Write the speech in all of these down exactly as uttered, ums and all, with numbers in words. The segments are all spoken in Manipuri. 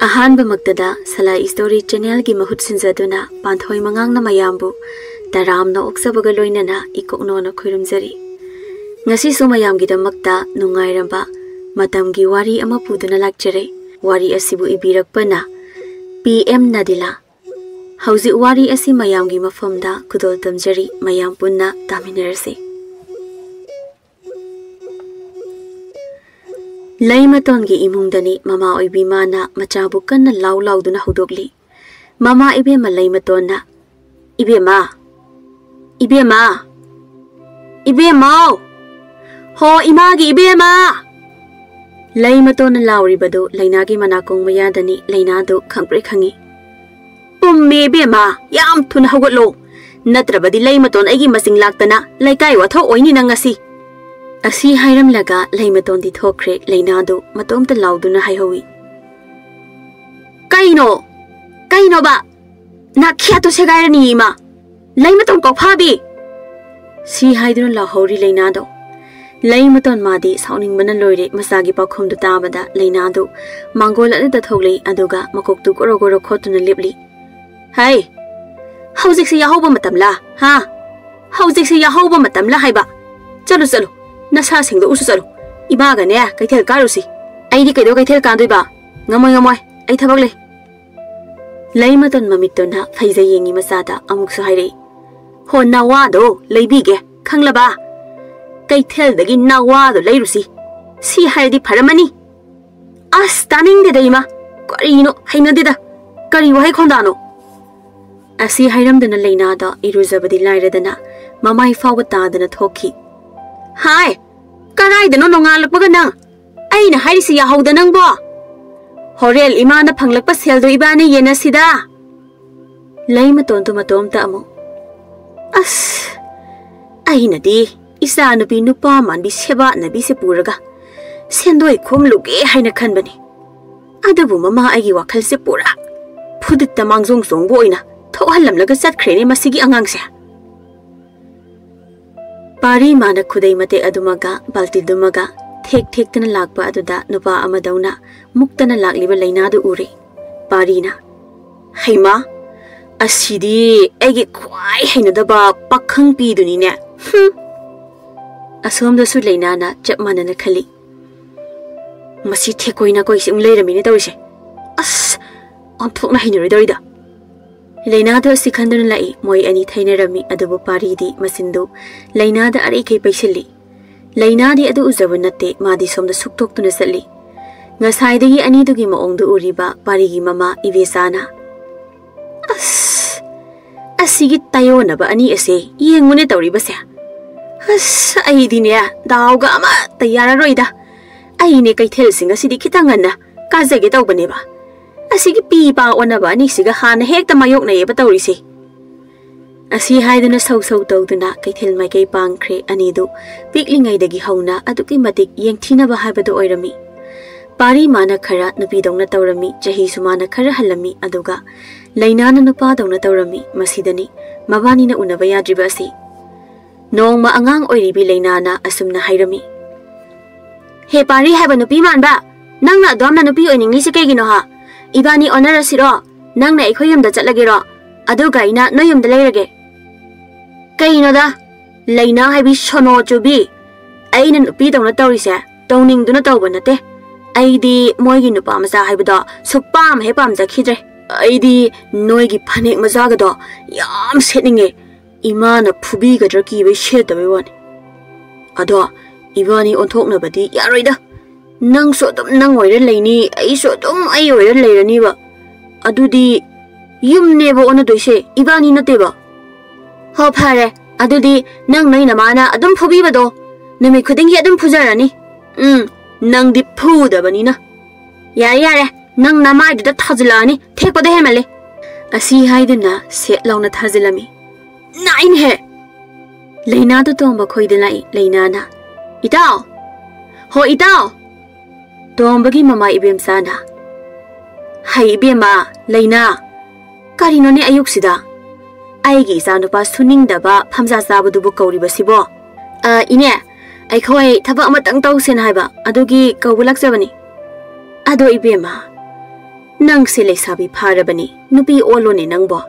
ꯑꯍꯥꯟꯕꯃꯛꯇꯗ ꯁꯂꯥꯏ ꯁ꯭ꯇꯣꯔꯤ ꯆꯦꯅꯦꯜꯒꯤ ꯃꯍꯨꯠ ꯁꯤꯟꯖꯗꯨꯅ ꯄꯥꯟꯊꯣꯏ ꯃꯉꯥꯡꯅ ꯃꯌꯥꯝꯕꯨ ꯇꯔꯥꯝꯅ ꯑꯣꯛꯆꯕꯒ ꯂꯣꯏꯅꯅ ꯏꯀꯣꯛꯅꯣꯅ ꯈꯣꯏꯔꯨꯝꯖꯔꯤ꯫ ꯉꯁꯤꯁꯨ ꯃꯌꯥꯝꯒꯤꯗꯃꯛꯇ ꯅꯨꯡꯉꯥꯏꯔꯕ ꯃꯇꯝꯒꯤ ꯋꯥꯔꯤ ꯑꯃ ꯄꯨꯗꯨꯅ ꯂꯥꯛꯆꯔꯦ꯫ ꯋꯥꯔꯤ ꯑꯁꯤꯕꯨ ꯏꯕꯤꯔꯛꯄꯅ ꯄꯤ ꯑꯦꯝ ꯅꯥꯗꯤꯂꯥ꯫ ꯍꯧꯖꯤꯛ ꯋꯥꯔꯤ ꯑꯁꯤ ꯃꯌꯥꯝꯒꯤ ꯃꯐꯝꯗ ꯈꯨꯗꯣꯜ ꯇꯝꯖꯔꯤ, ꯃꯌꯥꯝ ꯄꯨꯟꯅ ꯇꯥꯃꯤꯟꯅꯔꯁꯤ꯫ ꯂꯩꯃꯇꯣꯟꯒꯤ ꯏꯃꯨꯡꯗꯅꯤ ꯃꯃꯥ ꯑꯣꯏꯕꯤ ꯃꯥꯅ ꯃꯆꯥꯕꯨ ꯀꯟꯅ ꯂꯥꯎ ꯂꯥꯎꯗꯨꯅ ꯍꯧꯗꯣꯛꯂꯤ꯫ ꯃꯃꯥ ꯏꯕꯦꯝꯃ ꯂꯩꯃꯇꯣꯟꯅ, "ꯏꯕꯦꯝꯃ! ꯏꯕꯦꯝꯃ! ꯏꯕꯦꯝꯃꯧ! ꯍꯣ ꯏꯃꯥꯒꯤ ꯏꯕꯦꯝꯃ!" ꯂꯩꯃꯇꯣꯟꯅ ꯂꯥꯎꯔꯤꯕꯗꯨ ꯂꯩꯅꯥꯒꯤ ꯃꯅꯥꯀꯣꯡ ꯃꯌꯥꯗꯅꯤ꯫ ꯂꯩꯅꯥꯗꯨ ꯈꯪꯄ꯭ꯔꯦꯛ ꯈꯪꯏ꯫ "ꯄꯨꯝꯃꯦ ꯏꯕꯦꯝꯃ, ꯌꯥꯝ ꯊꯨꯅ ꯍꯧꯒꯠꯂꯣ, ꯅꯠꯇ꯭ꯔꯕꯗꯤ ꯂꯩꯃꯇꯣꯟ ꯑꯩꯒꯤ ꯃꯆꯤꯡ ꯂꯥꯛꯇꯅ ꯂꯩꯀꯥꯏ ꯋꯥꯊꯣꯛ ꯑꯣꯏꯅꯤ ꯅꯪ ꯉꯁꯤ!" ꯑꯁꯤ ꯍꯥꯏꯔꯝꯂꯒ ꯂꯩꯃꯇꯣꯟꯗꯤ ꯊꯣꯛꯈ꯭ꯔꯦ꯫ ꯂꯩꯅꯥꯗꯨ ꯃꯇꯣꯝꯇ ꯂꯥꯎꯗꯨꯅ ꯍꯥꯏꯍꯧꯏ, "ꯀꯩꯅꯣ? ꯀꯩꯅꯣꯕ? ꯅꯥꯈꯤꯌꯥꯠꯇꯣ ꯁꯦꯒꯥꯏꯔꯅꯤ ꯏꯃꯥ! ꯂꯩꯃꯇꯣꯟ ꯀꯣꯛꯐꯥꯕꯤ!" ꯁꯤ ꯍꯥꯏꯗꯨꯅ ꯂꯥꯎꯍꯧꯔꯤ ꯂꯩꯅꯥꯗꯣ꯫ ꯂꯩꯃꯇꯣꯟ ꯃꯥꯗꯤ ꯁꯥꯎꯅꯤꯡꯕꯅ ꯂꯣꯏꯔꯦ꯫ ꯃꯆꯥꯒꯤ ꯄꯥꯎꯈꯨꯝꯗꯨ ꯇꯥꯕꯗ ꯂꯩꯅꯥꯗꯨ ꯃꯥꯡꯒꯣꯜ ꯑꯗꯨꯗ ꯊꯣꯛꯂꯛꯏ, ꯑꯗꯨꯒ ꯃꯀꯣꯛꯇꯨ ꯒꯣꯔꯣ ꯒꯣꯔꯣ ꯈꯣꯠꯇꯨꯅ ꯂꯦꯞꯂꯤ꯫ "ꯍꯩ! ꯍꯧꯖꯤꯛꯁꯦ ꯌꯥꯍꯧꯕ ꯃꯇꯝꯂꯥ? ꯍꯥ? ꯍꯧꯖꯤꯛꯁꯦ ꯌꯥꯍꯧꯕ ꯃꯇꯝꯂꯥ ꯍꯥꯏꯕ? ꯆꯠꯂꯨ, ꯆꯠꯂꯨ, ꯅꯁꯥ ꯁꯦꯡꯗꯣꯛꯎꯁꯨ ꯆꯠꯂꯨ꯫ ꯏꯃꯥꯒꯅꯦ ꯀꯩꯊꯦꯜ ꯀꯥꯔꯨꯁꯤ꯫ ꯑꯩꯗꯤ ꯀꯩꯗꯧ ꯀꯩꯊꯦꯜ ꯀꯥꯗꯣꯏꯕ? ꯉꯝꯃꯣꯏ, ꯉꯝꯃꯣꯏ, ꯑꯩ ꯊꯕꯛ ꯂꯩ꯫" ꯂꯩꯃꯇꯣꯟ ꯃꯃꯤꯠꯇꯨꯅ ꯐꯩꯖꯩ ꯌꯦꯡꯉꯤ ꯃꯆꯥꯗ ꯑꯃꯨꯛꯁꯨ ꯍꯥꯏꯔꯛꯏ, "ꯍꯣ, ꯅꯋꯥꯗꯣ ꯂꯩꯕꯤꯒꯦ, ꯈꯪꯂꯕ? ꯀꯩꯊꯦꯜꯗꯒꯤ ꯅꯋꯥꯗꯣ ꯂꯩꯔꯨꯁꯤ꯫ ꯁꯤ ꯍꯥꯏꯔꯗꯤ ꯐꯔꯝꯃꯅꯤ꯫" "ꯑꯁ, ꯇꯥꯅꯤꯡꯗꯦꯗ ꯏꯃꯥ, ꯀꯔꯤꯅꯣ, ꯍꯩꯅꯗꯦꯗ, ꯀꯔꯤ ꯋꯥꯍꯩ ꯈꯣꯟꯗꯥꯅꯣ?" ꯑꯁꯤ ꯍꯥꯏꯔꯝꯗꯨꯅ ꯂꯩꯅꯥꯗꯣ ꯏꯔꯨꯖꯕꯗꯤ ꯂꯥꯏꯔꯗꯅ ꯃꯃꯥꯏ ꯐꯥꯎꯕ ꯇꯥꯗꯅ ꯊꯣꯛꯈꯤ꯫ "ꯍꯥꯏ, ꯀꯔꯥꯏꯗꯅꯣ ꯅꯣꯡꯉꯥꯜꯂꯛꯄꯒ ꯅꯪ? ꯑꯩꯅ ꯍꯥꯏꯔꯤꯁꯤ ꯌꯥꯍꯧꯗ ꯅꯪꯕꯣ? ꯍꯣꯔꯦꯟ ꯏꯃꯥꯅ ꯐꯪꯂꯛꯄ ꯁꯦꯜꯗꯣ ꯏꯕꯥꯅꯤ ꯌꯦꯟꯅꯁꯤꯗ꯫" ꯂꯩꯃꯇꯣꯟꯗꯨ ꯃꯇꯣꯝꯇ ꯑꯃꯨꯛ, "ꯑꯁ, ꯑꯩꯅꯗꯤ ꯏꯆꯥꯅꯨꯄꯤ ꯅꯨꯄꯥ ꯃꯥꯟꯕꯤ ꯁꯦꯕꯥꯠꯅꯕꯤꯁꯦ ꯄꯨꯔꯒ ꯁꯦꯟꯗꯣꯏ ꯈꯣꯝꯂꯨꯒꯦ ꯍꯥꯏꯅ ꯈꯟꯕꯅꯤ꯫ ꯑꯗꯨꯕꯨ ꯃꯃꯥ, ꯑꯩꯒꯤ ꯋꯥꯈꯜꯁꯦ ꯄꯨꯔꯥ ꯐꯨꯗꯤꯠꯇ ꯃꯥꯡꯖꯣꯡ ꯆꯣꯡꯕ ꯑꯣꯏꯅ ꯊꯣꯛꯍꯜꯂꯝꯂꯒ ꯆꯠꯈ꯭ꯔꯦꯅꯦ ꯃꯁꯤꯒꯤ ꯑꯉꯥꯡꯁꯦ꯫" ꯄꯥꯔꯤ ꯃꯥꯅ ꯈꯨꯗꯩ ꯃꯇꯦꯛ ꯑꯗꯨꯃꯒ ꯕꯥꯜꯇꯤꯗꯨꯃꯒ ꯊꯦꯛ ꯊꯦꯛꯇꯅ ꯂꯥꯛꯄ ꯑꯗꯨꯗ ꯅꯨꯄꯥ ꯑꯃꯗꯧꯅ ꯃꯨꯛꯇꯅ ꯂꯥꯛꯂꯤꯕ ꯂꯩꯅꯥꯗꯨ ꯎꯔꯦ꯫ ꯄꯥꯔꯤꯅ, "ꯍꯩꯃꯥ, ꯑꯁꯤꯗꯤ ꯑꯩꯒꯤ ꯈ꯭ꯋꯥꯏ ꯍꯩꯅꯗꯕ ꯄꯥꯈꯪ ꯄꯤꯗꯨꯅꯤꯅꯦ꯫ ꯍꯨꯝ!" ꯑꯁꯣꯝꯗꯁꯨ ꯂꯩꯅꯥꯅ ꯆꯞ ꯃꯥꯟꯅꯅ ꯈꯜꯂꯤ꯫ "ꯃꯁꯤ ꯊꯦꯛꯀꯣꯏ ꯅꯥꯀꯣꯏꯁꯤ ꯑꯃꯨꯛ ꯂꯩꯔꯝꯃꯤꯅꯦ ꯇꯧꯔꯤꯁꯦ꯫ ꯑꯁ, ꯑꯣꯟꯊꯣꯛꯅ ꯍꯩꯅꯔꯣꯏꯗꯧꯔꯤꯗ!" ꯂꯩꯅꯥꯗꯨ ꯑꯁꯤ ꯈꯟꯗꯨꯅ ꯂꯥꯛꯏ꯫ ꯃꯣꯏ ꯑꯅꯤ ꯊꯩꯅꯔꯝꯃꯤ, ꯑꯗꯨꯕꯨ ꯄꯥꯔꯤꯗꯤ ꯃꯆꯤꯟꯗꯨ ꯂꯩꯅꯥꯗ ꯑꯔꯩꯈꯩ ꯄꯩꯁꯤꯜꯂꯤ꯫ ꯂꯩꯅꯥꯗꯤ ꯑꯗꯨ ꯎꯖꯕ ꯅꯠꯇꯦ, ꯃꯥꯗꯤ ꯁꯣꯝꯗ ꯁꯨꯛꯇꯣꯛꯇꯨꯅ ꯆꯠꯂꯤ꯫ ꯉꯁꯥꯏꯗꯒꯤ ꯑꯅꯤꯗꯨꯒꯤ ꯃꯑꯣꯡꯗꯨ ꯎꯔꯤꯕ ꯄꯥꯔꯤꯒꯤ ꯃꯃꯥ ꯏꯕꯦꯆꯥꯅ, "ꯑꯁ, ꯑꯁꯤꯒꯤ ꯇꯥꯏꯌꯣꯟꯅꯕ ꯑꯅꯤ ꯑꯁꯦ ꯌꯦꯡꯉꯨꯅꯦ ꯇꯧꯔꯤꯕꯁꯦ꯫ ꯑꯁ, ꯑꯩꯗꯤꯅꯦ, ꯗꯥꯎꯒ ꯑꯃꯠꯇ ꯌꯥꯔꯔꯣꯏꯗ꯫ ꯑꯩꯅꯦ ꯀꯩꯊꯦꯜꯁꯤꯡ ꯑꯁꯤꯗꯤ ꯈꯤꯇꯪ ꯉꯟꯅ ꯀꯥꯖꯒꯦ ꯇꯧꯕꯅꯦꯕ꯫ ꯑꯁꯤꯒꯤ ꯄꯤ ꯄꯥ ꯑꯣꯟꯅꯕ ꯑꯅꯤꯁꯤꯒ ꯍꯥꯟꯅ ꯍꯦꯛꯇ ꯃꯥꯌꯣꯛꯅꯩꯌꯦꯕ ꯇꯧꯔꯤꯁꯦ꯫" ꯑꯁꯤ ꯍꯥꯏꯗꯨꯅ ꯁꯧ ꯁꯧ ꯇꯧꯗꯨꯅ ꯀꯩꯊꯦꯜ ꯃꯥꯏꯀꯩ ꯄꯥꯡꯈ꯭ꯔꯦ꯫ ꯑꯅꯤꯗꯨ ꯄꯤꯛꯂꯤꯉꯩꯗꯒꯤ ꯍꯧꯅ ꯑꯗꯨꯛꯀꯤ ꯃꯇꯤꯛ ꯌꯦꯡꯊꯤꯅꯕ ꯍꯥꯏꯕꯗꯨ ꯑꯣꯏꯔꯝꯃꯤ꯫ ꯄꯥꯔꯤ ꯃꯥꯅ ꯈꯔ ꯅꯨꯄꯤꯗꯧꯅ ꯇꯧꯔꯝꯃꯤ, ꯆꯍꯤꯁꯨ ꯃꯥꯅ ꯈꯔ ꯍꯜꯂꯝꯃꯤ, ꯑꯗꯨꯒ ꯂꯩꯅꯥꯅ ꯅꯨꯄꯥꯗꯧꯅ ꯇꯧꯔꯝꯃꯤ꯫ ꯃꯁꯤꯗꯅꯤ ꯃꯕꯥꯅꯤꯅ ꯎꯅꯕ ꯌꯥꯗ꯭ꯔꯤꯕ ꯑꯁꯤ꯫ ꯅꯣꯡꯃ ꯑꯉꯥꯡ ꯑꯣꯏꯔꯤꯕꯤ ꯂꯩꯅꯥꯅ ꯑꯁꯨꯝꯅ ꯍꯥꯏꯔꯝꯃꯤ, "ꯍꯦ ꯄꯥꯔꯤ ꯍꯥꯏꯕ ꯅꯨꯄꯤ ꯃꯥꯟꯕ, ꯅꯪꯅ ꯑꯗꯨꯌꯥꯝꯅ ꯅꯨꯄꯤ ꯑꯣꯏꯅꯤꯡꯂꯤꯁꯤ ꯀꯩꯒꯤꯅꯣ ꯍꯥ? ꯏꯕꯥꯅꯤ ꯑꯣꯟꯅꯔꯁꯤꯔꯣ? ꯅꯪꯅ ꯑꯩꯈꯣꯏ ꯌꯨꯝꯗ ꯆꯠꯂꯒꯦꯔꯣ? ꯑꯗꯨꯒ ꯑꯩꯅ ꯅꯣꯏ ꯌꯨꯝꯗ ꯂꯩꯔꯒꯦ?" "ꯀꯩꯅꯣꯗ, ꯂꯩꯅꯥ ꯍꯥꯏꯕꯤ ꯁꯣꯅꯣ ꯆꯨꯕꯤ, ꯑꯩꯅ ꯅꯨꯄꯤꯗꯧꯅ ꯇꯧꯔꯤꯁꯦ ꯇꯧꯅꯤꯡꯗꯨꯅ ꯇꯧꯕ ꯅꯠꯇꯦ꯫ ꯑꯩꯗꯤ ꯃꯣꯏꯒꯤ ꯅꯨꯄꯥ ꯃꯆꯥ ꯍꯥꯏꯕꯗꯣ ꯁꯨꯛꯄꯥꯝ ꯍꯦꯛ ꯄꯥꯝꯖꯈꯤꯗ꯭ꯔꯦ꯫ ꯑꯩꯗꯤ ꯅꯣꯏꯒꯤ ꯐꯅꯦꯛ ꯃꯆꯥꯒꯗꯣ ꯌꯥꯝ ꯁꯦꯠꯅꯤꯡꯉꯦ꯫ ꯏꯃꯥꯅ ꯐꯨꯕꯤꯒꯗ꯭ꯔꯥ ꯀꯤꯕꯩ ꯁꯦꯠꯇꯕꯩ ꯋꯥꯅꯤ꯫ ꯑꯗꯣ ꯏꯕꯥꯅꯤ ꯑꯣꯟꯊꯣꯛꯅꯕꯗꯤ ꯌꯥꯔꯣꯏꯗ꯫ ꯅꯪꯁꯨ ꯑꯗꯨꯝ ꯅꯪ ꯑꯣꯏꯔ ꯂꯩꯅꯤ, ꯑꯩꯁꯨ ꯑꯗꯨꯝ ꯑꯩ ꯑꯣꯏꯔ ꯂꯩꯔꯅꯤꯕ꯫ ꯑꯗꯨꯗꯤ ꯌꯨꯝꯅꯦꯕ ꯑꯣꯟꯅꯗꯣꯏꯁꯦ, ꯏꯕꯥꯅꯤ ꯅꯠꯇꯦꯕ꯫" "ꯍꯣ ꯐꯔꯦ, ꯑꯗꯨꯗꯤ ꯅꯪ ꯅꯣꯏ ꯅꯃꯥꯅ ꯑꯗꯨꯝ ꯐꯨꯕꯤꯕꯗꯣ ꯅꯨꯃꯤꯠ ꯈꯨꯗꯤꯡꯒꯤ ꯑꯗꯨꯝ ꯐꯨꯖꯔꯅꯤ꯫ ꯎꯝ, ꯅꯪꯗꯤ ꯐꯨꯗꯕꯅꯤꯅ꯫ ꯌꯥꯔꯦ ꯌꯥꯔꯦ, ꯅꯪ ꯅꯃꯥꯏꯗꯨꯗ ꯊꯥꯖꯤꯜꯂꯛꯑꯅꯤ, ꯊꯦꯛꯄꯗ ꯍꯦꯟꯃꯜꯂꯦ꯫" ꯑꯁꯤ ꯍꯥꯏꯗꯨꯅ ꯁꯦꯠ ꯂꯥꯎꯅ ꯊꯥꯖꯤꯜꯂꯝꯃꯤ꯫ "ꯅꯥꯏꯅꯍꯦ!" ꯂꯩꯅꯥꯗꯨ ꯇꯣꯝꯕ ꯈꯣꯏꯗ ꯂꯥꯛꯏ꯫ ꯂꯩꯅꯥꯅ, "ꯏꯇꯥꯎ! ꯍꯣ ꯏꯇꯥꯎ!" ꯇꯣꯝꯕꯒꯤ ꯃꯃꯥ ꯏꯕꯦꯝꯆꯥꯅ, "ꯍꯩ ꯏꯕꯦꯝꯃ, ꯂꯩꯅꯥ, ꯀꯔꯤꯅꯣꯅꯦ ꯑꯌꯨꯛꯁꯤꯗ ꯑꯩꯒꯤ ꯏꯆꯥꯅꯨꯄꯥ ꯁꯨꯅꯤꯡꯗꯕ ꯐꯝꯖꯥ ꯆꯥꯕꯗꯨꯕꯨ ꯀꯧꯔꯤꯕꯁꯤꯕꯣ?" "ꯑ, ꯏꯅꯦ, ꯑꯩꯈꯣꯏ ꯊꯕꯛ ꯑꯃꯇꯪ ꯇꯧꯁꯦꯅ ꯍꯥꯏꯕ, ꯑꯗꯨꯒꯤ ꯀꯧꯕ ꯂꯥꯛꯆꯕꯅꯤ꯫ ꯑꯗꯣ ꯏꯕꯦꯝꯃ, ꯅꯪꯁꯦ ꯂꯩꯁꯥꯕꯤ ꯐꯥꯔꯕꯅꯤ, ꯅꯨꯄꯤ ꯑꯣꯜꯂꯣꯅꯦ ꯅꯪꯕꯣ꯫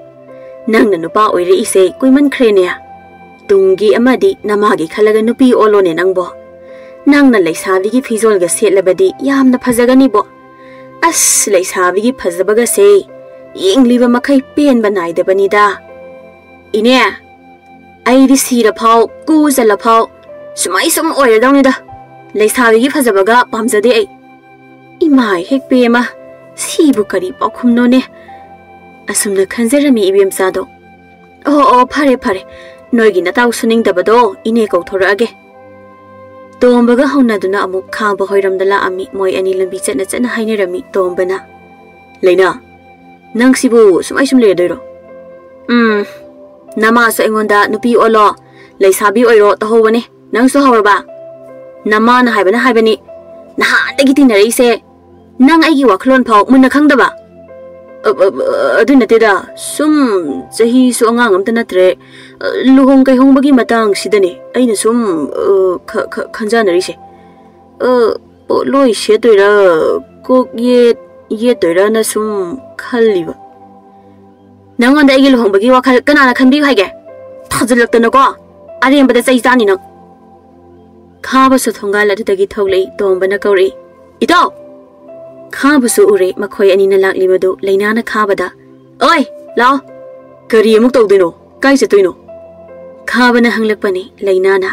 ꯅꯪꯅ ꯅꯨꯄꯥ ꯑꯣꯏꯔꯛꯏꯁꯦ ꯀꯨꯏꯃꯟꯈ꯭ꯔꯦꯅꯦ꯫ ꯇꯨꯡꯒꯤ ꯑꯃꯗꯤ ꯅꯃꯥꯒꯤ ꯈꯜꯂꯒ ꯅꯨꯄꯤ ꯑꯣꯜꯂꯣꯅꯦ ꯅꯪꯕꯣ꯫ ꯅꯪꯅ ꯂꯩꯁꯥꯕꯤꯒꯤ ꯐꯤꯖꯣꯜꯒ ꯁꯦꯠꯂꯕꯗꯤ ꯌꯥꯝꯅ ꯐꯖꯒꯅꯤꯕꯣ꯫ ꯑꯁ, ꯂꯩꯁꯥꯕꯤꯒꯤ ꯐꯖꯕꯒꯁꯦ ꯌꯦꯡꯂꯤꯕ ꯃꯈꯩ ꯄꯦꯟꯕ ꯅꯥꯏꯗꯕꯅꯤꯗ꯫ ꯏꯅꯦ, ꯑꯩꯗꯤ ꯁꯤꯔꯐꯥꯎ, ꯀꯨ ꯆꯜꯂꯐꯥꯎ ꯁꯨꯃꯥꯏ ꯁꯨꯝ ꯑꯣꯏꯔꯗꯧꯅꯤꯗ꯫ ꯂꯩꯁꯥꯕꯤꯒꯤ ꯐꯖꯕꯒ ꯄꯥꯝꯖꯗꯦ ꯑꯩ꯫ ꯏꯃꯥꯏ ꯍꯦꯛ ꯄꯦꯝꯃ, ꯁꯤꯕꯨ ꯀꯔꯤ ꯄꯥꯎꯈꯨꯝꯅꯣꯅꯦ? ꯑꯁꯨꯝꯅ ꯈꯟꯖꯔꯝꯃꯤ ꯏꯕꯦꯝꯆꯥꯗꯣ꯫ ꯑꯣ, ꯑꯣ, ꯐꯔꯦ, ꯐꯔꯦ꯫ ꯅꯣꯏꯒꯤ ꯅꯇꯥꯎ ꯁꯨꯅꯤꯡꯗꯕꯗꯣ ꯏꯅꯦ ꯀꯧꯊꯣꯔꯛꯑꯒꯦ꯫ ꯇꯣꯝꯕꯒ ꯍꯧꯅꯗꯨꯅ ꯑꯃꯨꯛ ꯈꯥꯕ ꯍꯣꯏꯔꯣꯝꯗ ꯂꯥꯛꯑꯝꯃꯤ꯫ ꯃꯣꯏ ꯑꯅꯤ ꯂꯝꯕꯤ ꯆꯠꯅ ꯆꯠꯅ ꯍꯥꯏꯅꯔꯝꯃꯤ꯫ ꯇꯣꯝꯕꯅ, "ꯂꯩꯅꯥ, ꯅꯪ ꯁꯤꯕꯨ ꯁꯨꯃꯥꯏ ꯁꯨꯝ ꯂꯩꯔꯗꯣꯏꯔꯣ?" "ꯎꯝ, ꯅꯃꯥꯁꯨ ꯑꯩꯉꯣꯟꯗ ꯅꯨꯄꯤ ꯑꯣꯜꯂꯣ, ꯂꯩꯁꯥꯕꯤ ꯑꯣꯏꯔꯣ ꯇꯧꯍꯧꯕꯅꯦ꯫ ꯅꯪꯁꯨ ꯍꯧꯔꯕ?" "ꯅꯃꯥꯅ ꯍꯥꯏꯕꯅ ꯍꯥꯏꯕꯅꯤ꯫ ꯅꯍꯥꯟꯗꯒꯤ ꯇꯤꯟꯅꯔꯛꯏꯁꯦ꯫ ꯅꯪ ꯑꯩꯒꯤ ꯋꯥꯈꯜꯂꯣꯟ ꯐꯥꯎ ꯃꯨꯟꯅ ꯈꯪꯗꯕ?" "ꯑ, ꯑ, ꯑ, ꯑꯗꯨ ꯅꯠꯇꯦꯗ꯫ ꯁꯨꯝ ꯆꯍꯤꯁꯨ ꯑꯉꯥꯡ ꯑꯝꯇ ꯅꯠꯇ꯭ꯔꯦ꯫ ꯑ, ꯂꯨꯍꯣꯡ ꯀꯩꯍꯣꯡꯕꯒꯤ ꯃꯇꯥꯡꯁꯤꯗꯅꯦ ꯑꯩꯅ ꯁꯨꯝ, ꯑ, ꯈ-, ꯈ-, ꯈꯟꯖꯅꯔꯤꯁꯦ꯫ ꯑ, ꯄꯣꯠꯂꯣꯏ ꯁꯦꯠꯇꯣꯏꯔꯥ, ꯀꯣꯛ ꯌꯦꯠ, ꯌꯦꯠꯇꯣꯏꯔꯥꯅ ꯁꯨꯝ ꯈꯜꯂꯤꯕ꯫" "ꯅꯪꯉꯣꯟꯗ ꯑꯩꯒꯤ ꯂꯨꯍꯣꯡꯕꯒꯤ ꯋꯥꯈꯜ ꯀꯅꯥꯅ ꯈꯟꯕꯤꯌꯨ ꯍꯥꯏꯒꯦ? ꯊꯥꯖꯤꯜꯂꯛꯇꯅꯀꯣ꯫ ꯑꯔꯦꯝꯕꯗ ꯆꯩ ꯆꯥꯅꯤ ꯅꯪ꯫" ꯈꯥꯕꯁꯨ ꯊꯣꯡꯒꯥꯜ ꯑꯗꯨꯗꯒꯤ ꯊꯣꯛꯂꯛꯏ꯫ ꯇꯣꯝꯕꯅ ꯀꯧꯔꯛꯏ, "ꯏꯇꯥꯎ!" ꯈꯥꯕꯁꯨ ꯎꯔꯦ꯫ ꯃꯈꯣꯏ ꯑꯅꯤꯅ ꯂꯥꯛꯂꯤꯕꯗꯨ ꯂꯩꯅꯥꯅ ꯈꯥꯕꯗ, "ꯑꯣꯏ, ꯂꯥꯛꯑꯣ!" "ꯀꯔꯤ ꯑꯃꯨꯛ ꯇꯧꯗꯣꯏꯅꯣ? ꯀꯥꯏ ꯆꯠꯇꯣꯏꯅꯣ?" ꯈꯥꯕꯅ ꯍꯪꯂꯛꯄꯅꯤ꯫ ꯂꯩꯅꯥꯅ,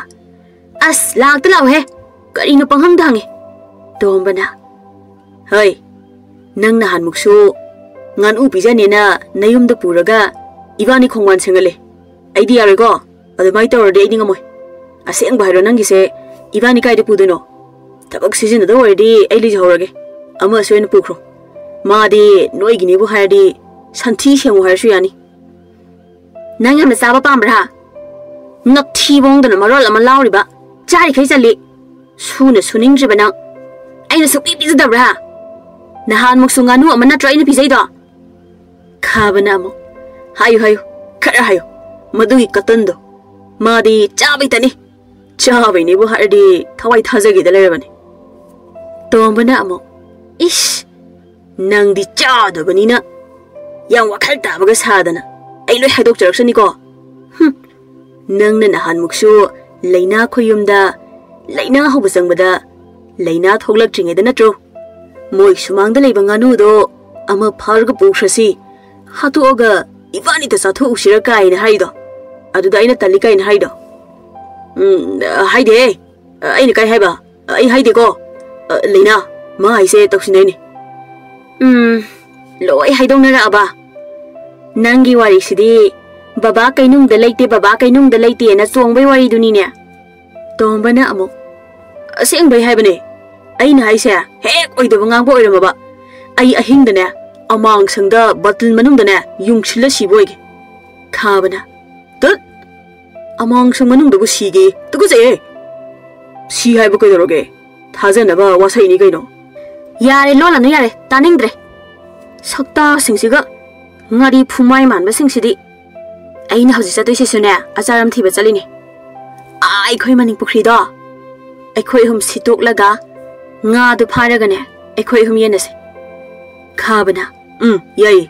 "ꯑꯁ, ꯂꯥꯛꯇ ꯂꯥꯛꯑꯣꯍꯦ! ꯀꯔꯤꯅꯣ ꯄꯪꯍꯪꯗ ꯍꯪꯉꯦ?" ꯇꯣꯝꯕꯅ, "ꯍꯩ, ꯅꯪ ꯅꯍꯥꯟꯃꯨꯛꯁꯨ ꯉꯥꯅꯨ ꯄꯤꯖꯅꯦꯅ ꯅꯌꯨꯝꯗ ꯄꯨꯔꯒ ꯏꯕꯥꯅꯤ ꯈꯣꯡꯕꯥꯟ ꯁꯦꯡꯍꯜꯂꯦ꯫ ꯑꯩꯗꯤ ꯌꯥꯔꯣꯏꯀꯣ꯫ ꯑꯗꯨꯃꯥꯏꯅ ꯇꯧꯔꯗꯤ ꯑꯩꯗꯤ ꯉꯝꯃꯣꯏ꯫ ꯑꯁꯦꯡꯕ ꯍꯥꯏꯔꯣ ꯅꯪꯒꯤꯁꯦ? ꯏꯕꯥꯅꯤ ꯀꯥꯏꯗ ꯄꯨꯗꯣꯏꯅꯣ? ꯊꯕꯛ ꯁꯤꯖꯤꯟꯅꯗꯧ ꯑꯣꯏꯔꯗꯤ ꯑꯩ ꯂꯩꯖꯍꯧꯔꯒꯦ꯫ ꯑꯃꯁꯨ ꯑꯣꯏꯅ ꯄꯨꯈ꯭ꯔꯣ꯫ ꯃꯥꯗꯤ ꯅꯣꯏꯒꯤꯅꯦꯕꯨ ꯍꯥꯏꯔꯗꯤ ꯁꯟꯊꯤ ꯁꯦꯡꯉꯨ ꯍꯥꯏꯔꯁꯨ ꯌꯥꯅꯤ꯫" "ꯅꯪ ꯌꯥꯝꯅ ꯆꯥꯕ ꯄꯥꯝꯕ꯭ꯔꯥ? ꯅꯛꯊꯤ ꯃꯑꯣꯡꯗꯅ ꯃꯔꯣꯜ ꯑꯃ ꯂꯥꯎꯔꯤꯕ, ꯆꯥꯔꯤꯈꯩ ꯆꯜꯂꯤ꯫ ꯁꯨꯅ ꯁꯨꯅꯤꯡꯗ꯭ꯔꯤꯕ ꯅꯪ ꯑꯩꯅ ꯁꯨꯛꯄꯤ ꯄꯤꯖꯗꯕ꯭ꯔꯥ? ꯅꯍꯥꯟꯃꯨꯛꯁꯨ ꯉꯥꯅꯨ ꯑꯃ ꯅꯠꯇ꯭ꯔꯣ ꯑꯩꯅ ꯄꯤꯖꯩꯗꯣ?" ꯈꯥꯕꯅ ꯑꯃꯨꯛ, "ꯍꯥꯏꯌꯨ, ꯍꯥꯏꯌꯨ, ꯈꯔ ꯍꯥꯏꯌꯨ꯫ ꯃꯗꯨꯒꯤ ꯀꯇꯟꯗꯣ, ꯃꯥꯗꯤ ꯆꯥꯕꯩꯇꯅꯤ꯫ ꯆꯥꯕꯩꯅꯦꯕꯨ ꯍꯥꯏꯔꯗꯤ ꯊꯋꯥꯏ ꯊꯥꯖꯒꯦꯗ ꯂꯩꯔꯕꯅꯤ꯫ ꯇꯣꯝꯕꯅ ꯑꯃꯨꯛ, "ꯏꯁ, ꯅꯪꯗꯤ ꯆꯥꯗꯕꯅꯤꯅ ꯌꯥꯝ ꯋꯥꯈꯜ ꯇꯥꯕꯒ ꯁꯥꯗꯅ꯫ ꯑꯩ ꯂꯣꯏ ꯍꯥꯏꯗꯣꯛꯆꯔꯛꯁꯅꯤꯀꯣ꯫ ꯍꯨꯝ, ꯅꯪꯅ ꯅꯍꯥꯟꯃꯨꯛꯁꯨ ꯂꯩꯅꯥ ꯈꯣꯏꯌꯨꯝꯗ ꯂꯩꯅꯥ ꯍꯧꯕ ꯆꯪꯕꯗ ꯂꯩꯅꯥ ꯊꯣꯛꯂꯛꯇ꯭ꯔꯤꯉꯩꯗ ꯅꯠꯇ꯭ꯔꯣ ꯃꯣꯏ ꯁꯨꯃꯥꯡꯗ ꯂꯩꯕ ꯉꯥꯅꯨꯗꯣ ꯑꯃ ꯐꯥꯔꯒ ꯄꯨꯈ꯭ꯔꯁꯤ, ꯍꯥꯠꯇꯣꯛꯑꯒ ꯏꯕꯥꯅꯤꯇ ꯆꯥꯊꯣꯛꯎꯁꯤꯔ ꯀꯥꯏꯅ ꯍꯥꯏꯔꯤꯗꯣ? ꯑꯗꯨꯗ ꯑꯩꯅ ꯇꯜꯂꯤ ꯀꯥꯏꯅ ꯍꯥꯏꯔꯤꯗꯣ?" "ꯎꯝ, ꯍꯥꯏꯗꯦꯍꯦ꯫ ꯑꯩꯅ ꯀꯥꯏ ꯍꯥꯏꯕ? ꯑꯩ ꯍꯥꯏꯗꯦꯀꯣ꯫ ꯂꯩꯅꯥ, ꯃꯥ ꯍꯥꯏꯁꯦ ꯇꯧꯁꯤꯟꯅꯩꯅꯦ꯫" "ꯎꯝ, ꯂꯣꯏ ꯍꯥꯏꯗꯣꯛꯅꯔꯛꯑꯕ? ꯅꯪꯒꯤ ꯋꯥꯔꯤꯁꯤꯗꯤ ꯕꯕꯥ ꯀꯩꯅꯨꯡꯗ ꯂꯩꯇꯦ, ꯕꯕꯥ ꯀꯩꯅꯨꯡꯗ ꯂꯩꯇꯦꯅ ꯆꯣꯡꯕꯩ ꯋꯥꯔꯤꯗꯨꯅꯤꯅꯦ꯫" ꯇꯣꯝꯕꯅ ꯑꯃꯨꯛ, "ꯑꯁꯦꯡꯕꯩ ꯍꯥꯏꯕꯅꯦ꯫ ꯑꯩꯅ ꯍꯥꯏꯁꯦ ꯍꯦꯛ ꯑꯣꯏꯗꯕ ꯉꯥꯡꯕ ꯑꯣꯏꯔꯝꯃꯕ, ꯑꯩ ꯑꯍꯤꯡꯗꯅꯦ ꯑꯃꯥꯡꯁꯪꯗ ꯕꯇꯜ ꯃꯅꯨꯡꯗꯅꯦ ꯌꯨꯡꯁꯤꯜꯂ ꯁꯤꯕ ꯑꯣꯏꯒꯦ꯫" ꯈꯥꯕꯅ, "ꯇꯨꯠ! ꯑꯃꯥꯡꯁꯪ ꯃꯅꯨꯡꯗꯕꯨ ꯁꯤꯒꯦ? ꯇꯨꯀꯠꯆꯩꯌꯦ!" "ꯁꯤ ꯍꯥꯏꯕ ꯀꯩꯗꯧꯔꯒꯦ? ꯊꯥꯖꯅꯕ ꯋꯥꯁꯛꯏꯅꯤ ꯀꯩꯅꯣ꯫" "ꯌꯥꯔꯦ, ꯂꯣꯜꯂꯅꯨ, ꯌꯥꯔꯦ, ꯇꯥꯅꯤꯡꯗ꯭ꯔꯦ꯫ ꯁꯛꯇꯥꯁꯤꯡꯁꯤꯒ, ꯉꯥꯔꯤ ꯐꯨꯃꯥꯏ ꯃꯥꯟꯕꯁꯤꯡꯁꯤꯗꯤ꯫ ꯑꯩꯅ ꯍꯧꯖꯤꯛ ꯆꯠꯇꯣꯏꯁꯤꯁꯨꯅꯦ, ꯑꯆꯥꯔꯝ ꯊꯤꯕ ꯆꯠꯂꯤꯅꯦ꯫ ꯑꯥ, ꯑꯩꯈꯣꯏ ꯃꯅꯤꯡ ꯄꯨꯈ꯭ꯔꯤꯗꯣ, ꯑꯩꯈꯣꯏ ꯑꯍꯨꯝ ꯁꯤꯠꯇꯣꯛꯂꯒ ꯉꯥꯗꯣ ꯐꯥꯔꯒꯅꯦ, ꯑꯩꯈꯣꯏ ꯑꯍꯨꯝ ꯌꯦꯟꯅꯁꯦ꯫" ꯈꯥꯕꯅ, "ꯎꯝ, ꯌꯥꯏꯌꯦ꯫"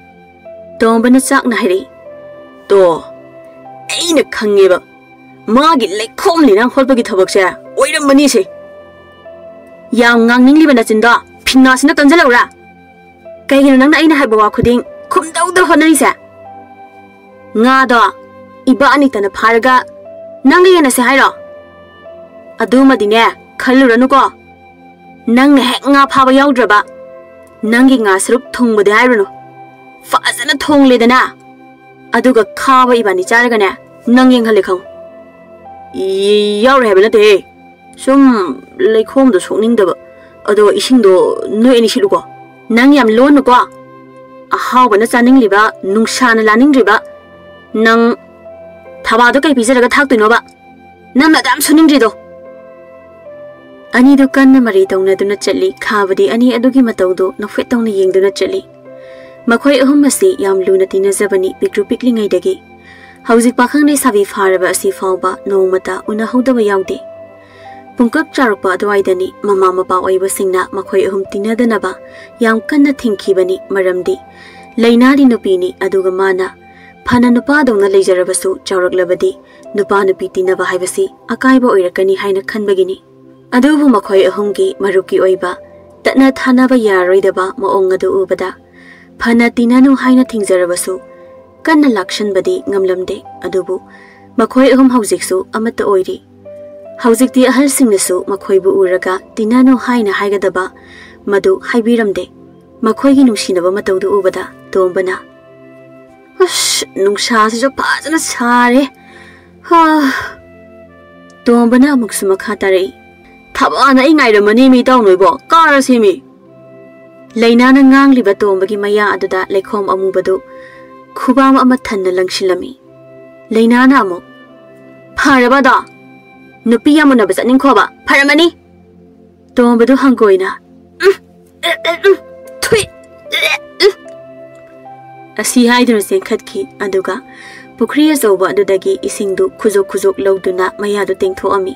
ꯇꯣꯝꯕꯅ ꯆꯥꯛꯅ ꯍꯥꯏꯔꯛꯏ꯫ "ꯇꯣ, ꯑꯩꯅ ꯈꯪꯉꯦꯕ, ꯃꯥꯒꯤ ꯂꯩꯈꯣꯝ ꯂꯩꯅꯥꯡ ꯍꯣꯠꯄꯒꯤ ꯊꯕꯛꯁꯦ ꯑꯣꯏꯔꯝꯃꯅꯤꯁꯦ꯫" "ꯌꯥꯝ ꯉꯥꯡꯅꯤꯡꯂꯤꯕ ꯅꯆꯤꯟꯗꯣ ꯐꯤꯡꯉꯥꯁꯤꯅ ꯀꯟꯖꯜꯂꯛꯎꯔꯥ? ꯀꯩꯒꯤꯅꯣ ꯅꯪꯅ ꯑꯩꯅ ꯍꯥꯏꯕ ꯋꯥ ꯈꯨꯗꯤꯡ ꯈꯨꯝꯗꯧꯗ ꯍꯣꯠꯅꯔꯤꯁꯦ?" "ꯉꯥꯗꯣ ꯏꯕꯥꯅꯤꯇꯅ ꯐꯥꯔꯒ ꯅꯪꯒ ꯌꯦꯟꯅꯁꯦ ꯍꯥꯏꯔꯣ? ꯑꯗꯨꯃꯗꯤꯅꯦ, ꯈꯜꯂꯨꯔꯅꯨꯀꯣ꯫ ꯅꯪꯅ ꯍꯦꯛ ꯉꯥ ꯐꯥꯕ ꯌꯥꯎꯗ꯭ꯔꯕ, ꯅꯪꯒꯤ ꯉꯥ ꯁꯔꯨꯛ ꯊꯣꯡꯕꯗꯤ ꯍꯥꯏꯔꯨꯅꯨ꯫ ꯐꯖꯅ ꯊꯣꯡꯂꯦꯗꯅ, ꯑꯗꯨꯒ ꯈꯥꯕ ꯏꯕꯥꯅꯤ ꯆꯥꯔꯒꯅꯦ, ꯅꯪ ꯌꯦꯡꯍꯜꯂꯦ ꯈꯪꯉꯨ꯫" "ꯏ-, ꯌꯥꯎꯔꯣꯏ ꯍꯥꯏꯕ ꯅꯠꯇꯦꯍꯦ꯫ ꯁꯨꯝ ꯂꯩꯈꯣꯝꯗꯣ ꯁꯣꯛꯅꯤꯡꯗꯕ꯫ ꯑꯗꯣ ꯏꯁꯤꯡꯗꯣ ꯅꯣꯏ ꯑꯅꯤ ꯁꯤꯠꯂꯨꯀꯣ꯫" "ꯅꯪ ꯌꯥꯝ ꯂꯣꯟꯅꯨꯀꯣ꯫ ꯑꯍꯥꯎꯕꯅ ꯆꯥꯅꯤꯡꯂꯤꯕ, ꯅꯨꯡꯁꯥꯅ ꯂꯥꯅꯤꯡꯗ꯭ꯔꯤꯕ ꯅꯪ ꯊꯕꯥꯗꯣ ꯀꯩ ꯄꯤꯖꯔꯒ ꯊꯥꯛꯇꯣꯏꯅꯣꯕ? ꯅꯪꯅ ꯑꯗꯨꯌꯥꯝ ꯁꯨꯅꯤꯡꯗ꯭ꯔꯤꯗꯣ?" ꯑꯅꯤꯗꯨ ꯀꯟꯅ ꯃꯔꯩ ꯇꯧꯅꯗꯨꯅ ꯆꯠꯂꯤ꯫ ꯈꯥꯕꯗꯤ ꯑꯅꯤ ꯑꯗꯨꯒꯤ ꯃꯇꯧꯗꯨ ꯅꯣꯛꯐꯦꯠ ꯇꯧꯅ ꯌꯦꯡꯗꯨꯅ ꯆꯠꯂꯤ꯫ ꯃꯈꯣꯏ ꯑꯍꯨꯝ ꯑꯁꯤ ꯌꯥꯝ ꯂꯨꯅ ꯇꯤꯟꯅꯖꯕꯅꯤ ꯄꯤꯛꯇ꯭ꯔꯨ ꯄꯤꯛꯂꯤꯉꯩꯗꯒꯤ꯫ ꯍꯧꯖꯤꯛ ꯄꯥꯈꯪ ꯂꯩꯁꯥꯕꯤ ꯐꯥꯔꯕ ꯑꯁꯤ ꯐꯥꯎꯕ ꯅꯣꯡꯃꯇ ꯎꯅꯍꯧꯗꯕ ꯌꯥꯎꯗꯦ꯫ ꯄꯨꯡꯀꯛ ꯆꯥꯔꯛꯄ ꯑꯗꯨꯋꯥꯏꯗꯅꯤ ꯃꯃꯥ ꯃꯄꯥ ꯑꯣꯏꯕꯁꯤꯡꯅ ꯃꯈꯣꯏ ꯑꯍꯨꯝ ꯇꯤꯟꯅꯗꯅꯕ ꯌꯥꯝ ꯀꯟꯅ ꯊꯤꯡꯈꯤꯕꯅꯤ꯫ ꯃꯔꯝꯗꯤ ꯂꯩꯅꯥꯗꯤ ꯅꯨꯄꯤꯅꯤ, ꯑꯗꯨꯒ ꯃꯥꯅ ꯐꯅ ꯅꯨꯄꯥꯗꯧꯅ ꯂꯩꯖꯔꯕꯁꯨ ꯆꯥꯎꯔꯛꯂꯕꯗꯤ ꯅꯨꯄꯥ ꯅꯨꯄꯤ ꯇꯤꯟꯅꯕ ꯍꯥꯏꯕꯁꯤ ꯑꯀꯥꯏꯕ ꯑꯣꯏꯔꯛꯀꯅꯤ ꯍꯥꯏꯅ ꯈꯟꯕꯒꯤꯅꯤ꯫ ꯑꯗꯨꯕꯨ ꯃꯈꯣꯏ ꯑꯍꯨꯝꯒꯤ ꯃꯔꯨꯞꯀꯤ ꯑꯣꯏꯕ ꯇꯠꯅ ꯊꯥꯅꯕ ꯌꯥꯔꯣꯏꯗꯕ ꯃꯑꯣꯡ ꯑꯗꯨ ꯎꯕꯗ ꯐꯅ ꯇꯤꯟꯅꯅꯨ ꯍꯥꯏꯅ ꯊꯤꯡꯖꯔꯕꯁꯨ ꯀꯟꯅ ꯂꯥꯛꯁꯟꯕꯗꯤ ꯉꯝꯂꯝꯗꯦ꯫ ꯑꯗꯨꯕꯨ ꯃꯈꯣꯏ ꯑꯍꯨꯝ ꯍꯧꯖꯤꯛꯁꯨ ꯑꯃꯠꯇ ꯑꯣꯏꯔꯤ꯫ ꯍꯧꯖꯤꯛꯇꯤ ꯑꯍꯜꯁꯤꯡꯅꯁꯨ ꯃꯈꯣꯏꯕꯨ ꯎꯔꯒ ꯇꯤꯟꯅꯅꯨ ꯍꯥꯏꯅ ꯍꯥꯏꯒꯗꯕ ꯃꯗꯨ ꯍꯥꯏꯕꯤꯔꯝꯗꯦ꯫ ꯃꯈꯣꯏꯒꯤ ꯅꯨꯡꯁꯤꯅꯕ ꯃꯇꯧꯗꯨ ꯎꯕꯗ ꯇꯣꯝꯕꯅ, "ꯑꯁ, ꯅꯨꯡꯁꯥꯁꯤꯁꯨ ꯐꯖꯅ ꯁꯥꯔꯦ꯫ ꯍꯥ!" ꯇꯣꯝꯕꯅ ꯑꯃꯨꯛꯁꯨ ꯃꯈꯥ ꯇꯥꯔꯛꯏ, "ꯊꯕꯛ ꯑꯅ ꯑꯩ ꯉꯥꯏꯔꯝꯃꯅꯤ ꯃꯤ ꯏꯇꯥꯎ ꯅꯣꯏꯕꯣ, ꯀꯥꯔꯁꯤ ꯃꯤ!" ꯂꯩꯅꯥꯅ ꯉꯥꯡꯂꯤꯕ ꯇꯣꯝꯕꯒꯤ ꯃꯌꯥ ꯑꯗꯨꯗ ꯂꯩꯈꯣꯝ ꯑꯃꯨꯕꯗꯨ ꯈꯨꯕꯥꯝ ꯑꯃ ꯊꯟꯅ ꯂꯪꯁꯤꯜꯂꯝꯃꯤ꯫ ꯂꯩꯅꯥꯅ ꯑꯃꯨꯛ, "ꯐꯔꯕ ꯑꯗꯣ? ꯅꯨꯄꯤ ꯌꯥꯝ ꯎꯅꯕ ꯆꯠꯅꯤꯡꯈꯣꯕ? ꯐꯔꯝꯃꯅꯤ!" ꯇꯣꯝꯕꯗꯨ ꯍꯪꯒꯣꯏꯅ, "ꯎꯝ, ꯎꯝ, ꯎꯝ, ꯎꯝ, ꯊꯨꯏ, ꯎꯝ," ꯑꯁꯤ ꯍꯥꯏꯗꯨꯅ ꯆꯦꯟꯈꯠꯈꯤ꯫ ꯑꯗꯨꯒ ꯄꯨꯈ꯭ꯔꯤ ꯑꯆꯧꯕ ꯑꯗꯨꯗꯒꯤ ꯏꯁꯤꯡꯗꯨ ꯈꯨꯖꯣꯛ ꯈꯨꯖꯣꯛ ꯂꯧꯗꯨꯅ ꯃꯌꯥꯗꯨ ꯇꯦꯡꯊꯣꯛꯑꯝꯃꯤ꯫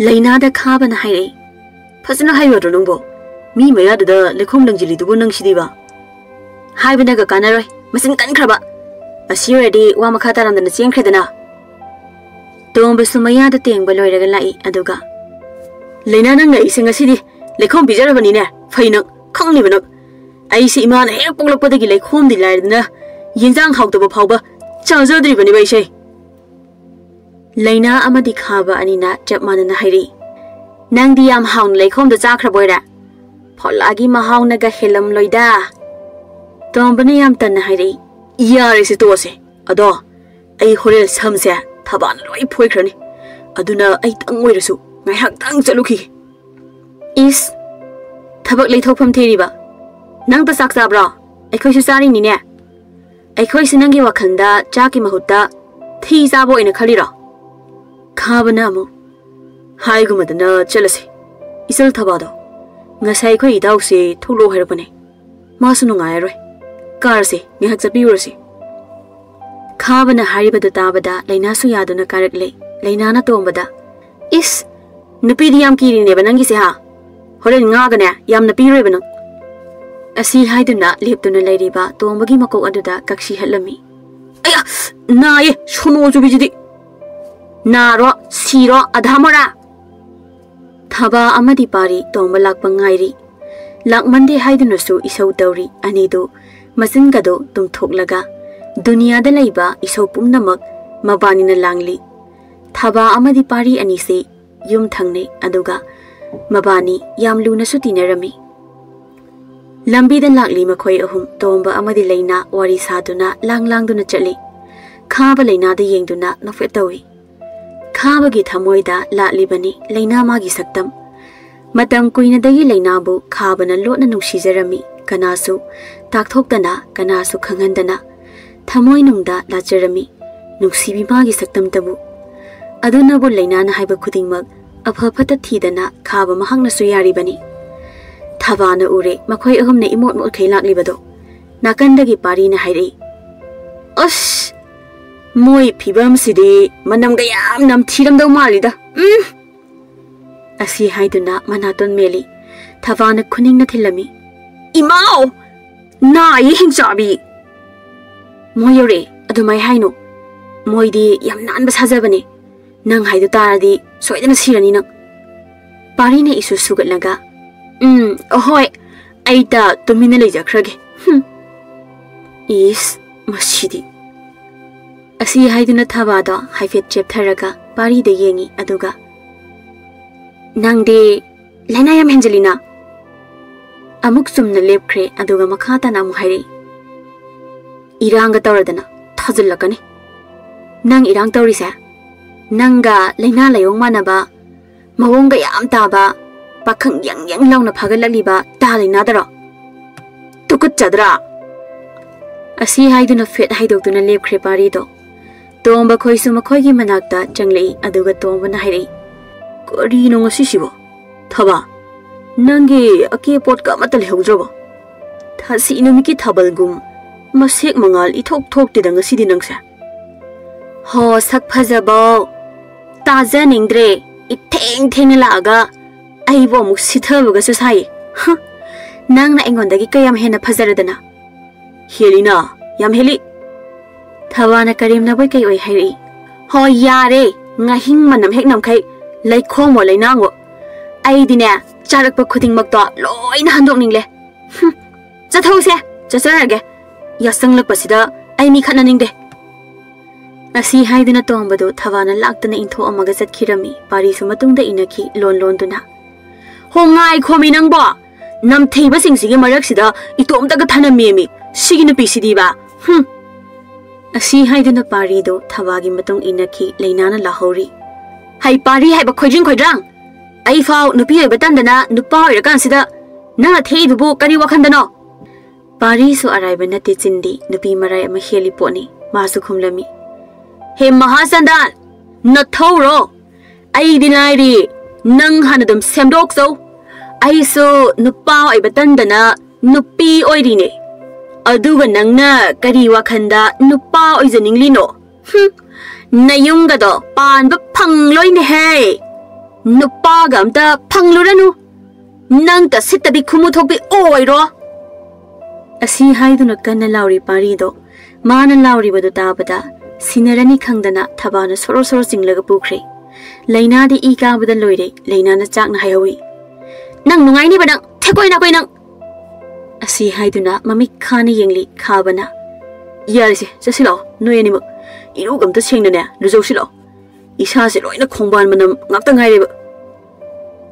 ꯂꯩꯅꯥꯗ ꯈꯥꯕꯅ ꯍꯥꯏꯔꯛꯏ, "ꯐꯖꯅ ꯍꯥꯏꯌꯨ ꯌꯥꯗ꯭ꯔꯣ ꯅꯪꯕꯣ? ꯃꯤ ꯃꯌꯥꯗꯨꯗ ꯂꯩꯈꯣꯝ ꯂꯪꯁꯤꯜꯂꯤꯗꯨꯕꯨ ꯅꯪ ꯁꯤꯗꯤꯕ?" "ꯍꯥꯏꯕꯅꯒ ꯀꯥꯟꯅꯔꯣꯏ, ꯃꯆꯤꯟ ꯀꯟꯈ꯭ꯔꯕ꯫ ꯑꯁꯤ ꯑꯣꯏꯔꯗꯤ ꯋꯥ ꯃꯈꯥ ꯇꯥꯔꯝꯗꯅ ꯆꯦꯟꯈ꯭ꯔꯦꯗꯅ꯫" ꯇꯣꯝꯕꯁꯨ ꯃꯌꯥꯗ ꯇꯦꯡꯕ ꯂꯣꯏꯔꯒ ꯂꯥꯛꯏ꯫ ꯑꯗꯨꯒ, "ꯂꯩꯅꯥ, ꯅꯪ ꯂꯥꯛꯏꯁꯦ ꯉꯁꯤꯗꯤ ꯂꯩꯈꯣꯝ ꯄꯤꯖꯔꯕꯅꯤꯅꯦ꯫ ꯐꯩ ꯅꯪ, ꯈꯪꯅꯤꯕ ꯅꯪ꯫ ꯑꯩꯁꯦ ꯏꯃꯥꯅ ꯍꯦꯛ ꯄꯣꯛꯂꯛꯄꯗꯒꯤ ꯂꯩꯈꯣꯝꯗꯤ ꯂꯥꯏꯔꯗꯅ ꯌꯦꯟꯖꯥꯡ ꯍꯥꯎꯇꯕ ꯐꯥꯎꯕ ꯆꯥꯖꯗ꯭ꯔꯤꯕꯅꯦꯕ ꯑꯩꯁꯦ꯫" ꯂꯩꯅꯥ ꯑꯃꯗꯤ ꯈꯥꯕ ꯑꯅꯤꯅ ꯆꯞ ꯃꯥꯟꯅꯅ ꯍꯥꯏꯔꯛꯏ, "ꯅꯪꯗꯤ ꯌꯥꯝ ꯍꯥꯎꯅ ꯂꯩꯈꯣꯝꯗꯣ ꯆꯥꯈ꯭ꯔꯕꯣꯏꯔꯦ? ꯐꯣꯂꯥꯒꯤ ꯃꯍꯥꯎꯅꯒ ꯍꯦꯜꯂꯝꯂꯣꯏꯗ꯫" ꯇꯣꯝꯕꯅ ꯌꯥꯝ ꯇꯟꯅ ꯍꯥꯏꯔꯛꯏ, "ꯌꯥꯔꯦꯁꯦ, ꯇꯣꯛꯑꯁꯦ꯫ ꯑꯗꯣ ꯑꯩ ꯍꯣꯔꯦꯟ ꯁꯝꯁꯦ ꯊꯕꯥꯅ ꯂꯣꯏ ꯐꯣꯏꯈ꯭ꯔꯅꯤ꯫ ꯑꯗꯨꯅ ꯑꯩꯇꯪ ꯑꯣꯏꯔꯁꯨ ꯉꯥꯏꯍꯥꯛꯇꯪ ꯆꯠꯂꯨꯈꯤꯒꯦ꯫" "ꯏꯁ, ꯊꯕꯛ ꯂꯩꯊꯣꯛꯐꯝ ꯊꯤꯔꯤꯕ? ꯅꯪꯇ ꯆꯥꯛ ꯆꯥꯕ꯭ꯔꯣ? ꯑꯩꯈꯣꯏꯁꯨ ꯆꯥꯔꯤꯅꯤꯅꯦ꯫ ꯑꯩꯈꯣꯏꯁꯨ ꯅꯪꯒꯤ ꯋꯥꯈꯜꯗ ꯆꯥꯛꯀꯤ ꯃꯍꯨꯠꯇ ꯊꯤ ꯆꯥꯕ ꯑꯣꯏꯅ ꯈꯜꯂꯤꯔꯣ?" ꯈꯥꯕꯅ ꯑꯃꯨꯛ, "ꯍꯥꯏꯒꯨꯝꯃꯗꯅ ꯆꯠꯂꯁꯤ꯫ ꯏꯆꯜ ꯊꯕꯥꯗꯣ, ꯉꯁꯥꯏ ꯑꯩꯈꯣꯏ ꯏꯇꯥꯎꯁꯦ ꯊꯣꯛꯂꯛꯑꯣ ꯍꯥꯏꯔꯛꯄꯅꯦ꯫ ꯃꯥꯁꯨ ꯅꯨꯡꯉꯥꯏꯔꯔꯣꯏ꯫ ꯀꯥꯔꯁꯦ, ꯉꯥꯏꯍꯥꯛ ꯆꯠꯄꯤꯔꯨꯔꯁꯤ꯫" ꯈꯥꯕꯅ ꯍꯥꯏꯔꯤꯕꯗꯨ ꯇꯥꯕꯗ ꯂꯩꯅꯥꯁꯨ ꯌꯥꯗꯨꯅ ꯀꯥꯔꯛꯂꯦ꯫ ꯂꯩꯅꯥꯅ ꯇꯣꯝꯕꯗ, "ꯏꯁ! ꯅꯨꯄꯤꯗꯤ ꯌꯥꯝ ꯀꯤꯔꯤꯅꯦꯕ ꯅꯪꯒꯤꯁꯦ, ꯍꯥ? ꯍꯣꯔꯦꯟ ꯉꯥꯒꯅꯦ ꯌꯥꯝꯅ ꯄꯤꯔꯣꯏꯕ ꯅꯪ!" ꯑꯁꯤ ꯍꯥꯏꯗꯨꯅ ꯂꯦꯞꯇꯨꯅ ꯂꯩꯔꯤꯕ ꯇꯣꯝꯕꯒꯤ ꯃꯀꯣꯛ ꯑꯗꯨꯗ ꯀꯛꯁꯤ ꯍꯠꯂꯝꯃꯤ꯫ "ꯑꯌꯥ! ꯅꯥꯏꯌꯦ, ꯁꯣꯅꯣ ꯆꯨꯕꯤꯁꯤꯗꯤ! ꯅꯥꯔꯣ, ꯁꯤꯔꯣ, ꯑꯙꯥ ꯃꯣꯔꯥ!" ꯊꯥꯕꯥ ꯑꯃꯗꯤ ꯄꯥꯔꯤ ꯇꯣꯝꯕ ꯂꯥꯛꯄ ꯉꯥꯏꯔꯤ꯫ ꯂꯥꯛꯃꯟꯗꯦ ꯍꯥꯏꯗꯨꯅꯁꯨ ꯏꯁꯧ ꯇꯧꯔꯤ꯫ ꯑꯅꯤꯗꯨ ꯃꯆꯤꯟꯒꯗꯨ ꯇꯨꯝꯊꯣꯛꯂꯒ ꯗꯨꯅꯤꯌꯥꯗ ꯂꯩꯕ ꯏꯁꯧ ꯄꯨꯝꯅꯃꯛ ꯃꯕꯥꯅꯤꯅ ꯂꯥꯡꯂꯤ꯫ ꯊꯥꯕꯥ ꯑꯃꯗꯤ ꯄꯥꯔꯤ ꯑꯅꯤꯁꯤ ꯌꯨꯝ ꯊꯪꯅꯩ, ꯑꯗꯨꯒ ꯃꯕꯥꯅꯤ ꯌꯥꯝ ꯂꯨꯅꯁꯨ ꯇꯤꯟꯅꯔꯝꯃꯤ꯫ ꯂꯝꯕꯤꯗ ꯂꯥꯛꯂꯤ ꯃꯈꯣꯏ ꯑꯍꯨꯝ, ꯇꯣꯝꯕ ꯑꯃꯗꯤ ꯂꯩꯅꯥ ꯋꯥꯔꯤ ꯁꯥꯗꯨꯅ ꯂꯥꯡ ꯂꯥꯡꯗꯨꯅ ꯆꯠꯂꯤ꯫ ꯈꯥꯕ ꯂꯩꯅꯥꯗ ꯌꯦꯡꯗꯨꯅ ꯅꯣꯛꯐꯦꯠ ꯇꯧꯏ꯫ ꯈꯥꯕꯒꯤ ꯊꯃꯣꯏꯗ ꯂꯥꯠꯂꯤꯕꯅꯤ ꯂꯩꯅꯥ ꯃꯥꯒꯤ ꯁꯛꯇꯝ꯫ ꯃꯇꯝ ꯀꯨꯏꯅꯗꯒꯤ ꯂꯩꯅꯥꯕꯨ ꯈꯥꯕꯅ ꯂꯣꯠꯅ ꯅꯨꯡꯁꯤꯖꯔꯝꯃꯤ, ꯀꯅꯥꯁꯨ ꯇꯥꯛꯊꯣꯛꯇꯅ, ꯀꯅꯥꯁꯨ ꯈꯪꯍꯟꯗꯅ, ꯊꯃꯣꯏꯅꯨꯡꯗ ꯂꯥꯠꯆꯔꯝꯃꯤ ꯅꯨꯡꯁꯤꯕꯤ ꯃꯥꯒꯤ ꯁꯛꯇꯝꯇꯕꯨ꯫ ꯑꯗꯨꯅꯕꯨ ꯂꯩꯅꯥꯅ ꯍꯥꯏꯕ ꯈꯨꯗꯤꯡꯃꯛ ꯑꯐ ꯐꯠꯇ ꯊꯤꯗꯅ ꯈꯥꯕ ꯃꯍꯥꯛꯅꯁꯨ ꯌꯥꯔꯤꯕꯅꯤ꯫ ꯊꯥꯕꯥꯅ ꯎꯔꯦ, ꯃꯈꯣꯏ ꯑꯍꯨꯝꯅ ꯏꯃꯣꯠ ꯃꯣꯠꯈꯩ ꯂꯥꯛꯂꯤꯕꯗꯣ꯫ ꯅꯥꯀꯟꯗꯒꯤ ꯄꯥꯔꯤꯅ ꯍꯥꯏꯔꯛꯏ, "ꯑꯁ! ꯃꯣꯏ ꯐꯤꯕꯝꯁꯤꯗꯤ ꯃꯅꯝꯒ ꯌꯥꯝ ꯅꯝꯊꯤꯔꯝꯗꯧ ꯃꯥꯜꯂꯤꯗ꯫ ꯎꯝ!" ꯑꯁꯤ ꯍꯥꯏꯗꯨꯅ ꯃꯅꯥꯇꯣꯟ ꯃꯦꯜꯂꯤ꯫ ꯊꯥꯕꯥꯅ ꯈꯨꯅꯤꯡꯅ ꯊꯤꯜꯂꯝꯃꯤ꯫ "ꯏꯃꯥꯎ! ꯅꯥꯏꯌꯦ ꯍꯤꯡꯆꯥꯕꯤ!" "ꯃꯣꯏ ꯌꯧꯔꯛꯑꯦ, ꯑꯗꯨꯃꯥꯏ ꯍꯥꯏꯅꯣ꯫ ꯃꯣꯏꯗꯤ ꯌꯥꯝ ꯅꯥꯟꯕ ꯁꯥꯖꯕꯅꯦ꯫ ꯅꯪ ꯍꯥꯏꯗꯨ ꯇꯥꯔꯗꯤ ꯁꯣꯏꯗꯅ ꯁꯤꯔꯅꯤ ꯅꯪ꯫" ꯄꯥꯔꯤꯅ ꯏꯁꯨ ꯁꯨꯒꯠꯂꯒ, "ꯎꯝ, ꯍꯣꯏ, ꯑꯩ ꯇ ꯇꯨꯃꯤꯟꯅ ꯂꯩꯖꯈ꯭ꯔꯒꯦ꯫ ꯍꯨꯝ꯫ ꯏꯁ, ꯃꯁꯤꯗꯤ꯫" ꯑꯁꯤ ꯍꯥꯏꯗꯨꯅ ꯊꯥꯕꯥꯗꯣ ꯍꯥꯏꯐꯦꯠ ꯆꯦꯞꯊꯔꯒ ꯄꯥꯔꯤꯗ ꯌꯦꯡꯉꯤ, ꯑꯗꯨꯒ, "ꯅꯪꯗꯤ ꯂꯥꯏꯅꯥ ꯌꯥꯝ ꯍꯦꯟꯖꯤꯜꯂꯤꯅ꯫" ꯑꯃꯨꯛ ꯆꯨꯝꯅ ꯂꯦꯞꯈ꯭ꯔꯦ, ꯑꯗꯨꯒ ꯃꯈꯥ ꯇꯥꯅ ꯑꯃꯨꯛ ꯍꯥꯏꯔꯛꯏ, "ꯏꯔꯥꯡꯒ ꯇꯧꯔꯗꯅ ꯊꯥꯖꯤꯜꯂꯛꯀꯅꯤ꯫ ꯅꯪ ꯏꯔꯥꯡ ꯇꯧꯔꯤꯁꯦ ꯅꯪꯒ ꯂꯥꯏꯅꯥ ꯂꯥꯏꯑꯣꯡ ꯃꯥꯟꯅꯕ, ꯃꯑꯣꯡꯒ ꯌꯥꯝ ꯇꯥꯕ, ꯄꯥꯈꯪ ꯌꯪ ꯌꯪ ꯂꯥꯎꯅ ꯐꯥꯒꯠꯂꯛꯂꯤꯕ ꯇꯥ ꯂꯥꯏꯅꯥꯗꯔꯣ? ꯇꯨꯀꯠꯆꯗ꯭ꯔꯥ?" ꯑꯁꯤ ꯍꯥꯏꯗꯨꯅ ꯐꯦꯠ ꯍꯥꯏꯗꯣꯛꯇꯨꯅ ꯂꯦꯞꯈ꯭ꯔꯦ ꯄꯥꯔꯤꯗꯣ꯫ ꯇꯣꯝꯕ ꯈꯣꯏꯁꯨ ꯃꯈꯣꯏꯒꯤ ꯃꯅꯥꯛꯇ ꯆꯪꯂꯛꯏ, ꯑꯗꯨꯒ ꯇꯣꯝꯕꯅ ꯍꯥꯏꯔꯛꯏ, "ꯀꯔꯤꯅꯣ ꯉꯁꯤꯁꯤꯕꯣ? ꯊꯕꯥ, ꯅꯪꯒꯤ ꯑꯀꯦ ꯑꯄꯣꯠꯀ ꯑꯃꯠꯇ ꯂꯩꯍꯧꯗ꯭ꯔꯕꯣ? ꯊꯥꯁꯤ ꯅꯨꯃꯤꯠꯀꯤ ꯊꯥꯕꯜꯒꯨꯝ ꯃꯁꯦꯛ ꯃꯉꯥꯜ ꯏꯊꯣꯛ ꯊꯣꯛꯇꯦꯗ ꯉꯁꯤꯗꯤ ꯅꯪꯁꯦ꯫ ꯍꯣ, ꯁꯛ ꯐꯖꯕꯧ, ꯇꯥꯖꯅꯤꯡꯗ꯭ꯔꯦ꯫ ꯏꯊꯦꯡ ꯊꯦꯡꯅ ꯂꯥꯛꯑꯒ ꯑꯩꯕꯨ ꯑꯃꯨꯛ ꯁꯤꯊꯕꯒꯁꯨ ꯁꯥꯏ꯫ ꯍ, ꯅꯪꯅ ꯑꯩꯉꯣꯟꯗꯒꯤ ꯀꯌꯥꯝ ꯍꯦꯟꯅ ꯐꯖꯔꯗꯅ? ꯍꯦꯜꯂꯤꯅ, ꯌꯥꯝ ꯍꯦꯜꯂꯤ꯫ ꯊꯕꯥꯅ ꯀꯔꯦꯝꯅꯕꯣꯏ ꯀꯩ ꯑꯣꯏ ꯍꯥꯏꯔꯛꯏ꯫ ꯍꯣ, ꯌꯥꯔꯦ, ꯉꯥꯍꯤꯡ ꯃꯅꯝ ꯍꯦꯛ ꯅꯝꯈꯩ, ꯂꯩꯈꯣꯝꯃꯣ ꯂꯩꯅꯥꯡꯉꯣ꯫ ꯑꯩꯗꯤꯅꯦ, ꯆꯥꯔꯛꯄ ꯈꯨꯗꯤꯡꯃꯛꯇꯣ ꯂꯣꯏꯅ ꯍꯟꯗꯣꯛꯅꯤꯡꯂꯦ꯫ ꯍꯨꯝ, ꯆꯠꯊꯧꯁꯦ, ꯆꯠꯆꯔꯒꯦ꯫ ꯌꯥꯁꯪꯂꯛꯄꯁꯤꯗ ꯑꯩ ꯃꯤ ꯈꯠꯅꯅꯤꯡꯗꯦ꯫ ꯑꯁꯤ ꯍꯥꯏꯗꯨꯅ ꯇꯣꯝꯕꯗꯨ ꯊꯕꯥꯅ ꯂꯥꯛꯇꯅ ꯏꯟꯊꯣꯛꯑꯝꯃꯒ ꯆꯠꯈꯤꯔꯝꯃꯤ꯫ ꯄꯥꯔꯤꯁꯨ ꯃꯇꯨꯡꯗ ꯏꯟꯅꯈꯤ ꯂꯣꯟ ꯂꯣꯟꯗꯨꯅ꯫ ꯍꯣ, ꯉꯥꯏꯈꯣꯃꯤ ꯅꯪꯕꯣ! ꯅꯝꯊꯩꯕꯁꯤꯡꯁꯤꯒꯤ ꯃꯔꯛꯁꯤꯗ ꯏꯇꯣꯝꯇꯒ ꯊꯅꯝꯃꯦꯃꯤ, ꯁꯤꯒꯤ ꯅꯨꯄꯤꯁꯤꯗꯤꯕ꯫ ꯍꯨꯝ! ꯑꯁꯤ ꯍꯥꯏꯗꯨꯅ ꯄꯥꯔꯤꯗꯨ ꯊꯕꯥꯒꯤ ꯃꯇꯨꯡ ꯏꯟꯅꯈꯤ꯫ ꯂꯩꯅꯥꯅ ꯂꯥꯍꯧꯔꯤ꯫ ꯍꯩ ꯄꯥꯔꯤ ꯍꯥꯏꯕ ꯈꯣꯏꯗ꯭ꯔꯤꯡ ꯈꯣꯏꯗ꯭ꯔꯥꯡ! ꯑꯩꯐꯥꯎ ꯅꯨꯄꯤ ꯑꯣꯏꯕ ꯇꯟꯗꯅ ꯅꯨꯄꯥ ꯑꯣꯏꯔꯀꯥꯟꯁꯤꯗ ꯅꯪꯅ ꯊꯦꯛꯏꯗꯨꯕꯨ ꯀꯔꯤ ꯋꯥꯈꯟꯗꯅꯣ? ꯄꯥꯔꯤꯁꯨ ꯑꯔꯥꯏꯕ ꯅꯠꯇꯦ ꯆꯤꯟꯗꯤ, ꯅꯨꯄꯤ ꯃꯔꯥꯏ ꯑꯃ ꯍꯦꯜꯂꯤ ꯄꯣꯠꯅꯤ꯫ ꯃꯥꯁꯨ ꯈꯨꯝꯂꯝꯃꯤ꯫ ꯍꯦ ꯃꯍꯥꯆꯟꯗꯥꯟ! ꯅꯊꯧꯔꯣ? ꯑꯩꯗꯤ ꯂꯥꯏꯔꯤ, ꯅꯪ ꯍꯥꯟꯅ ꯑꯗꯨꯝ ꯁꯦꯝꯗꯣꯛꯆꯧ꯫ ꯑꯩꯁꯨ ꯅꯨꯄꯥ ꯑꯣꯏꯕ ꯇꯟꯗꯅ ꯅꯨꯄꯤ ꯑꯣꯏꯔꯤꯅꯦ꯫ ꯑꯗꯨꯒ ꯅꯪꯅ ꯀꯔꯤ ꯋꯥꯈꯟꯗ ꯅꯨꯄꯥ ꯑꯣꯏꯖꯅꯤꯡꯂꯤꯅꯣ? ꯍꯨꯝ, ꯅꯌꯨꯝꯒꯗꯣ ꯄꯥꯟꯕ ꯐꯪꯂꯣꯏꯅꯦꯍꯦ꯫ ꯅꯨꯄꯥꯒ ꯑꯝꯇ ꯐꯪꯂꯨꯔꯅꯨ꯫ ꯅꯪꯇ ꯁꯤꯠꯇꯕꯤ ꯈꯨꯃꯨ ꯊꯣꯛꯄꯤ ꯑꯣꯏꯔꯣ꯫ ꯑꯁꯤ ꯍꯥꯏꯗꯨꯅ ꯀꯟꯅ ꯂꯥꯎꯔꯤ ꯄꯥꯔꯤꯗꯣ꯫ ꯃꯥꯅ ꯂꯥꯎꯔꯤꯕꯗꯨ ꯇꯥꯕꯗ ꯁꯤꯟꯅꯔꯅꯤ ꯈꯪꯗꯅ ꯊꯕꯥꯅ ꯁꯣꯔꯣ ꯁꯣꯔꯣ ꯆꯤꯡꯂꯒ ꯄꯨꯈ꯭ꯔꯦ꯫ ꯂꯩꯅꯥꯗꯤ ꯏ ꯀꯥꯕꯗ ꯂꯣꯏꯔꯦ꯫ ꯂꯩꯅꯥꯅ ꯆꯥꯛꯅ ꯍꯥꯏꯍꯧꯏ꯫ ꯅꯪ ꯅꯨꯡꯉꯥꯏꯅꯤꯕ ꯅꯪ, ꯊꯦꯀꯣꯏ ꯅꯥꯀꯣꯏ ꯅꯪ꯫ ꯑꯁꯤ ꯍꯥꯏꯗꯨꯅ ꯃꯃꯤꯠ ꯈꯥꯅ ꯌꯦꯡꯂꯤ ꯈꯥꯕꯅ꯫ ꯌꯥꯔꯦꯁꯦ, ꯆꯠꯁꯤ ꯂꯥꯛꯑꯣ, ꯅꯣꯏ ꯑꯅꯤꯃꯛ꯫ ꯏꯔꯨꯒ ꯑꯝꯇ ꯁꯦꯡꯅꯅꯦ ꯂꯨꯖꯧꯁꯤ ꯂꯥꯛꯑꯣ꯫ ꯏꯁꯥꯁꯦ ꯂꯣꯏꯅ ꯈꯣꯡꯕꯥꯟ ꯃꯅꯝ ꯉꯥꯛꯇ ꯉꯥꯏꯔꯦꯕ꯫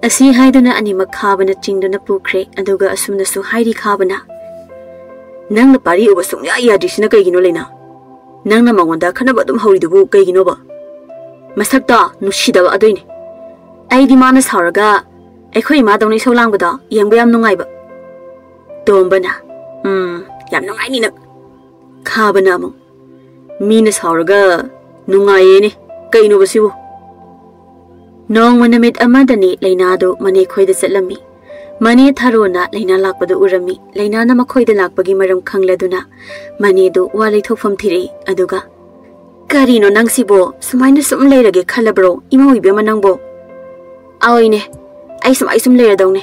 ꯑꯁꯤ ꯍꯥꯏꯗꯨꯅ ꯑꯅꯤꯃꯛ ꯈꯥꯕꯅ ꯆꯤꯡꯗꯨꯅ ꯄꯨꯈ꯭ꯔꯦ꯫ ꯑꯗꯨꯒ ꯑꯁꯨꯝꯅꯁꯨ ꯍꯥꯏꯔꯤ ꯈꯥꯕꯅ꯫ ꯅꯪꯅ ꯄꯥꯔꯤ ꯎꯕ ꯁꯨꯡꯌꯥ ꯌꯥꯗ꯭ꯔꯤꯁꯤꯅ ꯀꯩꯒꯤꯅꯣ ꯂꯩꯅꯥ? ꯅꯪꯅ ꯃꯉꯣꯟꯗ ꯈꯠꯅꯕ ꯑꯗꯨꯝ ꯍꯧꯔꯤꯗꯨꯕꯨ ꯀꯩꯒꯤꯅꯣꯕ? ꯃꯁꯛꯇꯣ ꯅꯨꯡꯁꯤꯗꯕ ꯑꯗꯨꯏꯅꯦ꯫ ꯑꯩꯗꯤ ꯃꯥꯅ ꯁꯥꯎꯔꯒ ꯑꯩꯈꯣꯏ ꯏꯃꯥꯗꯧꯅ ꯏꯁꯧ ꯂꯥꯡꯕꯗꯣ ꯌꯦꯡꯕ ꯌꯥꯝ ꯅꯨꯡꯉꯥꯏꯕ꯫ ꯇꯣꯝꯕꯅ, ꯎꯝ, ꯌꯥꯝ ꯅꯨꯡꯉꯥꯏꯅꯤ ꯅꯪ꯫ ꯈꯥꯕꯅ ꯑꯃꯨꯛ, ꯃꯤꯅ ꯁꯥꯎꯔꯒ ꯅꯨꯡꯉꯥꯏꯌꯦꯅꯦ, ꯀꯩꯅꯣꯕ ꯁꯤꯕꯨ? ꯅꯣꯡꯃ ꯅꯨꯃꯤꯠ ꯑꯃꯗꯅꯤ ꯂꯩꯅꯥꯗꯨ ꯃꯅꯦ ꯈꯣꯏꯗ ꯆꯠꯂꯝꯃꯤ꯫ ꯃꯅꯦ ꯊꯔꯣꯅ ꯂꯩꯅꯥ ꯂꯥꯛꯄꯗꯨ ꯎꯔꯝꯃꯤ꯫ ꯂꯩꯅꯥꯅ ꯃꯈꯣꯏꯗ ꯂꯥꯛꯄꯒꯤ ꯃꯔꯝ ꯈꯪꯂꯗꯨꯅ ꯃꯅꯦꯗꯨ ꯋꯥ ꯂꯩꯊꯣꯛꯐꯝ ꯊꯤꯔꯛꯏ꯫ ꯑꯗꯨꯒ, ꯀꯔꯤꯅꯣ ꯅꯪꯁꯤꯕꯣ? ꯁꯨꯃꯥꯏꯅ ꯁꯨꯝ ꯂꯩꯔꯒꯦ ꯈꯜꯂꯕ꯭ꯔꯣ, ꯏꯃꯧ ꯏꯕꯦꯝꯃ ꯅꯪꯕꯣ? ꯑꯑꯣꯏꯅꯦ, ꯑꯩ ꯁꯨꯃꯥꯏ ꯁꯨꯝ ꯂꯩꯔꯗꯧꯅꯦ꯫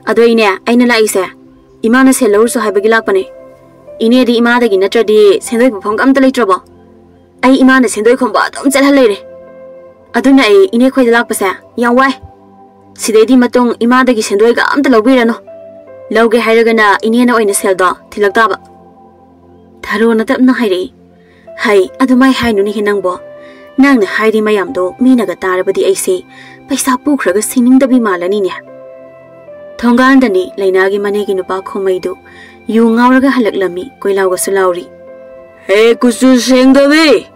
ꯑꯗꯣ ꯑꯩꯅꯦ, ꯑꯩꯅ ꯂꯥꯛꯏꯁꯦ, ꯏꯃꯥꯅ ꯁꯦꯜ ꯂꯧꯔꯨꯁꯨ ꯍꯥꯏꯕꯒꯤ ꯂꯥꯛꯄꯅꯦ꯫ ꯏꯅꯦꯗꯤ ꯏꯃꯥꯗꯒꯤ ꯅꯠꯇ꯭ꯔꯗꯤ ꯁꯦꯟꯗꯣꯏ ꯄꯨꯐꯝꯒ ꯑꯝꯇ ꯂꯩꯇ꯭ꯔꯕꯣ? ꯑꯩ ꯏꯃꯥꯅ ꯁꯦꯟꯗꯣꯏ ꯈꯣꯝꯕ ꯑꯗꯨꯝ ꯆꯠꯍꯜ ꯂꯩꯔꯦ꯫ ꯑꯗꯨꯅ ꯑꯩ ꯏꯅꯦ ꯈꯣꯏꯗ ꯂꯥꯛꯄꯁꯦ ꯌꯥꯝ ꯋꯥꯏ꯫ ꯁꯤꯗꯩꯗꯤ ꯃꯇꯨꯡ ꯏꯃꯥꯗꯒꯤ ꯁꯦꯟꯗꯣꯏꯒ ꯑꯝꯇ ꯂꯧꯕꯤꯔꯅꯨ꯫ ꯂꯧꯒꯦ ꯍꯥꯏꯔꯒꯅ ꯏꯅꯦꯅ ꯑꯣꯏꯅ ꯁꯦꯜꯗꯣ ꯊꯤꯜꯂꯛ ꯇꯥꯕ꯫ ꯊꯔꯣꯅ ꯇꯞꯅ ꯍꯥꯏꯔꯛꯏ꯫ ꯍꯩ, ꯑꯗꯨꯃꯥꯏ ꯍꯥꯏꯅꯨꯅꯦꯍꯦ ꯅꯪꯕꯣ꯫ ꯅꯪꯅ ꯍꯥꯏꯔꯤ ꯃꯌꯥꯝꯗꯣ ꯃꯤꯅꯒ ꯇꯥꯔꯕꯗꯤ ꯑꯩꯁꯦ ꯄꯩꯁꯥ ꯄꯨꯈ꯭ꯔꯒ ꯁꯤꯡꯅꯤꯡꯗꯕꯤ ꯃꯥꯜꯂꯅꯤꯅꯦ꯫ ꯊꯣꯡꯒꯥꯟꯗꯅꯤ ꯂꯩꯅꯥꯒꯤ ꯃꯅꯦꯒꯤ ꯅꯨꯄꯥ ꯈꯣꯃꯩꯗꯨ ꯌꯨ ꯉꯥꯎꯔꯒ ꯍꯜꯂꯛꯂꯝꯃꯤ, ꯀꯣꯏꯂꯥꯎꯒꯁꯨ ꯂꯥꯎꯔꯤ꯫ ꯍꯦ ꯀꯨꯆꯨ ꯁꯦꯡꯗꯕꯤ!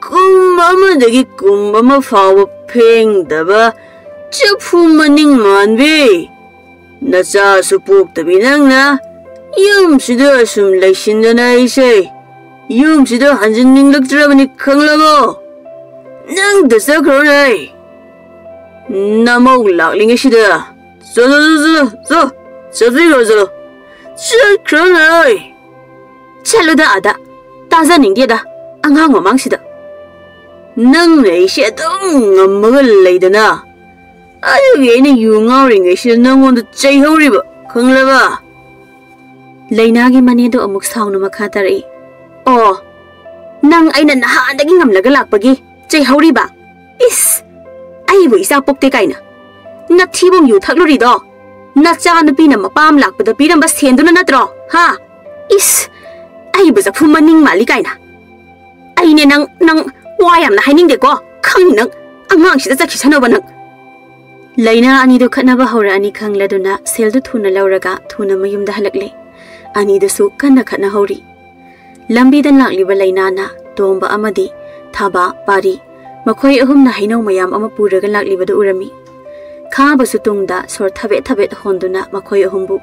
ꯀꯨꯝ ꯑꯃꯗꯒꯤ ꯀꯨꯝ ꯑꯃ ꯐꯥꯎꯕ ꯐꯦꯡꯗꯕ ꯆꯐꯨ ꯃꯅꯤꯡ ꯃꯥꯟꯕꯤ! ꯅꯆꯥꯁꯨ ꯄꯣꯛꯇꯕꯤ ꯅꯪꯅ ꯌꯨꯝꯁꯤꯗ ꯑꯁꯨꯝ ꯂꯩꯁꯤꯟꯗꯅ ꯑꯩꯁꯦ ꯌꯨꯝꯁꯤꯗ ꯍꯟꯖꯤꯟꯅꯤꯡꯂꯛꯇ꯭ꯔꯕꯅꯤ, ꯈꯪꯂꯕꯣ? ꯅꯪꯗ ꯆꯠꯈ꯭ꯔꯣꯅꯦ꯫ ꯅꯃꯧ ꯂꯥꯛꯂꯤꯉꯩꯁꯤꯗ ꯆꯠꯂꯣ, ꯆꯠꯂꯣ, ꯆꯠꯂꯣ, ꯆꯠꯂꯣ꯫ ꯆꯠꯄꯤꯈ꯭ꯔꯣ, ꯆꯠꯂꯣ꯫ ꯆꯠꯈ꯭ꯔꯣꯅꯦ꯫ ꯆꯠꯂꯨꯗ ꯑꯥꯗ꯫ ꯇꯥꯖꯅꯤꯡꯗꯦꯗ, ꯑꯉꯥꯡ ꯃꯃꯥꯡꯁꯤꯗ꯫ ꯅꯪꯅ ꯑꯩꯁꯦ ꯑꯗꯨꯝ ꯉꯝꯃꯒ ꯂꯩꯗꯅ꯫ ꯑꯗꯨꯒꯤ ꯑꯩꯅ ꯌꯨ ꯉꯥꯎꯔꯤꯉꯩꯁꯤꯗ ꯅꯪꯉꯣꯟꯗ ꯆꯩꯍꯧꯔꯤꯕ, ꯈꯪꯂꯕ? ꯂꯩꯅꯥꯒꯤ ꯃꯅꯦꯗꯣ ꯑꯃꯨꯛ ꯁꯥꯎꯅ ꯃꯈꯥ ꯇꯥꯔꯛꯏ꯫ ꯑꯣ, ꯅꯪ ꯑꯩꯅ ꯅꯍꯥꯟꯗꯒꯤ ꯉꯝꯂꯒ ꯂꯥꯛꯄꯒꯤ ꯆꯩꯍꯧꯔꯤꯕ? ꯏꯁ! ꯑꯩꯕꯨ ꯏꯆꯥ ꯄꯣꯛꯇꯦ ꯀꯥꯏꯅ꯫ ꯅꯊꯤꯕꯣꯡ ꯌꯨ ꯊꯛꯂꯨꯔꯤꯗꯣ ꯅꯆꯥ ꯅꯨꯄꯤꯅ ꯃꯄꯥꯝ ꯂꯥꯛꯄꯗ ꯄꯤꯔꯝꯕ ꯁꯦꯟꯗꯨꯅ ꯅꯠꯇ꯭ꯔꯣ? ꯍꯥ? ꯏꯁ! ꯑꯩꯕꯨ ꯆꯐꯨ ꯃꯅꯤꯡ ꯃꯥꯜꯂꯤ ꯀꯥꯏꯅ꯫ ꯑꯩꯅꯦ ꯅꯪ, ꯅꯪ ꯋꯥ ꯌꯥꯝꯅ ꯍꯥꯏꯅꯤꯡꯗꯦꯀꯣ꯫ ꯈꯪꯅꯤ ꯅꯪ꯫ ꯑꯉꯥꯡꯁꯤꯗ ꯆꯠꯈꯤꯁꯅꯨꯕ ꯅꯪ꯫ ꯂꯩꯅꯥ ꯑꯅꯤꯗꯨ ꯈꯠꯅꯕ ꯍꯧꯔꯛꯑꯅꯤ ꯈꯪꯂꯗꯨꯅ ꯁꯦꯜꯗꯨ ꯊꯨꯅ ꯂꯧꯔꯒ ꯊꯨꯅ ꯃꯌꯨꯝꯗ ꯍꯜꯂꯛꯂꯦ꯫ ꯑꯅꯤꯗꯨꯁꯨ ꯀꯟꯅ ꯈꯠꯅꯍꯧꯔꯤ꯫ ꯂꯝꯕꯤꯗ ꯂꯥꯛꯂꯤꯕ ꯂꯩꯅꯥꯅ ꯇꯣꯝꯕ ꯑꯃꯗꯤ ꯊꯥꯕ, ꯄꯥꯔꯤ, ꯃꯈꯣꯏ ꯑꯍꯨꯝꯅ ꯍꯩꯅꯧ ꯃꯌꯥꯝ ꯑꯃ ꯄꯨꯔꯒ ꯂꯥꯛꯂꯤꯕꯗꯨ ꯎꯔꯝꯃꯤ꯫ ꯈꯥꯕꯁꯨ ꯇꯨꯡꯗ ꯁꯣꯔ ꯊꯕꯦꯠ ꯊꯕꯦꯠ ꯍꯣꯟꯗꯨꯅ ꯃꯈꯣꯏ ꯑꯍꯨꯝꯕꯨ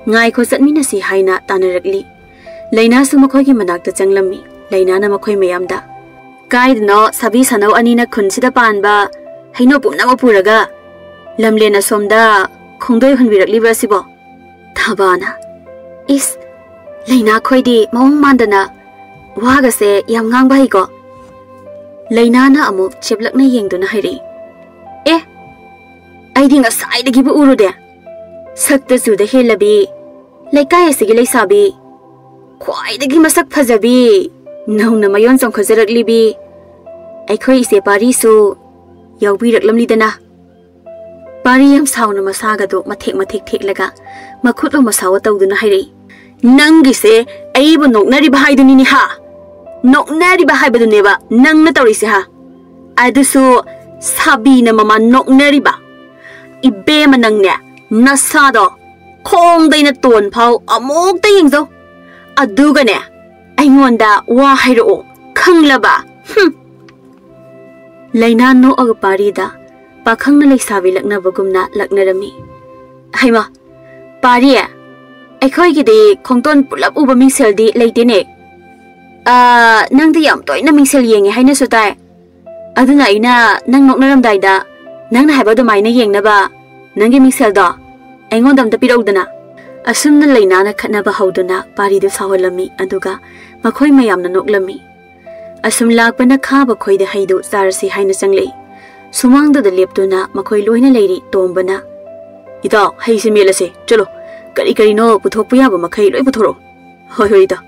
"ꯉꯥꯏꯈꯣ, ꯆꯠꯃꯤꯟꯅꯁꯤ" ꯍꯥꯏꯅ ꯇꯥꯟꯅꯔꯛꯂꯤ꯫ ꯂꯩꯅꯥꯁꯨ ꯃꯈꯣꯏꯒꯤ ꯃꯅꯥꯛꯇ ꯆꯪꯂꯝꯃꯤ꯫ ꯂꯩꯅꯥꯅ ꯃꯈꯣꯏ ꯃꯌꯥꯝꯗ, "ꯀꯥꯏꯗꯅꯣ ꯁꯥꯕꯤ ꯁꯥꯅꯧ ꯑꯅꯤꯅ ꯈꯨꯟꯁꯤꯗ ꯄꯥꯟꯕ ꯍꯩꯅꯧ ꯄꯨꯝꯅꯃꯛ ꯄꯨꯔꯒ ꯂꯝꯂꯦꯟ ꯑꯁꯣꯝꯗ ꯈꯣꯡꯗꯣꯏ ꯍꯨꯟꯕꯤꯔꯛꯂꯤꯕ ꯑꯁꯤꯕꯣ?" ꯊꯥꯕꯅ, "ꯏꯁ, ꯂꯩꯅꯥ ꯈꯣꯏꯗꯤ ꯃꯑꯣꯡ ꯃꯥꯟꯗꯅ ꯋꯥꯒꯁꯦ ꯌꯥꯝ ꯉꯥꯡꯕ ꯍꯩꯀꯣ꯫ ꯂꯩꯅꯥꯅ ꯑꯃꯨꯛ ꯆꯦꯞꯂꯛꯅ ꯌꯦꯡꯗꯨꯅ ꯍꯥꯏꯔꯛꯏ, "ꯑꯦ, ꯑꯩꯗꯤ ꯉꯁꯥꯏꯗꯒꯤꯕꯨ ꯎꯔꯨꯗꯦ꯫ ꯁꯛꯇ ꯆꯨꯗ ꯍꯦꯜꯂꯕꯤ, ꯂꯩꯀꯥꯏ ꯑꯁꯤꯒꯤ ꯂꯩꯁꯥꯕꯤ, ꯈ꯭ꯋꯥꯏꯗꯒꯤ ꯃꯁꯛ ꯐꯖꯕꯤ, ꯅꯧꯅ ꯃꯌꯣꯟ ꯆꯣꯡꯈꯠꯆꯔꯛꯂꯤꯕꯤ ꯑꯩꯈꯣꯏ ꯏꯆꯦ ꯄꯥꯔꯤꯁꯨ ꯌꯥꯎꯕꯤꯔꯛꯂꯝꯂꯤꯗꯅ?" ꯄꯥꯔꯤ ꯌꯥꯝ ꯁꯥꯎꯅ ꯃꯁꯥꯒꯗꯣ ꯃꯊꯦꯛ ꯃꯊꯦꯛ ꯊꯦꯛꯂꯒ ꯃꯈꯨꯠꯂꯣ ꯃꯁꯥꯋꯣ ꯇꯧꯗꯨꯅ ꯍꯥꯏꯔꯛꯏ, "ꯅꯪꯒꯤꯁꯦ ꯑꯩꯕꯨ ꯅꯣꯛꯅꯔꯤꯕ ꯍꯥꯏꯗꯨꯅꯤꯅꯦ ꯍꯥ? ꯅꯣꯛꯅꯔꯤꯕ ꯍꯥꯏꯕꯗꯨꯅꯦꯕ ꯅꯪꯅ ꯇꯧꯔꯤꯁꯦ ꯍꯥ? ꯑꯗꯨꯁꯨ ꯁꯥꯕꯤꯅ ꯃꯃꯥ ꯅꯣꯛꯅꯔꯤꯕ꯫ ꯏꯕꯦꯝꯃ ꯅꯪꯅꯦ, ꯅꯁꯥꯗꯣ ꯈꯣꯡꯗꯩꯅ ꯇꯣꯟ ꯐꯥꯎ ꯑꯃꯨꯛꯇ ꯌꯦꯡꯖꯧ꯫ ꯑꯗꯨꯒꯅꯦ, ꯑꯩꯉꯣꯟꯗ ꯋꯥ ꯍꯥꯏꯔꯛꯑꯣ, ꯈꯪꯂꯕ?" ꯍꯨꯝ꯫ ꯂꯩꯅꯥ ꯅꯣꯛꯑꯒ ꯄꯥꯔꯤꯗ ꯄꯥꯈꯪꯅ ꯂꯩꯁꯥꯕꯤ ꯂꯛꯅꯕꯒꯨꯝꯅ ꯂꯛꯅꯔꯝꯃꯤ꯫ "ꯍꯩꯃꯥ, ꯄꯥꯔꯤ, ꯑꯩꯈꯣꯏꯒꯤꯗꯤ ꯈꯣꯡꯗꯣꯟ ꯄꯨꯂꯞ ꯎꯕ ꯃꯤꯡꯁꯦꯜꯗꯤ ꯂꯩꯇꯦꯅꯦ꯫ ꯑꯥ, ꯅꯪꯗꯤ ꯌꯥꯝ ꯇꯣꯏꯅ ꯃꯤꯡꯁꯦꯜ ꯌꯦꯡꯉꯦ ꯍꯥꯏꯅꯁꯨ ꯇꯥꯏ꯫ ꯑꯗꯨꯅ ꯑꯩꯅ ꯅꯪ ꯅꯣꯛꯅꯔꯝꯗꯥꯏꯗ ꯅꯪꯅ ꯍꯥꯏꯕ ꯑꯗꯨꯃꯥꯏꯅ ꯌꯦꯡꯅꯕ ꯅꯪꯒꯤ ꯃꯤꯡꯁꯦꯜꯗꯣ ꯑꯩꯉꯣꯟꯗ ꯑꯝꯇ ꯄꯤꯔꯛꯎꯗꯅ?" ꯑꯁꯨꯝꯅ ꯂꯩꯅꯥꯅ ꯈꯠꯅꯕ ꯍꯧꯗꯨꯅ ꯄꯥꯔꯤꯗꯨ ꯁꯥꯎꯍꯜꯂꯝꯃꯤ, ꯑꯗꯨꯒ ꯃꯈꯣꯏ ꯃꯌꯥꯝꯅ ꯅꯣꯛꯂꯝꯃꯤ꯫ ꯑꯁꯨꯝ ꯂꯥꯛꯄꯅ ꯈꯥꯕ ꯈꯣꯏꯗ ꯍꯩꯗꯨ ꯆꯥꯔꯁꯤ ꯍꯥꯏꯅ ꯆꯪꯂꯛꯏ꯫ ꯁꯨꯃꯥꯡꯗꯨꯗ ꯂꯦꯞꯇꯨꯅ ꯃꯈꯣꯏ ꯂꯣꯏꯅ ꯂꯩꯔꯤ ꯇꯣꯝꯕꯅ꯫ "ꯏꯇꯥꯎ, ꯍꯩꯁꯦ ꯃꯦꯠꯂꯁꯦ, ꯆꯠꯂꯣ꯫ ꯀꯔꯤ ꯀꯔꯤꯅꯣ ꯄꯨꯊꯣꯛꯄ ꯌꯥꯕ ꯃꯈꯩ ꯂꯣꯏ ꯄꯨꯊꯣꯔꯛꯑꯣ꯫" "ꯍꯣꯏ, ꯍꯣꯏ, ꯏꯇꯥꯎ꯫"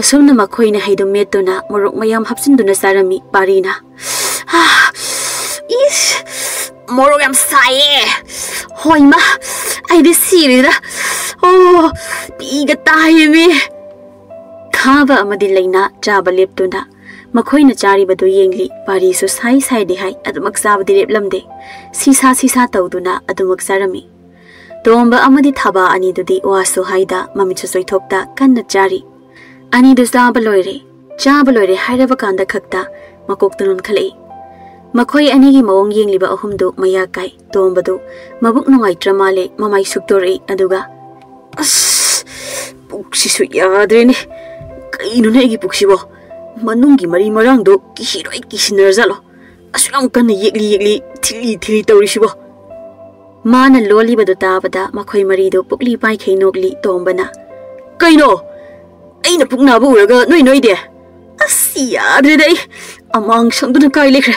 ꯑꯁꯨꯝꯅ ꯃꯈꯣꯏꯅ ꯍꯩꯗꯨ ꯃꯦꯠꯇꯨꯅ ꯃꯣꯔꯣꯛ ꯃꯌꯥꯝ ꯍꯥꯞꯆꯤꯟꯗꯨꯅ ꯆꯥꯔꯝꯃꯤ ꯄꯥꯔꯤꯅ꯫ "ꯑꯥ, ꯏꯁ, ꯃꯣꯔꯣꯛ ꯌꯥꯝ ꯁꯥꯏꯌꯦ꯫ ꯍꯣꯏꯃ, ꯑꯩꯗꯤ ꯁꯤꯔꯦꯗ꯫ ꯑꯣ, ꯄꯤꯒ ꯇꯥꯏꯌꯦꯃꯤ꯫" ꯈꯥꯕ ꯑꯃꯗꯤ ꯂꯩꯅꯥ ꯆꯥꯕ ꯂꯦꯞꯇꯨꯅ ꯃꯈꯣꯏꯅ ꯆꯥꯔꯤꯕꯗꯨ ꯌꯦꯡꯂꯤ꯫ ꯄꯥꯔꯤꯁꯨ ꯁꯥꯏ ꯁꯥꯏꯗꯤ ꯍꯥꯏ, ꯑꯗꯨꯃꯛ ꯆꯥꯕꯗꯤ ꯂꯦꯞꯂꯝꯗꯦ꯫ ꯁꯤꯁꯥ ꯁꯤꯁꯥ ꯇꯧꯗꯨꯅ ꯑꯗꯨꯃꯛ ꯆꯥꯔꯝꯃꯤ꯫ ꯇꯣꯝꯕ ꯑꯃꯗꯤ ꯊꯥꯕ ꯑꯅꯤꯗꯨꯗꯤ ꯋꯥꯁꯨ ꯍꯥꯏꯗ ꯃꯃꯤꯠꯁꯨ ꯆꯣꯏꯊꯣꯛꯇ ꯀꯟꯅ ꯆꯥꯔꯤ꯫ ꯑꯅꯤꯗꯨ ꯆꯥꯕ ꯂꯣꯏꯔꯦ, ꯆꯥꯕ ꯂꯣꯏꯔꯦ ꯍꯥꯏꯔꯕ ꯀꯥꯟꯗ ꯈꯛꯇ ꯃꯀꯣꯛꯇꯨ ꯅꯣꯟꯈꯠꯂꯛꯏ꯫ ꯃꯈꯣꯏ ꯑꯅꯤꯒꯤ ꯃꯑꯣꯡ ꯌꯦꯡꯂꯤꯕ ꯑꯍꯨꯝꯗꯨ ꯃꯌꯥ ꯀꯥꯏ꯫ ꯇꯣꯝꯕꯗꯨ ꯃꯕꯨꯛ ꯅꯨꯡꯉꯥꯏꯇ꯭ꯔ ꯃꯥꯜꯂꯦ, ꯃꯃꯥꯏ ꯁꯨꯛꯇꯣꯔꯛꯏ꯫ ꯑꯗꯨꯒ, "ꯑꯁ, ꯄꯨꯛꯁꯤꯁꯨ ꯌꯥꯗ꯭ꯔꯦꯅꯦ꯫ ꯀꯩꯅꯣꯅꯦ ꯑꯩꯒꯤ ꯄꯨꯛꯁꯤꯕꯣ? ꯃꯅꯨꯡꯒꯤ ꯃꯔꯤ ꯃꯔꯥꯡꯗꯣ ꯀꯤꯁꯤꯔꯣꯏ ꯀꯤꯁꯤꯟꯅꯔꯖꯥꯠꯂꯣ? ꯑꯁꯨꯛ ꯌꯥꯝ ꯀꯟꯅ ꯌꯦꯛꯂꯤ ꯌꯦꯛꯂꯤ, ꯊꯤꯜꯂꯤ ꯊꯤꯜꯂꯤ ꯇꯧꯔꯤꯁꯤꯕꯣ?" ꯃꯥꯅ ꯂꯣꯜꯂꯤꯕꯗꯨ ꯇꯥꯕꯗ ꯃꯈꯣꯏ ꯃꯔꯤꯗꯨ ꯄꯨꯛꯂꯤ ꯄꯥꯏꯈꯩ ꯅꯣꯛꯂꯤ꯫ ꯇꯣꯝꯕꯅ, "ꯀꯩꯅꯣ? ꯑꯩꯅ ꯄꯨꯛ ꯅꯥꯕ ꯎꯔꯒ ꯅꯣꯏ ꯅꯣꯏꯗꯦ? ꯑꯁ, ꯌꯥꯗ꯭ꯔꯦꯗ ꯑꯩ꯫ ꯑꯃꯥꯡꯁꯪꯗꯨꯅ ꯀꯥꯏ ꯂꯩꯈ꯭ꯔꯦ?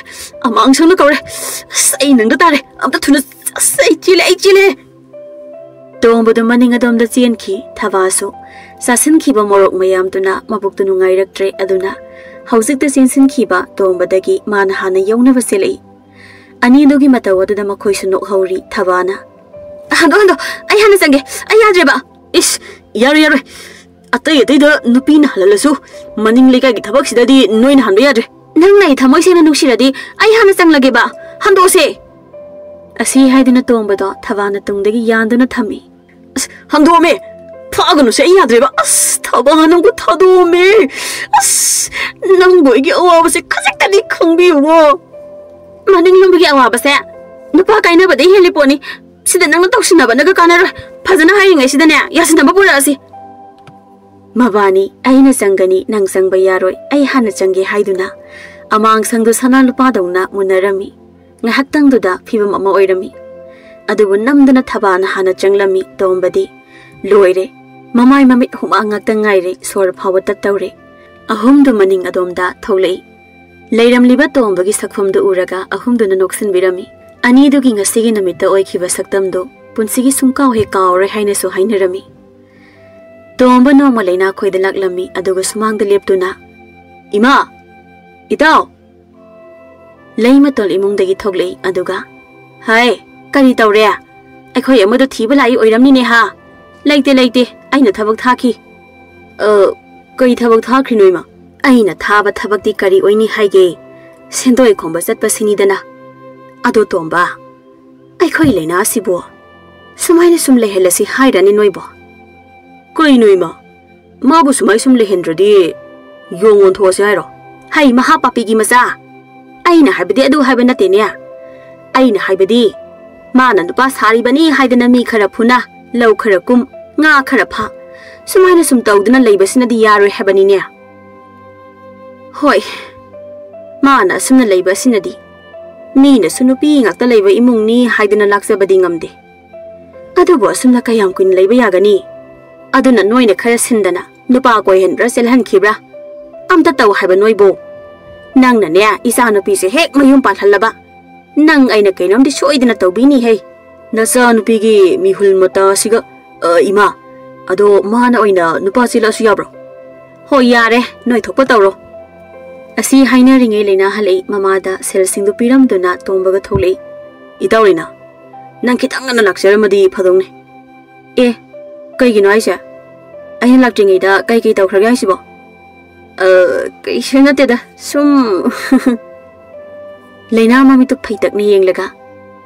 ꯑꯃꯥꯡꯁꯪꯅ ꯀꯧꯔꯦ꯫ ꯑꯁ, ꯑꯩ ꯅꯪꯗ ꯇꯥꯔꯦ꯫ ꯑꯝꯇ ꯊꯨꯅ꯫ ꯑꯁ, ꯑꯩ ꯆꯦꯜꯂꯦ, ꯑꯩ ꯆꯦꯜꯂꯦ꯫ ꯇꯣꯝꯕꯗꯨ ꯃꯅꯤꯡ ꯑꯗꯣꯝꯗ ꯆꯦꯟꯈꯤ꯫ ꯊꯕꯥꯁꯨ ꯆꯥꯁꯤꯟꯈꯤꯕ ꯃꯣꯔꯣꯛ ꯃꯌꯥꯝꯗꯨꯅ ꯃꯕꯨꯛꯇꯨ ꯅꯨꯡꯉꯥꯏꯔꯛꯇ꯭ꯔꯦ꯫ ꯑꯗꯨꯅ ꯍꯧꯖꯤꯛꯇ ꯆꯦꯟꯁꯤꯟꯈꯤꯕ ꯇꯣꯝꯕꯗꯒꯤ ꯃꯥꯅ ꯍꯥꯟꯅ ꯌꯧꯅꯕ ꯆꯦꯜꯂꯛꯏ꯫ ꯑꯅꯤꯗꯨꯒꯤ ꯃꯇꯧ ꯑꯗꯨꯗ ꯃꯈꯣꯏꯁꯨ ꯅꯣꯛꯍꯧꯔꯤ꯫ ꯊꯕꯥꯅ, "ꯍꯟꯗꯣ, ꯍꯟꯗꯣ, ꯑꯩ ꯍꯥꯟꯅ ꯆꯪꯒꯦ꯫ ꯑꯩ ꯌꯥꯗ꯭ꯔꯦꯕ꯫" "ꯏꯁ, ꯌꯥꯔꯣꯏ, ꯌꯥꯔꯣꯏ꯫ ꯑꯇꯩ ꯑꯇꯩꯗ ꯅꯨꯄꯤꯅ ꯍꯜꯍꯜꯂꯁꯨ ꯃꯅꯤꯡ ꯂꯩꯀꯥꯏꯒꯤ ꯊꯕꯛꯁꯤꯗꯗꯤ ꯅꯣꯏꯅ ꯍꯟꯕ ꯌꯥꯗ꯭ꯔꯦ꯫ ꯅꯪꯅ ꯑꯩ ꯊꯃꯣꯏ ꯁꯦꯡꯅ ꯅꯨꯡꯁꯤꯔꯗꯤ ꯑꯩ ꯍꯥꯟꯅ ꯆꯪꯂꯒꯦꯕ꯫ ꯍꯟꯗꯣꯛꯑꯁꯦ꯫" ꯑꯁꯤ ꯍꯥꯏꯗꯨꯅ ꯇꯣꯝꯕꯗꯣ ꯊꯕꯥꯅ ꯇꯨꯡꯗꯒꯤ ꯌꯥꯟꯗꯨꯅ ꯊꯝꯃꯤ꯫ "ꯑꯁ, ꯍꯟꯗꯣꯛꯑꯝꯃꯦ꯫ ꯐꯥꯒꯅꯨꯁꯦ, ꯑꯩ ꯌꯥꯗ꯭ꯔꯦꯕ꯫ ꯑꯁ, ꯊꯕꯥ ꯅꯪꯕꯨ ꯊꯥꯗꯣꯛꯑꯝꯃꯦ꯫ ꯑꯁ, ꯅꯪꯕꯨ ꯑꯩꯒꯤ ꯑꯋꯥꯕꯁꯦ ꯈꯖꯤꯛꯇꯗꯤ ꯈꯪꯕꯤꯌꯨꯋꯣ꯫" "ꯃꯅꯤꯡ ꯂꯨꯝꯕꯒꯤ ꯑꯋꯥꯕꯁꯦ ꯅꯨꯄꯥ ꯀꯥꯏꯅꯕꯗꯩ ꯍꯦꯜꯂꯤ ꯄꯣꯠꯅꯤ꯫ ꯁꯤꯗ ꯅꯪꯅ ꯇꯧꯁꯤꯟꯅꯕꯅꯒ ꯀꯥꯟꯅꯔꯣꯏ꯫ ꯐꯖꯅ ꯍꯥꯏꯔꯤꯉꯩꯁꯤꯗꯅꯦ, ꯌꯥꯁꯤꯟꯅꯕ ꯄꯨꯔꯛꯑꯁꯤ꯫" ꯃꯕꯥꯅꯤ, "ꯑꯩꯅ ꯆꯪꯒꯅꯤ, ꯅꯪ ꯆꯪꯕ ꯌꯥꯔꯣꯏ, ꯑꯩ ꯍꯥꯟꯅ ꯆꯪꯒꯦ" ꯍꯥꯏꯗꯨꯅ ꯑꯃꯥꯡꯁꯪꯗꯨ ꯁꯅꯥ ꯂꯨꯄꯥꯗꯧꯅ ꯃꯨꯟꯅꯔꯝꯃꯤ꯫ ꯉꯥꯏꯍꯥꯛꯇꯪꯗꯨꯗ ꯐꯤꯕꯝ ꯑꯃ ꯑꯣꯏꯔꯝꯃꯤ꯫ ꯑꯗꯨꯕꯨ ꯅꯝꯗꯅ ꯊꯕꯥꯅ ꯍꯥꯟꯅ ꯆꯪꯂꯝꯃꯤ꯫ ꯇꯣꯝꯕꯗꯤ ꯂꯣꯏꯔꯦ꯫ ꯃꯃꯥꯏ ꯃꯃꯤꯠ ꯍꯨꯃꯥꯡ ꯉꯥꯛꯇ ꯉꯥꯏꯔꯦ, ꯁꯣꯔ ꯐꯥꯎꯕ ꯇꯠꯇꯧꯔꯦ꯫ ꯑꯍꯨꯝꯗꯨ ꯃꯅꯤꯡ ꯑꯗꯣꯝꯗ ꯊꯣꯛꯂꯛꯏ꯫ ꯂꯩꯔꯝꯂꯤꯕ ꯇꯣꯝꯕꯒꯤ ꯁꯛꯐꯝꯗꯨ ꯎꯔꯒ ꯑꯍꯨꯝꯗꯨꯅ ꯅꯣꯛꯁꯤꯟꯕꯤꯔꯝꯃꯤ꯫ ꯑꯅꯤꯗꯨꯒꯤ ꯉꯁꯤꯒꯤ ꯅꯨꯃꯤꯠꯇ ꯑꯣꯏꯈꯤꯕ ꯁꯛꯇꯝꯗꯨ ꯄꯨꯟꯁꯤꯒꯤ ꯁꯨꯡꯀꯥꯎ ꯍꯦꯛ ꯀꯥꯎꯔꯣꯏ ꯍꯥꯏꯅꯁꯨ ꯍꯥꯏꯅꯔꯝꯃꯤ꯫ ꯇꯣꯝꯕ ꯅꯣꯡꯃ ꯂꯩꯅꯥꯈꯣꯏꯗ ꯂꯥꯛꯂꯝꯃꯤ, ꯑꯗꯨꯒ ꯁꯨꯃꯥꯡꯗ ꯂꯦꯞꯇꯨꯅ, "ꯏꯃꯥ! ꯏꯇꯥꯎ!" ꯂꯩꯃꯇꯣꯜ ꯏꯃꯨꯡꯗꯒꯤ ꯊꯣꯛꯂꯛꯏ, ꯑꯗꯨꯒ, "ꯍꯥꯏ, ꯀꯔꯤ ꯇꯧꯔꯦ? ꯑꯩꯈꯣꯏ ꯑꯃꯗꯣ ꯊꯤꯕ ꯂꯥꯛꯏ ꯑꯣꯏꯔꯝꯅꯤꯅꯦ ꯍꯥ?" "ꯂꯩꯇꯦ, ꯂꯩꯇꯦ, ꯑꯩꯅ ꯊꯕꯛ ꯊꯥꯈꯤ꯫" "ꯑ, ꯀꯔꯤ ꯊꯕꯛ ꯊꯥꯈ꯭ꯔꯤꯅꯣ ꯏꯃꯥ?" "ꯑꯩꯅ ꯊꯥꯕ ꯊꯕꯛꯇꯤ ꯀꯔꯤ ꯑꯣꯏꯅꯤ ꯍꯥꯏꯒꯦ? ꯁꯦꯟꯗꯣꯏ ꯈꯣꯝꯕ ꯆꯠꯄꯁꯤꯅꯤꯗꯅ꯫ ꯑꯗꯣ ꯇꯣꯝꯕ, ꯑꯩꯈꯣꯏ ꯂꯩꯅꯥ ꯑꯁꯤꯕꯨ ꯁꯨꯃꯥꯏꯅ ꯁꯨꯝ ꯂꯩꯍꯜꯂꯁꯤ ꯍꯥꯏꯔꯅꯤ ꯅꯣꯏꯕꯣ?" "ꯀꯩꯅꯣ ꯏꯃꯥ, ꯃꯥꯕꯨ ꯁꯨꯃꯥꯏ ꯁꯨꯝ ꯂꯩꯍꯟꯗ꯭ꯔꯗꯤ ꯌꯣꯡ ꯑꯣꯟꯊꯣꯛꯑꯁꯤ ꯍꯥꯏꯔꯣ?" "ꯍꯩ ꯃꯍꯥ ꯄꯥꯄꯤꯒꯤ ꯃꯆꯥ, ꯑꯩꯅ ꯍꯥꯏꯕꯗꯤ ꯑꯗꯨ ꯍꯥꯏꯕ ꯅꯠꯇꯦꯅꯦ꯫ ꯑꯩꯅ ꯍꯥꯏꯕꯗꯤ ꯃꯥꯅ ꯅꯨꯄꯥ ꯁꯥꯔꯤꯕꯅꯤ ꯍꯥꯏꯗꯅ ꯃꯤ ꯈꯔ ꯐꯨꯅ, ꯂꯧ ꯈꯔ ꯀꯨꯝ, ꯉꯥ ꯈꯔ ꯐꯥ, ꯁꯨꯃꯥꯏꯅ ꯁꯨꯝ ꯇꯧꯗꯨꯅ ꯂꯩꯕꯁꯤꯅꯗꯤ ꯌꯥꯔꯣꯏ ꯍꯥꯏꯕꯅꯤꯅꯦ꯫" "ꯍꯣꯏ, ꯃꯥꯅ ꯑꯁꯨꯝꯅ ꯂꯩꯕ ꯑꯁꯤꯅꯗꯤ ꯃꯤꯅꯁꯨ ꯅꯨꯄꯤ ꯉꯥꯛꯇ ꯂꯩꯕ ꯏꯃꯨꯡꯅꯤ ꯍꯥꯏꯗꯨꯅ ꯂꯥꯛꯆꯕꯗꯤ ꯉꯝꯗꯦ꯫ ꯑꯗꯨꯕꯨ ꯑꯁꯨꯝꯅ ꯀꯌꯥꯝ ꯀꯨꯏꯅ ꯂꯩꯕ ꯌꯥꯒꯅꯤ? ꯑꯗꯨꯅ ꯅꯣꯏꯅ ꯈꯔ ꯁꯤꯟꯗꯅ ꯅꯨꯄꯥ ꯀꯣꯏꯍꯟꯕ꯭ꯔꯥ ꯆꯦꯜꯍꯟꯈꯤꯕ꯭ꯔꯥ? ꯑꯝꯇ ꯇꯧ ꯍꯥꯏꯕ ꯅꯣꯏꯕꯨ꯫ ꯅꯪꯅꯅꯦ, ꯏꯆꯥꯅꯨꯄꯤꯁꯦ ꯍꯦꯛ ꯃꯌꯨꯝ ꯄꯥꯜꯍꯜꯂꯕ, ꯅꯪ ꯑꯩꯅ ꯀꯩꯅꯣꯝꯗꯤ ꯁꯣꯏꯗꯅ ꯇꯧꯕꯤꯅꯤꯍꯦ꯫ ꯅꯆꯥꯅꯨꯄꯤꯒꯤ ꯃꯤꯍꯨꯜ ꯃꯇꯥꯁꯤꯒ, ꯑ, ꯏꯃꯥ, ꯑꯗꯣ ꯃꯥꯅ ꯑꯣꯏꯅ ꯅꯨꯄꯥ ꯆꯦꯜꯂꯛꯑꯁꯨ ꯌꯥꯕ꯭ꯔꯣ? ꯍꯣꯏ, ꯌꯥꯔꯦ, ꯅꯣꯏ ꯊꯣꯛꯄ ꯇꯧꯔꯣ꯫ ꯑꯁꯤ ꯍꯥꯏꯅꯔꯤꯉꯩ ꯂꯩꯅꯥ ꯍꯜꯂꯛꯏ꯫ ꯃꯃꯥꯗ ꯁꯦꯜꯁꯤꯡꯗꯨ ꯄꯤꯔꯝꯗꯨꯅ ꯇꯣꯝꯕꯒ ꯊꯣꯛꯂꯛꯏ꯫ "ꯏꯇꯥꯎ ꯂꯩꯅꯥ, ꯅꯪ ꯈꯤꯇꯪ ꯉꯟꯅ ꯂꯥꯛꯆꯔꯝꯃꯗꯤ ꯐꯗꯧꯅꯦ꯫" "ꯑꯦ, ꯀꯩꯒꯤꯅꯣ ꯍꯥꯏꯁꯦ? ꯑꯩꯅ ꯂꯥꯛꯇ꯭ꯔꯤꯉꯩꯗ ꯀꯩ ꯀꯩ ꯇꯧꯈ꯭ꯔꯒꯦ ꯍꯥꯏꯁꯤꯕꯣ?" "ꯑ, ꯀꯩꯁꯨ ꯅꯠꯇꯦꯗ, ꯁꯨꯝ꯫" ꯂꯩꯅꯥ ꯃꯃꯤꯠꯇꯨ ꯐꯩꯇꯛꯅ ꯌꯦꯡꯂꯒ,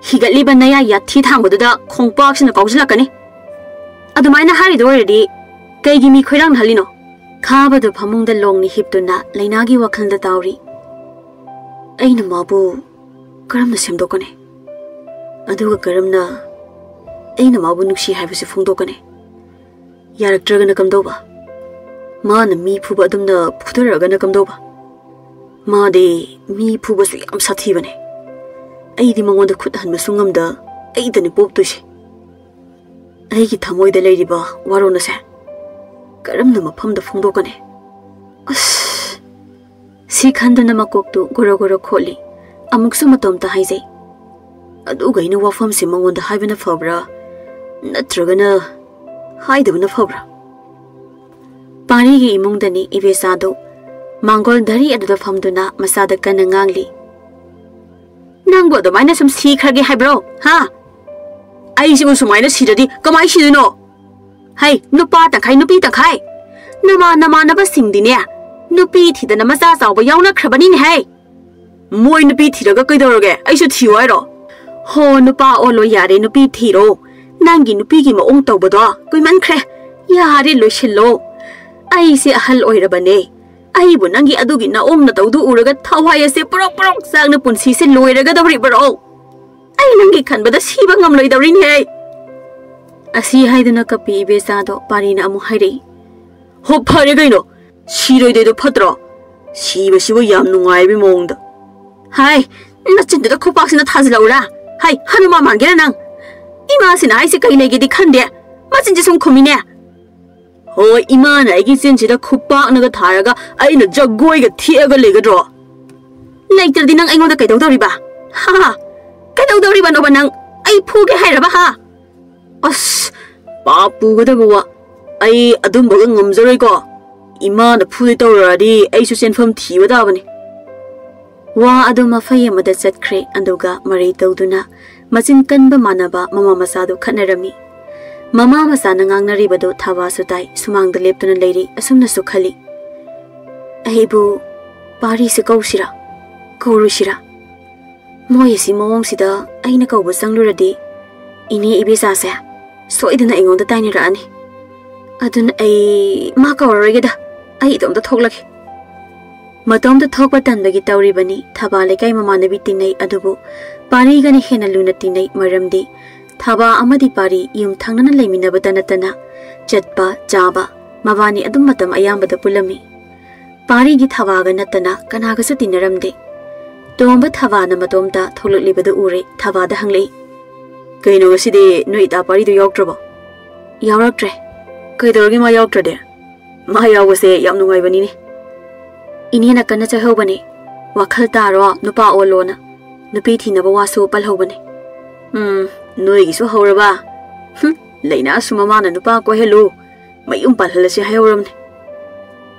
"ꯍꯤꯒꯠꯂꯤꯕ ꯅꯌꯥ ꯌꯥꯊꯤ ꯊꯥꯡꯕꯗꯨꯗ ꯈꯣꯡꯄꯥꯛꯁꯤꯅ ꯀꯥꯎꯁꯤꯜꯂꯛꯀꯅꯤ꯫ ꯑꯗꯨꯃꯥꯏꯅ ꯍꯥꯏꯔꯤꯗꯣ ꯑꯣꯏꯔꯗꯤ ꯀꯩꯒꯤ ꯃꯤ ꯈꯣꯏꯔꯥꯡꯅꯍꯜꯂꯤꯅꯣ?" ꯈꯥꯕꯗꯨ ꯐꯃꯨꯡꯗ ꯂꯣꯡꯅ ꯍꯤꯞꯇꯨꯅ ꯂꯩꯅꯥꯒꯤ ꯋꯥꯈꯜꯗ ꯇꯥꯎꯔꯤ꯫ "ꯑꯩꯅ ꯃꯥꯕꯨ ꯀꯔꯝꯅ ꯁꯦꯝꯗꯣꯛꯀꯅꯤ? ꯑꯗꯨꯒ ꯀꯔꯝꯅ ꯑꯩꯅ ꯃꯥꯕꯨ ꯅꯨꯡꯁꯤ ꯍꯥꯏꯕꯁꯤ ꯐꯣꯡꯗꯣꯛꯀꯅꯤ? ꯌꯥꯔꯛꯇ꯭ꯔꯒꯅ ꯀꯝꯗꯧꯕ? ꯃꯥꯅ ꯃꯤ ꯐꯨꯕ ꯑꯗꯨꯝꯅ ꯐꯨꯊꯔꯛꯑꯒꯅ ꯀꯝꯗꯧꯕ? ꯃꯥꯗꯤ ꯃꯤ ꯐꯨꯕꯁꯨ ꯌꯥꯝ ꯁꯥꯊꯤꯕꯅꯦ꯫ ꯑꯩꯗꯤ ꯃꯉꯣꯟꯗ ꯈꯨꯠ ꯍꯟꯕꯁꯨ ꯉꯝꯗ ꯑꯩꯗꯅꯤ ꯄꯣꯛꯇꯣꯏꯁꯦ꯫ ꯑꯩꯒꯤ ꯊꯃꯣꯏꯗ ꯂꯩꯔꯤꯕ ꯋꯥꯔꯣꯜ ꯑꯁꯦ ꯀꯔꯝꯅ ꯃꯐꯝꯗ ꯐꯣꯡꯗꯣꯛꯀꯅꯤ?" ꯑꯁ! ꯁꯤ ꯈꯟꯗꯨꯅ ꯃꯀꯣꯛꯇꯨ ꯒꯣꯔꯣ ꯒꯣꯔꯣ ꯈꯣꯠꯂꯤ꯫ ꯑꯃꯨꯛꯁꯨ ꯃꯇꯣꯝꯇ ꯍꯥꯏꯖꯩ, "ꯑꯗꯨꯒ ꯑꯩꯅ ꯋꯥꯐꯝꯁꯦ ꯃꯉꯣꯟꯗ ꯍꯥꯏꯕꯅ ꯐꯕ꯭ꯔꯥ, ꯅꯠꯇ꯭ꯔꯒꯅ ꯍꯥꯏꯗꯕꯅ ꯐꯕ꯭ꯔꯥ?" ꯄꯥꯔꯤꯒꯤ ꯏꯃꯨꯡꯗꯅꯤ ꯏꯕꯦꯆꯥꯗꯨ ꯃꯥꯡꯒꯣꯜ ꯙꯔꯤ ꯑꯗꯨꯗ ꯐꯝꯗꯨꯅ ꯃꯆꯥꯗ ꯀꯟꯅ ꯉꯥꯡꯂꯤ꯫ "ꯅꯪꯕꯨ ꯑꯗꯨꯃꯥꯏꯅ ꯁꯨꯝ ꯁꯤꯈ꯭ꯔꯒꯦ ꯍꯥꯏꯕ꯭ꯔꯣ? ꯍꯥ? ꯑꯩꯁꯤꯕꯨ ꯁꯨꯃꯥꯏꯅ ꯁꯤꯔꯗꯤ ꯀꯃꯥꯏ ꯁꯤꯗꯣꯏꯅꯣ? ꯍꯩ, ꯅꯨꯄꯥ ꯇꯪꯈꯥꯏ, ꯅꯨꯄꯤ ꯇꯪꯈꯥꯏ꯫ ꯅꯃꯥ ꯅꯃꯥꯟꯅꯕꯁꯤꯡꯗꯤꯅꯦ, ꯅꯨꯄꯤ ꯊꯤꯗꯅ ꯃꯆꯥ ꯆꯥꯎꯕ ꯌꯥꯎꯅꯈ꯭ꯔꯕꯅꯤꯅꯦ ꯍꯩ꯫ ꯃꯣꯏ ꯅꯨꯄꯤ ꯊꯤꯔꯒ ꯀꯩꯗꯧꯔꯒꯦ? ꯑꯩꯁꯨ ꯊꯤꯌꯨ ꯍꯥꯏꯔꯣ? ꯍꯣ, ꯅꯨꯄꯥ ꯑꯣꯜꯂꯣ ꯌꯥꯔꯦ, ꯅꯨꯄꯤ ꯊꯤꯔꯣ꯫ ꯅꯪꯒꯤ ꯅꯨꯄꯤꯒꯤ ꯃꯑꯣꯡ ꯇꯧꯕꯗꯣ ꯀꯨꯏꯃꯟꯈ꯭ꯔꯦ꯫ ꯌꯥꯔꯦ, ꯂꯣꯏꯁꯤꯜꯂꯣ꯫ ꯑꯩꯁꯦ ꯑꯍꯜ ꯑꯣꯏꯔꯕꯅꯦ꯫ ꯑꯩꯕꯨ ꯅꯪꯒꯤ ꯑꯗꯨꯒꯤ ꯅꯑꯣꯡ ꯅꯇꯧꯗꯨ ꯎꯔꯒ ꯊꯋꯥꯏ ꯑꯁꯦ ꯄ꯭ꯔꯣꯛ ꯄ꯭ꯔꯣꯛ ꯆꯥꯛꯅ ꯄꯨꯟꯁꯤꯁꯦ ꯂꯣꯏꯔꯒꯗꯧꯔꯤꯕ꯭ꯔꯣ? ꯑꯩ ꯅꯪꯒꯤ ꯈꯟꯕꯗ ꯁꯤꯕ ꯉꯝꯂꯣꯏꯗꯧꯔꯤꯅꯦ ꯑꯩ꯫" ꯑꯁꯤ ꯍꯥꯏꯗꯨꯅ ꯀꯞꯄꯤ ꯏꯕꯦꯆꯥꯗꯣ ꯄꯥꯔꯤꯅ ꯑꯃꯨꯛ ꯍꯥꯏꯔꯛꯏ꯫ "ꯍꯣ, ꯐꯔꯦ ꯀꯩꯅꯣ, ꯁꯤꯔꯣꯏꯗꯣꯏꯗꯣ ꯐꯠꯇ꯭ꯔꯣ? ꯁꯤꯕꯁꯤꯕꯨ ꯌꯥꯝ ꯅꯨꯡꯉꯥꯏꯕ ꯃꯑꯣꯡꯗ꯫" "ꯍꯥꯏ, ꯅꯆꯤꯟꯗꯨꯗ ꯈꯨꯄꯥꯛꯁꯤꯅ ꯊꯥꯖꯤꯜꯂꯛꯎꯔꯥ? ꯍꯥꯏ, ꯍꯅꯨꯃꯥꯟ ꯃꯥꯟꯒꯦꯔꯥ ꯅꯪ? ꯏꯃꯥꯁꯤꯅ ꯍꯥꯏꯁꯦ ꯀꯩ ꯂꯩꯒꯦꯗꯤ ꯈꯟꯗꯦ, ꯃꯆꯤꯟꯁꯦ ꯁꯨꯝ ꯈꯨꯝꯃꯤꯅꯦ꯫ ꯍꯣꯏ, ꯏꯃꯥꯅ ꯑꯩꯒꯤ ꯆꯤꯟꯁꯤꯗ ꯈꯨꯄꯥꯛꯅꯒ ꯊꯥꯔꯒ ꯑꯩꯅ ꯖꯒꯣꯏꯒ ꯊꯦꯛꯑꯒ ꯂꯩꯒꯗ꯭ꯔꯣ? ꯂꯩꯇ꯭ꯔꯗꯤ ꯅꯪ ꯑꯩꯉꯣꯟꯗ ꯀꯩꯗꯧꯗꯧꯔꯤꯕ? ꯍꯥ? ꯀꯩꯗꯧꯗꯧꯔꯤꯕꯅꯣꯕ ꯅꯪ? ꯑꯩ ꯐꯨꯒꯦ ꯍꯥꯏꯔꯕ, ꯍꯥ? ꯑꯁ, ꯄꯥꯞ ꯄꯨꯒꯗꯕ ꯋꯥ꯫ ꯑꯩ ꯑꯗꯨꯝꯕꯒ ꯉꯝꯖꯔꯣꯏꯀꯣ꯫ ꯏꯃꯥꯅ ꯐꯨꯗꯣꯏ ꯇꯧꯔꯛꯑꯗꯤ ꯑꯩꯁꯨ ꯆꯦꯟꯐꯝ ꯊꯤꯕ ꯇꯥꯕꯅꯤ꯫ ꯋꯥ ꯑꯗꯨ ꯃꯐꯩ ꯑꯃꯗ ꯆꯠꯈ꯭ꯔꯦ, ꯑꯗꯨꯒ ꯃꯔꯩ ꯇꯧꯗꯨꯅ ꯃꯆꯤꯟ ꯀꯟꯕ ꯃꯥꯟꯅꯕ ꯃꯃꯥ ꯃꯆꯥꯗꯨ ꯈꯠꯅꯔꯝꯃꯤ꯫ ꯃꯃꯥ ꯃꯆꯥꯅ ꯉꯥꯡꯅꯔꯤꯕꯗꯨ ꯊꯥꯕꯥꯁꯨ ꯇꯥꯏ, ꯁꯨꯃꯥꯡꯗ ꯂꯦꯞꯇꯨꯅ ꯂꯩꯔꯤ꯫ ꯑꯁꯨꯝꯅꯁꯨ ꯈꯜꯂꯤ, "ꯑꯩꯕꯨ ꯄꯥꯔꯤꯁꯤ ꯀꯧꯁꯤꯔꯥ, ꯀꯧꯔꯣꯏꯁꯤꯔꯥ? ꯃꯣꯏ ꯑꯁꯤ ꯃꯑꯣꯡꯁꯤꯗ ꯑꯩꯅ ꯀꯧꯕ ꯆꯪꯂꯨꯔꯗꯤ ꯏꯅꯦ ꯏꯕꯦꯆꯥꯁꯦ ꯁꯣꯏꯗꯅ ꯑꯩꯉꯣꯟꯗ ꯇꯥꯏꯅꯔꯛꯑꯅꯤ꯫ ꯑꯗꯨꯅ ꯑꯩ ꯃꯥ ꯀꯧꯔꯔꯣꯏꯒꯦꯗ, ꯑꯩ ꯏꯇꯣꯝꯇ ꯊꯣꯛꯂꯒꯦ꯫" ꯃꯇꯣꯝꯇ ꯊꯣꯛꯄ ꯇꯟꯕꯒꯤ ꯇꯧꯔꯤꯕꯅꯤ꯫ ꯊꯕꯥ ꯂꯩꯀꯥꯏ ꯃꯃꯥꯟꯅꯕꯤ ꯇꯤꯟꯅꯩ, ꯑꯗꯨꯕꯨ ꯄꯥꯔꯤꯒꯅ ꯍꯦꯟꯅ ꯂꯨꯅ ꯇꯤꯟꯅꯩ꯫ ꯃꯔꯝꯗꯤ ꯊꯕꯥ ꯑꯃꯗꯤ ꯄꯥꯔꯤ ꯌꯨꯝ ꯊꯪꯅꯅ ꯂꯩꯃꯤꯟꯅꯕꯇ ꯅꯠꯇꯅ ꯆꯠꯄ, ꯆꯥꯕ, ꯃꯕꯥꯅꯤ ꯑꯗꯨꯝ ꯃꯇꯝ ꯑꯌꯥꯝꯕꯗ ꯄꯨꯜꯂꯝꯃꯤ꯫ ꯄꯥꯔꯤꯒꯤ ꯊꯕꯥꯒ ꯅꯠꯇꯅ ꯀꯅꯥꯒꯁꯨ ꯇꯤꯟꯅꯔꯝꯗꯦ꯫ ꯇꯣꯝꯕ ꯊꯕꯥꯅ ꯃꯇꯣꯝꯇ ꯊꯣꯛꯂꯛꯂꯤꯕꯗꯨ ꯎꯔꯦ꯫ ꯊꯕꯥꯗ ꯍꯪꯂꯛꯏ, "ꯀꯩꯅꯣ, ꯉꯁꯤꯗꯤ ꯅꯣꯏ ꯏꯇꯥ ꯄꯥꯔꯤꯗꯨ ꯌꯥꯎꯔꯛꯇ꯭ꯔꯕꯣ?" "ꯌꯥꯎꯔꯛꯇ꯭ꯔꯦ꯫" "ꯀꯩꯗꯧꯔꯒꯦ ꯃꯥ ꯌꯥꯎꯔꯛꯇ꯭ꯔꯗꯤ?" "ꯃꯥ ꯌꯥꯎꯕꯁꯦ ꯌꯥꯝ ꯅꯨꯡꯉꯥꯏꯕꯅꯤꯅꯦ꯫" "ꯏꯅꯦꯅ ꯀꯟꯅ ꯆꯩꯍꯧꯕꯅꯦ, ꯋꯥꯈꯜ ꯇꯥꯔꯣ, ꯅꯨꯄꯥ ꯑꯣꯜꯂꯣꯅ꯫ ꯅꯨꯄꯤ ꯊꯤꯅꯕ ꯋꯥꯁꯨ ꯄꯜꯍꯧꯕꯅꯦ꯫" "ꯎꯝ, ꯅꯣꯏꯒꯤꯁꯨ ꯍꯧꯔꯕ? ꯍꯨꯝ, ꯂꯩꯅꯥꯁꯨ ꯃꯃꯥꯅ ꯅꯨꯄꯥ ꯀꯣꯏꯍꯜꯂꯨ, ꯃꯌꯨꯝ ꯄꯥꯜꯍꯜꯂꯁꯤ ꯍꯥꯏꯍꯧꯔꯝꯅꯦ꯫"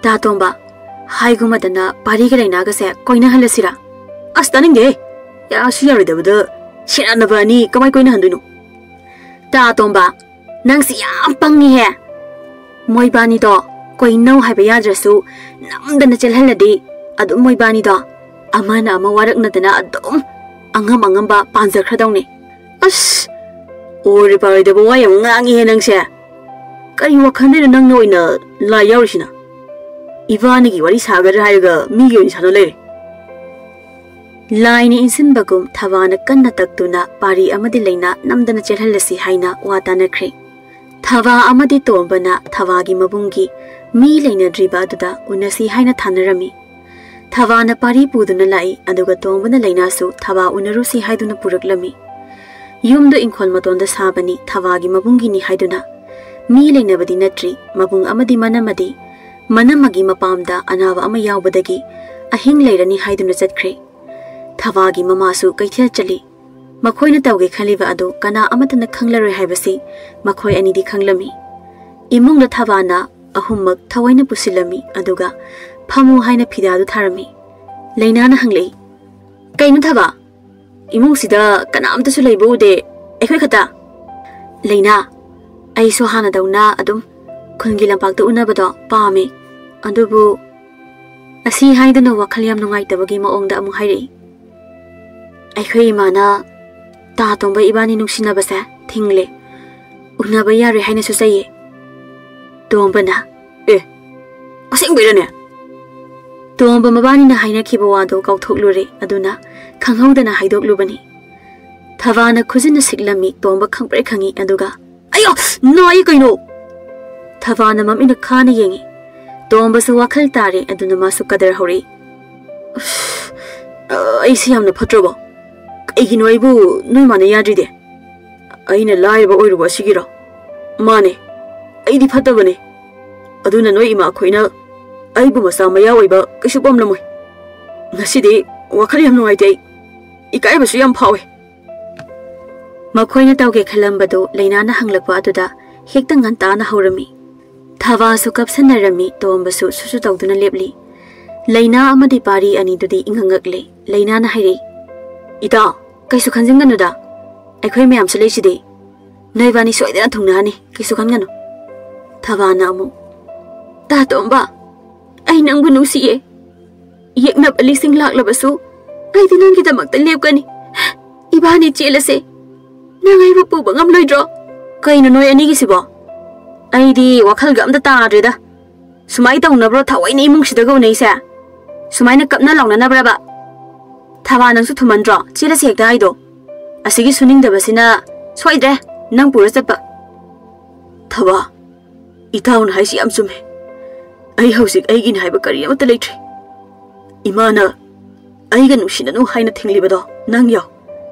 "ꯇꯥ ꯇꯣꯝꯕ, ꯍꯥꯏꯒꯨꯝꯃꯗꯅ ꯄꯥꯔꯤꯒ ꯂꯩꯅꯥꯒꯁꯦ ꯀꯣꯏꯅꯍꯜꯂꯁꯤꯔꯥ?" "ꯑꯁ, ꯇꯥꯅꯤꯡꯗꯦꯍꯦ꯫ ꯌꯥꯁꯨ ꯌꯥꯔꯣꯏꯗꯕꯗ ꯁꯦꯟꯅꯅꯕ ꯑꯅꯤ ꯀꯃꯥꯏ ꯀꯣꯏꯅꯍꯟꯗꯣꯏꯅꯣ?" "ꯇꯥ ꯇꯣꯝꯕ, ꯅꯪꯁꯤ ꯌꯥꯝ ꯄꯪꯉꯤꯍꯦ꯫ ꯃꯣꯏꯕꯥꯅꯤꯗꯣ ꯀꯣꯏꯅꯧ ꯍꯥꯏꯕ ꯌꯥꯗ꯭ꯔꯁꯨ ꯅꯝꯗꯅ ꯆꯦꯜꯍꯜꯂꯗꯤ ꯑꯗꯨꯝ ꯃꯣꯏꯕꯥꯅꯤꯗꯣ ꯑꯃꯅ ꯑꯃ ꯋꯥꯔꯛꯅꯗꯅ ꯑꯗꯨꯝ ꯑꯉꯝ ꯑꯉꯝꯕ ꯄꯥꯟꯖꯈ꯭ꯔꯗꯧꯅꯦ꯫" "ꯑꯁ, ꯑꯣꯏꯔꯣꯏ ꯄꯥꯔꯣꯏꯗꯕ ꯋꯥ ꯌꯥꯝ ꯉꯥꯡꯉꯤꯍꯦ ꯅꯪꯁꯦ꯫ ꯀꯔꯤ ꯋꯥꯈꯜꯗꯅꯣ ꯅꯪꯅ ꯑꯣꯏꯅ ꯂꯥꯏ ꯌꯥꯎꯔꯤꯁꯤꯅ? ꯏꯕꯥꯅꯤꯒꯤ ꯋꯥꯔꯤ ꯁꯥꯒꯗ꯭ꯔꯥ ꯍꯥꯏꯔꯒ ꯃꯤꯒꯤ ꯑꯣꯏꯅ ꯁꯥꯟꯅ ꯂꯩꯔꯦ꯫" ꯂꯥꯏꯅ ꯏꯟꯁꯤꯟꯕꯒꯨꯝ ꯊꯕꯥꯅ ꯀꯟꯅ ꯇꯛꯇꯨꯅ ꯄꯥꯔꯤ ꯑꯃꯗꯤ ꯂꯩꯅꯥ ꯅꯝꯗꯅ ꯆꯦꯜꯍꯜꯂꯁꯤ ꯍꯥꯏꯅ ꯋꯥ ꯇꯥꯅꯈ꯭ꯔꯦ꯫ ꯊꯕꯥ ꯑꯃꯗꯤ ꯇꯣꯝꯕꯅ ꯊꯕꯥꯒꯤ ꯃꯕꯨꯡꯒꯤ ꯃꯤ ꯂꯩꯅꯗ꯭ꯔꯤꯕ ꯑꯗꯨꯗ ꯎꯅꯁꯤ ꯍꯥꯏꯅ ꯊꯥꯅꯔꯝꯃꯤ꯫ ꯊꯕꯥꯅ ꯄꯥꯔꯤ ꯄꯨꯗꯨꯅ ꯂꯥꯛꯏ, ꯑꯗꯨꯒ ꯇꯣꯝꯕꯅ ꯂꯩꯅꯥꯁꯨ ꯊꯕꯥ ꯎꯅꯔꯨꯁꯤ ꯍꯥꯏꯗꯨꯅ ꯄꯨꯔꯛꯂꯝꯃꯤ꯫ ꯌꯨꯝꯗꯨ ꯏꯪꯈꯣꯜ ꯃꯇꯣꯟꯗ ꯁꯥꯕꯅꯤ, ꯊꯕꯥꯒꯤ ꯃꯕꯨꯡꯒꯤꯅꯤ ꯍꯥꯏꯗꯨꯅ꯫ ꯃꯤ ꯂꯩꯅꯕꯗꯤ ꯅꯠꯇ꯭ꯔꯤ, ꯃꯕꯨꯡ ꯑꯃꯗꯤ ꯃꯅꯝꯃꯗꯤ ꯃꯅꯝꯃꯒꯤ ꯃꯄꯥꯝꯗ ꯑꯅꯥꯕ ꯑꯃ ꯌꯥꯎꯕꯗꯒꯤ ꯑꯍꯤꯡ ꯂꯩꯔꯅꯤ ꯍꯥꯏꯗꯨꯅ ꯆꯠꯈ꯭ꯔꯦ꯫ ꯊꯕꯥꯒꯤ ꯃꯃꯥꯁꯨ ꯀꯩꯊꯦꯜ ꯆꯠꯂꯤ꯫ ꯃꯈꯣꯏꯅ ꯇꯧꯒꯦ ꯈꯜꯂꯤꯕ ꯑꯗꯨ ꯀꯅꯥ ꯑꯃꯠꯇꯅ ꯈꯪꯂꯔꯣꯏ ꯍꯥꯏꯕꯁꯤ ꯃꯈꯣꯏ ꯑꯅꯤꯗꯤ ꯈꯪꯂꯝꯃꯤ꯫ ꯏꯃꯨꯡꯗ ꯊꯕꯥꯅ ꯑꯍꯨꯝꯃꯛ ꯊꯑꯣꯏꯅ ꯄꯨꯁꯤꯜꯂꯝꯃꯤ, ꯑꯗꯨꯒ "ꯐꯝꯃꯨ" ꯍꯥꯏꯅ ꯐꯤꯗꯥꯗꯨ ꯊꯥꯔꯝꯃꯤ꯫ ꯂꯩꯅꯥꯅ ꯍꯪꯂꯛꯏ, "ꯀꯩꯅꯣ ꯊꯕꯥ? ꯏꯃꯨꯡꯁꯤꯗ ꯀꯅꯥꯝꯇꯁꯨ ꯂꯩꯕ ꯎꯗꯦ, ꯑꯩꯈꯣꯏ ꯈꯛꯇ?" "ꯂꯩꯅꯥ, ꯑꯩꯁꯨ ꯍꯥꯟꯅꯗꯧꯅ ꯑꯗꯨꯝ ꯈꯨꯟꯒꯤ ꯂꯝꯄꯥꯛꯇ ꯎꯅꯕꯗꯣ ꯄꯥꯝꯃꯤ, ꯑꯗꯨꯕꯨ," ꯑꯁꯤ ꯍꯥꯏꯗꯨꯅ ꯋꯥꯈꯜ ꯌꯥꯝ ꯅꯨꯡꯉꯥꯏꯇꯕꯒꯤ ꯃꯑꯣꯡꯗ ꯑꯃꯨꯛ ꯍꯥꯏꯔꯛꯏ, "ꯑꯩꯈꯣꯏ ꯏꯃꯥꯅ ꯇꯥ ꯇꯣꯝꯕ ꯏꯕꯥꯅꯤ ꯅꯨꯡꯁꯤꯅꯕꯁꯦ ꯊꯤꯡꯂꯦ, ꯎꯅꯕ ꯌꯥꯔꯣꯏ ꯍꯥꯏꯅꯁꯨ ꯆꯩꯌꯦ꯫" ꯇꯣꯝꯕꯅ, "ꯑꯦ, ꯑꯁꯦꯡꯕꯩꯔꯅꯦ?" ꯇꯣꯝꯕ ꯃꯕꯥꯅꯤꯅ ꯍꯥꯏꯅꯈꯤꯕ ꯋꯥꯗꯣ ꯀꯥꯎꯊꯣꯛꯂꯨꯔꯦ, ꯑꯗꯨꯅ ꯈꯪꯍꯧꯗꯅ ꯍꯥꯏꯗꯣꯛꯂꯨꯕꯅꯤ꯫ ꯊꯕꯥꯅ ꯈꯨꯖꯤꯟꯅ ꯁꯤꯛꯂꯝꯃꯤ, ꯇꯣꯝꯕ ꯈꯪꯄ꯭ꯔꯦꯛ ꯈꯪꯉꯤ, ꯑꯗꯨꯒ, "ꯑꯌꯣ, ꯅꯥꯏ ꯀꯩꯅꯣ?" ꯊꯕꯥꯅ ꯃꯃꯤꯠꯅ ꯈꯥꯅ ꯌꯦꯡꯉꯤ꯫ ꯇꯣꯝꯕꯁꯨ ꯋꯥꯈꯜ ꯇꯥꯔꯦ, ꯑꯗꯨꯅ ꯃꯥꯁꯨ ꯀꯗꯔ ꯍꯧꯔꯛꯏ꯫ "ꯑꯁ, ꯑꯩꯁꯦ ꯌꯥꯝꯅ ꯐꯠꯇ꯭ꯔꯕꯣ? ꯀꯩꯒꯤꯅꯣ ꯑꯩꯕꯨ ꯅꯣꯏ ꯃꯥꯅ ꯌꯥꯗ꯭ꯔꯤꯗꯤ? ꯑꯩꯅ ꯂꯥꯏꯔꯕ ꯑꯣꯏꯔꯨꯕ ꯑꯁꯤꯒꯤꯔꯣ? ꯃꯥꯅꯦ, ꯑꯩꯗꯤ ꯐꯠꯇꯕꯅꯦ꯫ ꯑꯗꯨꯅ ꯅꯣꯏ ꯏꯃꯥꯈꯣꯏꯅ ꯑꯩꯕꯨ ꯃꯆꯥ ꯃꯌꯥ ꯑꯣꯏꯕ ꯀꯩꯁꯨ ꯄꯥꯝꯂꯝꯃꯣꯏ꯫ ꯉꯁꯤꯗꯤ ꯋꯥꯈꯜ ꯌꯥꯝ ꯅꯨꯡꯉꯥꯏꯇꯦ ꯑꯩ꯫ ꯏꯀꯥꯏꯕꯁꯨ ꯌꯥꯝ ꯐꯥꯎꯋꯦ꯫" ꯃꯈꯣꯏꯅ ꯇꯧꯒꯦ ꯈꯜꯂꯝꯕꯗꯨ ꯂꯩꯅꯥꯅ ꯍꯪꯂꯛꯄ ꯑꯗꯨꯗ ꯍꯦꯛꯇ ꯉꯟꯇꯥꯅ ꯍꯧꯔꯝꯃꯤ꯫ ꯊꯕꯥꯁꯨ ꯀꯞꯁꯟꯅꯔꯝꯃꯤ, ꯇꯣꯝꯕꯁꯨ ꯁꯨꯁꯨ ꯇꯧꯗꯨꯅ ꯂꯦꯞꯂꯤ꯫ ꯂꯩꯅꯥ ꯑꯃꯗꯤ ꯄꯥꯔꯤ ꯑꯅꯤꯗꯨꯗꯤ ꯏꯉꯛꯉꯛꯂꯦ꯫ ꯂꯩꯅꯥꯅ ꯍꯥꯏꯔꯛꯏ, "ꯏꯇꯥꯎ, ꯀꯩꯁꯨ ꯈꯟꯖꯤꯟꯒꯅꯨꯗ, ꯑꯩꯈꯣꯏ ꯃꯌꯥꯝꯁꯨ ꯂꯩꯁꯤꯗꯤ꯫ ꯅꯣꯏꯕꯥꯅꯤ ꯁꯣꯏꯗꯅ ꯊꯨꯡꯅꯍꯅꯤ, ꯀꯩꯁꯨ ꯈꯟꯒꯅꯨ꯫" ꯊꯕꯥꯅ ꯑꯃꯨꯛ, "ꯇꯥ ꯇꯣꯝꯕ, ꯑꯩ ꯅꯪꯕꯨ ꯅꯨꯡꯁꯤꯌꯦ꯫ ꯌꯦꯛꯅꯕ ꯂꯤꯁꯤꯡ ꯂꯥꯛꯂꯕꯁꯨ ꯑꯩꯗꯤ ꯅꯪꯒꯤꯗꯃꯛꯇ ꯂꯦꯞꯀꯅꯤ꯫ ꯏꯕꯥꯅꯤ ꯆꯦꯜꯂꯁꯦ꯫ ꯅꯪ ꯑꯩꯕꯨ ꯄꯨꯕ ꯉꯝꯂꯣꯏꯗ꯭ꯔꯣ?" "ꯀꯩꯅꯣ ꯅꯣꯏ ꯑꯅꯤꯒꯤꯁꯤꯕꯣ? ꯑꯩꯗꯤ ꯋꯥꯈꯜꯒ ꯑꯝꯇ ꯇꯥꯗ꯭ꯔꯦꯗ꯫ ꯁꯨꯃꯥꯏꯅ ꯇꯧꯅꯕ꯭ꯔꯣ ꯊꯑꯣꯏꯅ ꯏꯃꯨꯡꯁꯤꯗꯒ ꯎꯅꯩꯁꯦ? ꯁꯨꯃꯥꯏꯅ ꯀꯞꯅ ꯂꯥꯎꯅꯅꯕ꯭ꯔꯕ? ꯊꯕꯥ, ꯅꯪꯁꯨ ꯊꯨꯃꯟꯗ꯭ꯔꯣ ꯆꯦꯜꯂꯁꯦ ꯍꯦꯛꯇ ꯍꯥꯏꯗꯣ? ꯑꯁꯤꯒꯤ ꯁꯨꯅꯤꯡꯗꯕꯁꯤꯅ ꯁꯣꯏꯗ꯭ꯔꯦ ꯅꯪ ꯄꯨꯔ ꯆꯠꯄ꯫" "ꯊꯕꯥ, ꯏꯇꯥꯎꯅ ꯍꯥꯏꯁꯤ ꯌꯥꯝ ꯆꯨꯝꯃꯦ꯫ ꯑꯩ ꯍꯧꯖꯤꯛ ꯑꯩꯒꯤꯅꯤ ꯍꯥꯏꯕ ꯀꯔꯤ ꯑꯃꯠꯇ ꯂꯩꯇ꯭ꯔꯦ꯫ ꯏꯃꯥꯅ ꯑꯩꯒ ꯅꯨꯡꯁꯤꯅꯅꯨ ꯍꯥꯏꯅ ꯊꯤꯡꯂꯤꯕꯗꯣ ꯅꯪ ꯌꯥꯎ꯫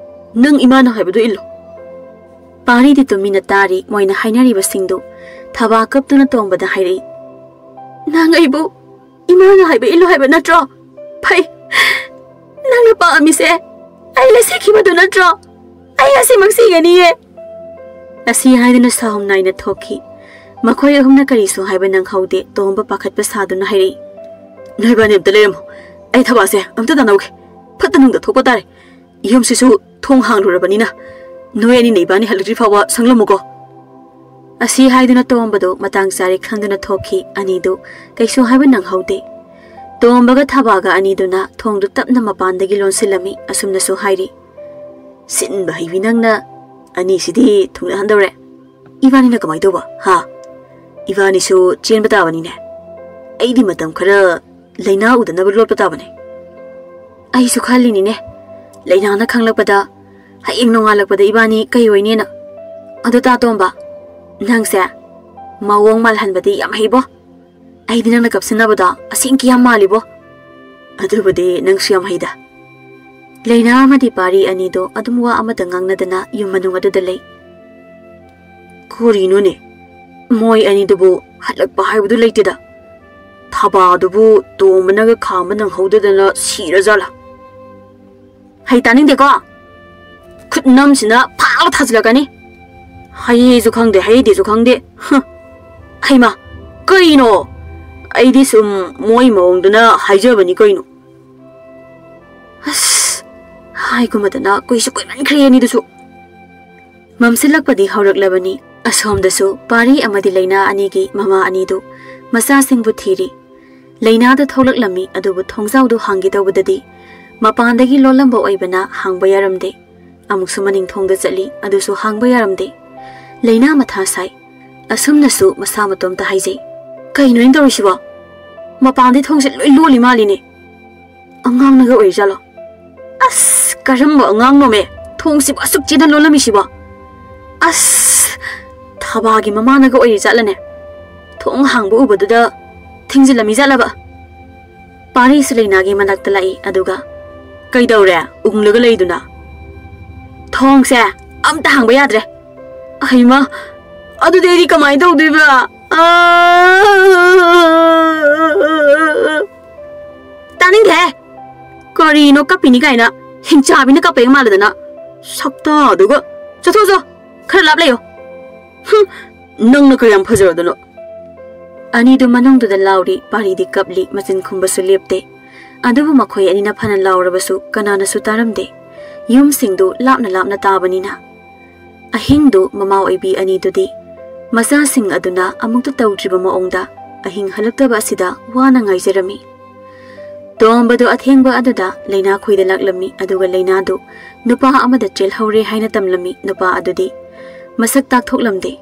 ꯅꯪ ꯏꯃꯥꯅ ꯍꯥꯏꯕꯗꯨ ꯏꯜꯂꯨ꯫" ꯄꯥꯔꯤꯗꯤ ꯇꯨꯃꯤꯟꯅ ꯇꯥꯔꯤ ꯃꯣꯏꯅ ꯍꯥꯏꯅꯔꯤꯕꯁꯤꯡꯗꯨ꯫ ꯊꯕꯥ ꯀꯞꯇꯨꯅ ꯇꯣꯝꯕꯗ ꯍꯥꯏꯔꯛꯏ, "ꯅꯪ ꯑꯩꯕꯨ ꯏꯃꯥꯅ ꯍꯥꯏꯕ ꯏꯜꯂꯨ ꯍꯥꯏꯕ ꯅꯠꯇ꯭ꯔꯣ? ꯐꯩ, ꯅꯪ ꯅꯪꯅ ꯄꯥꯝꯃꯤꯁꯦ ꯑꯩ ꯂꯩꯁꯤꯈꯤꯕꯗꯨ ꯅꯠꯇ꯭ꯔꯣ? ꯑꯩ ꯉꯁꯤꯃꯛ ꯁꯤꯒꯅꯤꯌꯦ!" ꯑꯁꯤ ꯍꯥꯏꯗꯨꯅ ꯁꯥꯍꯨꯝ ꯅꯥꯏꯅ ꯊꯣꯛꯈꯤ꯫ ꯃꯈꯣꯏ ꯑꯍꯨꯝꯅ ꯀꯔꯤꯁꯨ ꯍꯥꯏꯕ ꯅꯪꯍꯧꯗꯦ꯫ ꯇꯣꯝꯕ ꯄꯥꯈꯠꯄ ꯁꯥꯗꯨꯅ ꯍꯥꯏꯔꯛꯏ, "ꯅꯣꯏꯕꯥꯅꯤ ꯑꯝꯇ ꯂꯩꯔꯝꯃꯣ, ꯑꯩ ꯊꯕꯥꯁꯦ ꯑꯝꯇ ꯇꯥꯟꯅꯧꯒꯦ꯫ ꯐꯠꯇ ꯅꯨꯡꯗ ꯊꯣꯛꯄ ꯇꯥꯔꯦ꯫ ꯌꯨꯝꯁꯤꯁꯨ ꯊꯣꯡ ꯍꯥꯡꯂꯨꯔꯕꯅꯤꯅ ꯅꯣꯏ ꯑꯅꯤꯅ ꯏꯕꯥꯅꯤ ꯍꯜꯂꯛꯇ꯭ꯔꯤ ꯐꯥꯎꯕ ꯁꯪꯂꯝꯃꯨꯀꯣ꯫" ꯑꯁꯤ ꯍꯥꯏꯗꯨꯅ ꯇꯣꯝꯕꯗꯨ ꯃꯇꯥꯡ ꯆꯥꯔꯦ ꯈꯪꯗꯨꯅ ꯊꯣꯛꯈꯤ꯫ ꯑꯅꯤꯗꯨ ꯀꯩꯁꯨ ꯍꯥꯏꯕ ꯅꯪꯍꯧꯗꯦ꯫ ꯇꯣꯝꯕꯒ ꯊꯕꯥꯒ ꯑꯅꯤꯗꯨꯅ ꯊꯣꯡꯗꯨ ꯇꯞꯅ ꯃꯄꯥꯟꯗꯒꯤ ꯂꯣꯟꯁꯤꯜꯂꯝꯃꯤ꯫ ꯑꯁꯨꯝꯅꯁꯨ ꯍꯥꯏꯔꯤ, "ꯁꯤꯟꯕ ꯍꯩꯕꯤ ꯅꯪꯅ ꯑꯅꯤꯁꯤꯗꯤ ꯊꯨꯡꯅꯍꯟꯗꯧꯔꯦ꯫ ꯏꯕꯥꯅꯤꯅ ꯀꯃꯥꯏ ꯇꯧꯕ, ꯍꯥ? ꯏꯕꯥꯅꯤꯁꯨ ꯆꯦꯟꯕ ꯇꯥꯕꯅꯤꯅꯦ꯫ ꯑꯩꯗꯤ ꯃꯇꯝ ꯈꯔ ꯂꯩꯅꯥ ꯎꯗꯅꯕ ꯂꯣꯠꯄ ꯇꯥꯕꯅꯦ꯫" "ꯑꯩꯁꯨ ꯈꯜꯂꯤꯅꯤꯅꯦ, ꯂꯩꯅꯥꯅ ꯈꯪꯂꯛꯄꯗ ꯍꯌꯦꯡ ꯅꯣꯡꯉꯥꯜꯂꯛꯄꯗ ꯏꯕꯥꯅꯤ ꯀꯩ ꯑꯣꯏꯅꯤꯅ꯫ ꯑꯗꯣ ꯇꯥ ꯇꯣꯝꯕ, ꯅꯪꯁꯦ ꯃꯑꯣꯡ ꯃꯥꯜꯍꯟꯕꯗꯤ ꯌꯥꯝ ꯍꯩꯕꯣ꯫ ꯑꯩꯗꯤ ꯅꯪꯅ ꯀꯞꯁꯤꯟꯅꯕꯗꯣ ꯑꯁꯦꯡꯀꯤ ꯌꯥꯝ ꯃꯥꯜꯂꯤꯕꯣ꯫" "ꯑꯗꯨꯕꯨꯗꯤ ꯅꯪꯁꯨ ꯌꯥꯝ ꯍꯩꯗ꯫" ꯂꯩꯅꯥ ꯑꯃꯗꯤ ꯄꯥꯔꯤ ꯑꯅꯤꯗꯣ ꯑꯗꯨꯝ ꯋꯥ ꯑꯃꯇ ꯉꯥꯡꯅꯗꯅ ꯌꯨꯝ ꯃꯅꯨꯡ ꯑꯗꯨꯗ ꯂꯩ꯫ "ꯀꯔꯤꯅꯣꯅꯦ, ꯃꯣꯏ ꯑꯅꯤꯗꯨꯕꯨ ꯍꯜꯂꯛꯄ ꯍꯥꯏꯕꯗꯨ ꯂꯩꯇꯦꯗ꯫ ꯊꯕꯥꯗꯨꯕꯨ ꯇꯣꯝꯕꯅꯒ ꯈꯥꯝꯕ ꯅꯪꯍꯧꯗꯗꯅ ꯁꯤꯔꯖꯥꯠꯂꯥ?" "ꯍꯩ ꯇꯥꯅꯤꯡꯗꯦꯀꯣ꯫ ꯈꯨꯠ ꯅꯝꯁꯤꯅ ꯐꯥꯛꯂ ꯊꯥꯖꯤꯜꯂꯛꯀꯅꯤ꯫ ꯍꯩꯌꯦꯁꯨ ꯈꯪꯗꯦ, ꯍꯩꯗꯦꯁꯨ ꯈꯪꯗꯦ꯫ ꯍ꯫ ꯍꯩꯃꯥ, ꯀꯩꯅꯣ? ꯑꯩꯗꯤ ꯁꯨꯝ ꯃꯣꯏ ꯃꯑꯣꯡꯗꯨꯅ ꯍꯥꯏꯖꯕꯅꯤ ꯀꯩꯅꯣ꯫" ꯑꯁ, ꯍꯥꯏꯒꯨꯝꯕꯗꯅ ꯀꯨꯏꯁꯨ ꯀꯨꯏꯃꯟꯈ꯭ꯔꯦ ꯑꯅꯤꯗꯨꯁꯨ꯫ ꯃꯝꯁꯤꯜꯂꯛꯄꯗꯤ ꯍꯧꯔꯛꯂꯕꯅꯤ꯫ ꯑꯁꯣꯝꯗꯁꯨ ꯄꯥꯔꯤ ꯑꯃꯗꯤ ꯂꯩꯅꯥ ꯑꯅꯤꯒꯤ ꯃꯃꯥ ꯑꯅꯤꯗꯨ ꯃꯆꯥꯁꯤꯡꯕꯨ ꯊꯤꯔꯤ꯫ ꯂꯩꯅꯥꯗ ꯊꯣꯛꯂꯛꯂꯝꯃꯤ, ꯑꯗꯨꯕꯨ ꯊꯣꯡꯖꯥꯎꯗꯨ ꯍꯥꯡꯒꯦ ꯇꯧꯕꯗꯗꯤ ꯃꯄꯥꯟꯗꯒꯤ ꯂꯣꯜꯂꯝꯕ ꯑꯣꯏꯕꯅ ꯍꯥꯡꯕ ꯌꯥꯔꯝꯗꯦ꯫ ꯑꯃꯨꯛꯁꯨ ꯃꯅꯤꯡ ꯊꯣꯡꯗ ꯆꯠꯂꯤ, ꯑꯗꯨꯁꯨ ꯍꯥꯡꯕ ꯌꯥꯔꯝꯗꯦ꯫ ꯂꯩꯅꯥ ꯃꯊꯥ ꯁꯥꯏ꯫ ꯑꯁꯨꯝꯅꯁꯨ ꯃꯁꯥ ꯃꯇꯣꯝꯇ ꯍꯥꯏꯖꯩ, "ꯀꯩꯅꯣ ꯑꯩꯅ ꯇꯧꯔꯤꯁꯤꯕꯣ? ꯃꯄꯥꯟꯗꯤ ꯊꯣꯡꯁꯦ ꯂꯣꯏ ꯂꯣꯜꯂꯤ ꯃꯥꯜꯂꯤꯅꯦ꯫ ꯑꯉꯥꯡꯅꯒ ꯑꯣꯏꯔꯤꯖꯥꯠꯂꯣ? ꯑꯁ, ꯀꯔꯝꯕ ꯑꯉꯥꯡꯅꯣꯃꯦ ꯊꯣꯡꯁꯤꯕꯨ ꯑꯁꯨꯛ ꯆꯦꯠꯅ ꯂꯣꯜꯂꯝꯃꯤꯁꯤꯕꯣ? ꯑꯁ, ꯊꯕꯥꯒꯤ ꯃꯃꯥꯅꯒ ꯑꯣꯏꯔꯤ ꯖꯥꯠꯂꯅꯦ? ꯊꯣꯡ ꯍꯥꯡꯕ ꯎꯕꯗꯨꯗ ꯊꯤꯡꯖꯤꯜꯂꯝꯃꯤ ꯖꯥꯠꯂꯕ?" ꯄꯥꯔꯤꯁꯨ ꯂꯩꯅꯥꯒꯤ ꯃꯅꯥꯛꯇ ꯂꯥꯛꯏ, ꯑꯗꯨꯒ, "ꯀꯩꯗꯧꯔꯦ ꯎꯪꯂꯒ ꯂꯩꯗꯨꯅ?" "ꯊꯣꯡꯁꯦ ꯑꯝꯇ ꯍꯥꯡꯕ ꯌꯥꯗ꯭ꯔꯦ꯫" "ꯍꯩꯃꯥ, ꯑꯗꯨꯗꯤ ꯑꯩꯗꯤ ꯀꯃꯥꯏꯅ ꯇꯧꯗꯣꯏꯕ?" "ꯑꯥ, ꯇꯥꯅꯤꯡꯗꯦꯍꯦ꯫ ꯀꯔꯤꯅꯣ?" ꯀꯞꯄꯤꯅꯤ ꯀꯥꯏꯅ ꯍꯤꯡꯆꯥꯕꯤꯅ ꯀꯞꯄ ꯍꯦꯛ ꯃꯥꯜꯂꯗꯅ꯫ ꯁꯛꯇꯥꯗꯨꯒ꯫ ꯆꯠꯊꯣꯛꯆꯣ꯫ ꯈꯔ ꯂꯥꯞ ꯂꯩꯌꯣ꯫ ꯍꯨꯝ, ꯅꯪꯅ ꯀꯌꯥꯝ ꯐꯖꯔꯗꯅꯣ꯫ ꯑꯅꯤꯗꯨ ꯃꯅꯨꯡꯗꯨꯗ ꯂꯥꯎꯔꯤ, ꯄꯥꯔꯤꯗꯤ ꯀꯞꯂꯤ, ꯃꯆꯤꯟ ꯈꯨꯝꯕꯁꯨ ꯂꯦꯞꯇꯦ꯫ ꯑꯗꯨꯕꯨ ꯃꯈꯣꯏ ꯑꯅꯤꯅ ꯐꯅ ꯂꯥꯎꯔꯕꯁꯨ ꯀꯅꯥꯅꯁꯨ ꯇꯥꯔꯝꯗꯦ꯫ ꯌꯨꯝꯁꯤꯡꯗꯨ ꯂꯥꯞꯅ ꯂꯥꯞꯅ ꯇꯥꯕꯅꯤꯅ꯫ ꯑꯍꯤꯡꯗꯨ ꯃꯃꯥ ꯑꯣꯏꯕꯤ ꯑꯅꯤꯗꯨꯗꯤ ꯃꯆꯥꯁꯤꯡ ꯑꯗꯨꯅ ꯑꯃꯨꯛꯇ ꯇꯧꯗ꯭ꯔꯤꯕ ꯃꯑꯣꯡꯗ ꯑꯍꯤꯡ ꯍꯜꯂꯛꯇꯕ ꯑꯁꯤꯗ ꯋꯥꯅ ꯉꯥꯏꯖꯔꯝꯃꯤ꯫ ꯇꯣꯝꯕꯗꯨ ꯑꯊꯦꯡꯕ ꯑꯗꯨꯗ ꯂꯩꯅꯥ ꯈꯣꯏꯗ ꯂꯥꯛꯂꯝꯃꯤ, ꯑꯗꯨꯒ ꯂꯩꯅꯥꯗꯨ ꯅꯨꯄꯥ ꯑꯃꯗ ꯆꯦꯜꯍꯧꯔꯦ ꯍꯥꯏꯅ ꯇꯝꯂꯝꯃꯤ꯫ ꯅꯨꯄꯥ ꯑꯗꯨꯗꯤ ꯃꯁꯛ ꯇꯥꯛꯊꯣꯛꯂꯝꯗꯦ꯫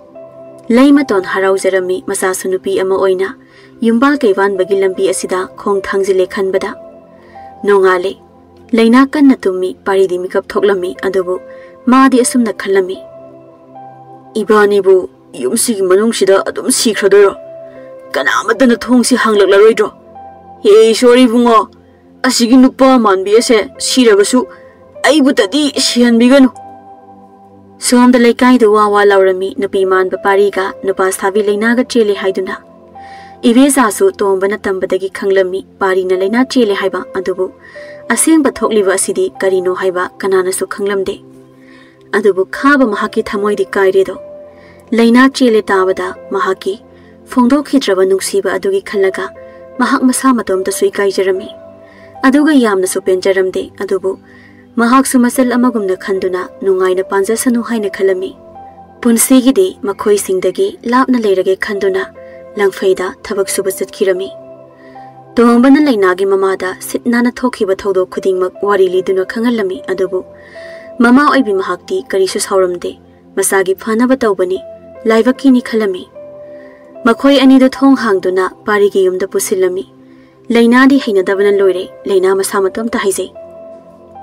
ꯂꯩꯃꯇꯣꯟ ꯍꯔꯥꯎꯖꯔꯝꯃꯤ, ꯃꯆꯥꯁꯨ ꯅꯨꯄꯤ ꯑꯃ ꯑꯣꯏꯅ ꯌꯨꯝꯕꯥꯜ ꯀꯩꯕꯥꯟꯕꯒꯤ ꯂꯝꯕꯤ ꯑꯁꯤꯗ ꯈꯣꯡ ꯊꯥꯡꯖꯤꯜꯂꯦ ꯈꯟꯕꯗ꯫ ꯅꯣꯡꯉꯥꯜꯂꯦ꯫ ꯂꯩꯅꯥ ꯀꯟꯅ ꯇꯨꯝꯃꯤ, ꯄꯥꯔꯤꯗꯤ ꯃꯤꯀꯞ ꯊꯣꯛꯂꯝꯃꯤ, ꯑꯗꯨꯕꯨ ꯃꯥꯗꯤ ꯑꯁꯨꯝꯅ ꯈꯜꯂꯝꯃꯤ꯫ "ꯏꯕꯥꯅꯤꯕꯨ ꯌꯨꯝꯁꯤꯒꯤ ꯃꯅꯨꯡꯁꯤꯗ ꯑꯗꯨꯝ ꯁꯤꯈ꯭ꯔꯗꯣꯏꯔꯣ? ꯀꯅꯥꯃꯠꯇꯅ ꯊꯣꯡꯁꯤ ꯍꯥꯡꯂꯛꯂꯔꯣꯏꯗ꯭ꯔꯣ? ꯍꯦ ꯏꯁꯣꯔ ꯏꯕꯨꯡꯉꯣ, ꯑꯁꯤꯒꯤ ꯅꯨꯄꯥ ꯃꯥꯟꯕꯤ ꯑꯁꯦ ꯁꯤꯔꯕꯁꯨ ꯑꯩꯕꯨꯇꯗꯤ ꯁꯤꯍꯟꯕꯤꯒꯅꯨ꯫" ꯁꯣꯝꯗ ꯂꯩꯀꯥꯏꯗꯨ ꯋꯥ ꯋꯥ ꯂꯥꯎꯔꯝꯃꯤ, ꯅꯨꯄꯤ ꯃꯥꯟꯕ ꯄꯥꯔꯤꯒ ꯅꯨꯄꯥ ꯁꯥꯕꯤ ꯂꯩꯅꯥꯒ ꯆꯦꯜꯂꯤ ꯍꯥꯏꯗꯨꯅ꯫ ꯏꯕꯦꯆꯥꯁꯨ ꯇꯣꯝꯕꯅ ꯇꯝꯕꯗꯒꯤ ꯈꯪꯂꯝꯃꯤ ꯄꯥꯔꯤꯅ ꯂꯩꯅꯥ ꯆꯦꯜꯂꯦ ꯍꯥꯏꯕ, ꯑꯗꯨꯕꯨ ꯑꯁꯦꯡꯕ ꯊꯣꯛꯂꯤꯕ ꯑꯁꯤꯗꯤ ꯀꯔꯤꯅꯣ ꯍꯥꯏꯕ ꯀꯅꯥꯅꯁꯨ ꯈꯪꯂꯝꯗꯦ꯫ ꯑꯗꯨꯕꯨ ꯈꯥꯕ ꯃꯍꯥꯛꯀꯤ ꯊꯃꯣꯏꯗꯤ ꯀꯥꯏꯔꯦꯗꯣ꯫ ꯂꯩꯅꯥ ꯆꯦꯜꯂꯦ ꯇꯥꯕꯗ ꯃꯍꯥꯛꯀꯤ ꯐꯣꯡꯗꯣꯛꯈꯤꯗ꯭ꯔꯕ ꯅꯨꯡꯁꯤꯕ ꯑꯗꯨꯒꯤ ꯈꯜꯂꯒ ꯃꯍꯥꯛ ꯃꯁꯥ ꯃꯇꯣꯝꯇꯁꯨ ꯏꯀꯥꯏꯖꯔꯝꯃꯤ꯫ ꯑꯗꯨꯒ ꯌꯥꯝꯅꯁꯨ ꯄꯦꯟꯖꯔꯝꯗꯦ, ꯑꯗꯨꯕꯨ ꯃꯍꯥꯛꯁꯨ ꯃꯆꯜ ꯑꯃꯒꯨꯝꯅ ꯈꯟꯗꯨꯅ ꯅꯨꯡꯉꯥꯏꯅ ꯄꯥꯟꯖꯁꯅꯨ ꯍꯥꯏꯅ ꯈꯜꯂꯝꯃꯤ꯫ ꯄꯨꯟꯁꯤꯒꯤꯗꯤ ꯃꯈꯣꯏꯁꯤꯡꯗꯒꯤ ꯂꯥꯞꯅ ꯂꯩꯔꯒꯦ ꯈꯟꯗꯨꯅ ꯂꯪꯐꯩꯗ ꯊꯕꯛ ꯁꯨꯕ ꯆꯠꯈꯤꯔꯝꯃꯤ꯫ ꯇꯣꯝꯕꯅ ꯂꯩꯅꯥꯒꯤ ꯃꯃꯥꯗ ꯁꯤꯠ ꯅꯥꯟꯅ ꯊꯣꯛꯈꯤꯕ ꯊꯧꯗꯣꯛ ꯈꯨꯗꯤꯡꯃꯛ ꯋꯥꯔꯤ ꯂꯤꯗꯨꯅ ꯈꯪꯍꯜꯂꯝꯃꯤ, ꯑꯗꯨꯕꯨ ꯃꯃꯥ ꯑꯣꯏꯕꯤ ꯃꯍꯥꯛꯇꯤ ꯀꯔꯤꯁꯨ ꯁꯥꯎꯔꯝꯗꯦ꯫ ꯃꯆꯥꯒꯤ ꯐꯅꯕ ꯇꯧꯕꯅꯤ, ꯂꯥꯏꯕꯛꯀꯤꯅꯤ ꯈꯜꯂꯝꯃꯤ꯫ ꯃꯈꯣꯏ ꯑꯅꯤꯗꯨ ꯊꯣꯡ ꯍꯥꯡꯗꯨꯅ ꯄꯥꯔꯤꯒꯤ ꯌꯨꯝꯗ ꯄꯨꯁꯤꯜꯂꯝꯃꯤ꯫ ꯂꯩꯅꯥꯗꯤ ꯍꯩꯅꯗꯕꯅ ꯂꯣꯏꯔꯦ꯫ ꯂꯩꯅꯥ ꯃꯁꯥ ꯃꯇꯣꯝꯇ ꯍꯥꯏꯖꯩ꯫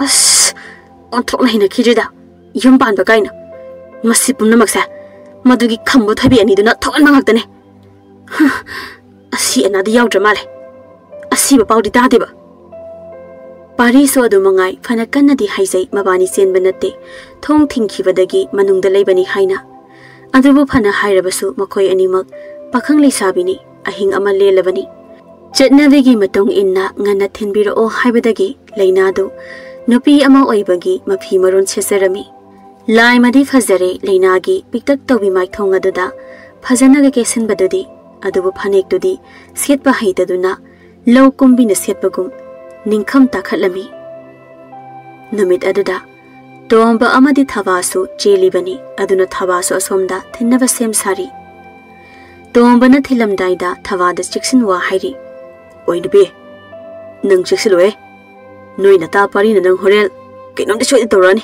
"ꯑꯁ, ꯑꯣꯟꯊꯣꯛꯅ ꯍꯩꯅꯈꯤꯗ꯭ꯔꯦꯗ, ꯌꯨꯝ ꯄꯥꯟꯕ ꯀꯥꯏꯅ꯫ ꯃꯁꯤ ꯄꯨꯝꯅꯃꯛꯁꯦ ꯃꯗꯨꯒꯤ ꯈꯝꯕ ꯊꯣꯏꯕꯤ ꯑꯅꯤꯗꯨꯅ ꯊꯣꯛꯍꯟꯕ ꯉꯥꯛꯇꯅꯦ꯫ ꯍ, ꯑꯁꯤ ꯑꯅꯥꯗꯤ ꯌꯥꯎꯗ꯭ꯔ ꯃꯥꯜꯂꯦ꯫ ꯑꯁꯤꯕ ꯄꯥꯎꯗꯤ ꯇꯥꯗꯦꯕ꯫" ꯄꯥꯔꯤꯁꯨ ꯑꯗꯨ ꯃꯉꯥꯏ ꯐꯅ ꯀꯟꯅꯗꯤ ꯍꯥꯏꯖꯩ, ꯃꯕꯥꯅꯤ ꯆꯦꯟꯕ ꯅꯠꯇꯦ, ꯊꯣꯡ ꯊꯤꯡꯈꯤꯕꯗꯒꯤ ꯃꯅꯨꯡꯗ ꯂꯩꯕꯅꯤ ꯍꯥꯏꯅ꯫ ꯑꯗꯨꯕꯨ ꯐꯅ ꯍꯥꯏꯔꯕꯁꯨ ꯃꯈꯣꯏ ꯑꯅꯤꯃꯛ ꯄꯥꯈꯪ ꯂꯩꯁꯥꯕꯤꯅꯤ, ꯑꯍꯤꯡ ꯑꯃ ꯂꯦꯜꯂꯕꯅꯤ꯫ ꯆꯠꯅꯕꯤꯒꯤ ꯃꯇꯨꯡ ꯏꯟꯅ ꯉꯟꯅ ꯊꯤꯟꯕꯤꯔꯛꯑꯣ ꯍꯥꯏꯕꯗꯒꯤ ꯂꯩꯅꯥꯗꯨ ꯅꯨꯄꯤ ꯑꯃ ꯑꯣꯏꯕꯒꯤ ꯃꯐꯤ ꯃꯔꯣꯟ ꯁꯦꯠꯆꯔꯝꯃꯤ꯫ ꯂꯥꯏꯃꯗꯤ ꯐꯖꯔꯦ, ꯂꯩꯅꯥꯒꯤ ꯄꯤꯛꯇꯛ ꯇꯧꯕꯤ ꯃꯥꯏꯊꯣꯡ ꯑꯗꯨꯗ ꯐꯖꯅꯒ ꯀꯦꯁꯤꯟꯕꯗꯨꯗꯤ, ꯑꯗꯨꯕꯨ ꯐꯅꯦꯛꯇꯨꯗꯤ ꯁꯦꯠꯄ ꯍꯩꯇꯗꯨꯅ ꯂꯧ ꯀꯨꯝꯕꯤꯅ ꯁꯦꯠꯄꯒꯨꯝ ꯅꯤꯡꯈꯝ ꯇꯥꯈꯠꯂꯝꯃꯤ꯫ ꯅꯨꯃꯤꯠ ꯑꯗꯨꯗ ꯇꯣꯝꯕ ꯑꯃꯗꯤ ꯊꯕꯥꯁꯨ ꯆꯦꯜꯂꯤꯕꯅꯤ, ꯑꯗꯨꯅ ꯊꯕꯥꯁꯨ ꯑꯁꯣꯝꯗ ꯊꯤꯟꯅꯕ ꯁꯦꯝ ꯁꯥꯔꯤ꯫ ꯇꯣꯝꯕꯅ ꯊꯤꯜꯂꯝꯗꯥꯏꯗ ꯊꯕꯥꯗ ꯆꯦꯛꯁꯤꯟ ꯋꯥ ꯍꯥꯏꯔꯤ꯫ "ꯑꯣꯏ ꯅꯨꯄꯤ, ꯅꯪ ꯆꯦꯛꯁꯤꯜꯂꯨꯍꯦ꯫ ꯅꯣꯏ ꯅꯇꯥ ꯄꯥꯔꯤꯅ ꯅꯪ ꯍꯣꯔꯦꯟ ꯀꯩꯅꯣꯝꯗꯤ ꯁꯣꯏꯗ ꯇꯧꯔꯛꯑꯅꯤ꯫"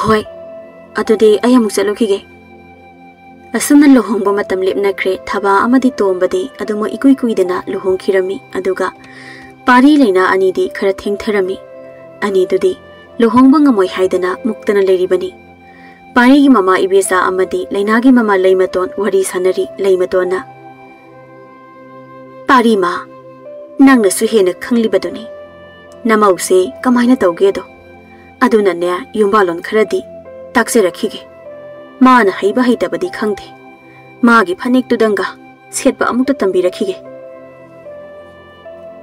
"ꯍꯣꯏ, ꯑꯗꯨꯗꯤ ꯑꯩ ꯑꯃꯨꯛ ꯆꯠꯂꯨꯈꯤꯒꯦ꯫" ꯑꯁꯨꯝꯅ ꯂꯨꯍꯣꯡꯕ ꯃꯇꯝ ꯂꯦꯞꯅꯈ꯭ꯔꯦ꯫ ꯊꯕꯥ ꯑꯃꯗꯤ ꯇꯣꯝꯕꯗꯤ ꯑꯗꯨꯃꯛ ꯏꯀꯨꯏ ꯀꯨꯏꯗꯅ ꯂꯨꯍꯣꯡꯈꯤꯔꯝꯃꯤ꯫ ꯑꯗꯨꯒ ꯄꯥꯔꯤ ꯂꯩꯅꯥ ꯑꯅꯤꯗꯤ ꯈꯔ ꯊꯦꯡꯊꯔꯝꯃꯤ꯫ ꯑꯅꯤꯗꯨꯗꯤ ꯂꯨꯍꯣꯡꯕ ꯉꯝꯃꯣꯏ ꯍꯥꯏꯗꯅ ꯃꯨꯛꯇꯅ ꯂꯩꯔꯤꯕꯅꯤ꯫ ꯄꯥꯔꯤꯒꯤ ꯃꯃꯥ ꯏꯕꯦꯆꯥ ꯑꯃꯗꯤ ꯂꯩꯅꯥꯒꯤ ꯃꯃꯥ ꯂꯩꯃꯇꯣꯟ ꯋꯥꯔꯤ ꯁꯥꯟꯅꯔꯤ꯫ ꯂꯩꯃꯇꯣꯟꯅ, "ꯄꯥꯔꯤꯃ, ꯅꯪꯅꯁꯨ ꯍꯦꯟꯅ ꯈꯪꯂꯤꯕꯗꯨꯅꯤ ꯅꯃꯧꯁꯦ ꯀꯃꯥꯏꯅ ꯇꯧꯒꯦꯗꯣ꯫ ꯑꯗꯨꯅꯅꯦ, ꯌꯨꯝꯕꯥꯂꯣꯟ ꯈꯔꯗꯤ ꯇꯥꯛꯆꯔꯛꯈꯤꯒꯦ꯫ ꯃꯥꯅ ꯍꯩꯕ ꯍꯩꯇꯕꯗꯤ ꯈꯪꯗꯦ꯫ ꯃꯥꯒꯤ ꯐꯅꯦꯛꯇꯨꯗꯪꯒ ꯁꯦꯠꯄ ꯑꯃꯨꯛꯇ ꯇꯝꯕꯤꯔꯛꯈꯤꯒꯦ꯫"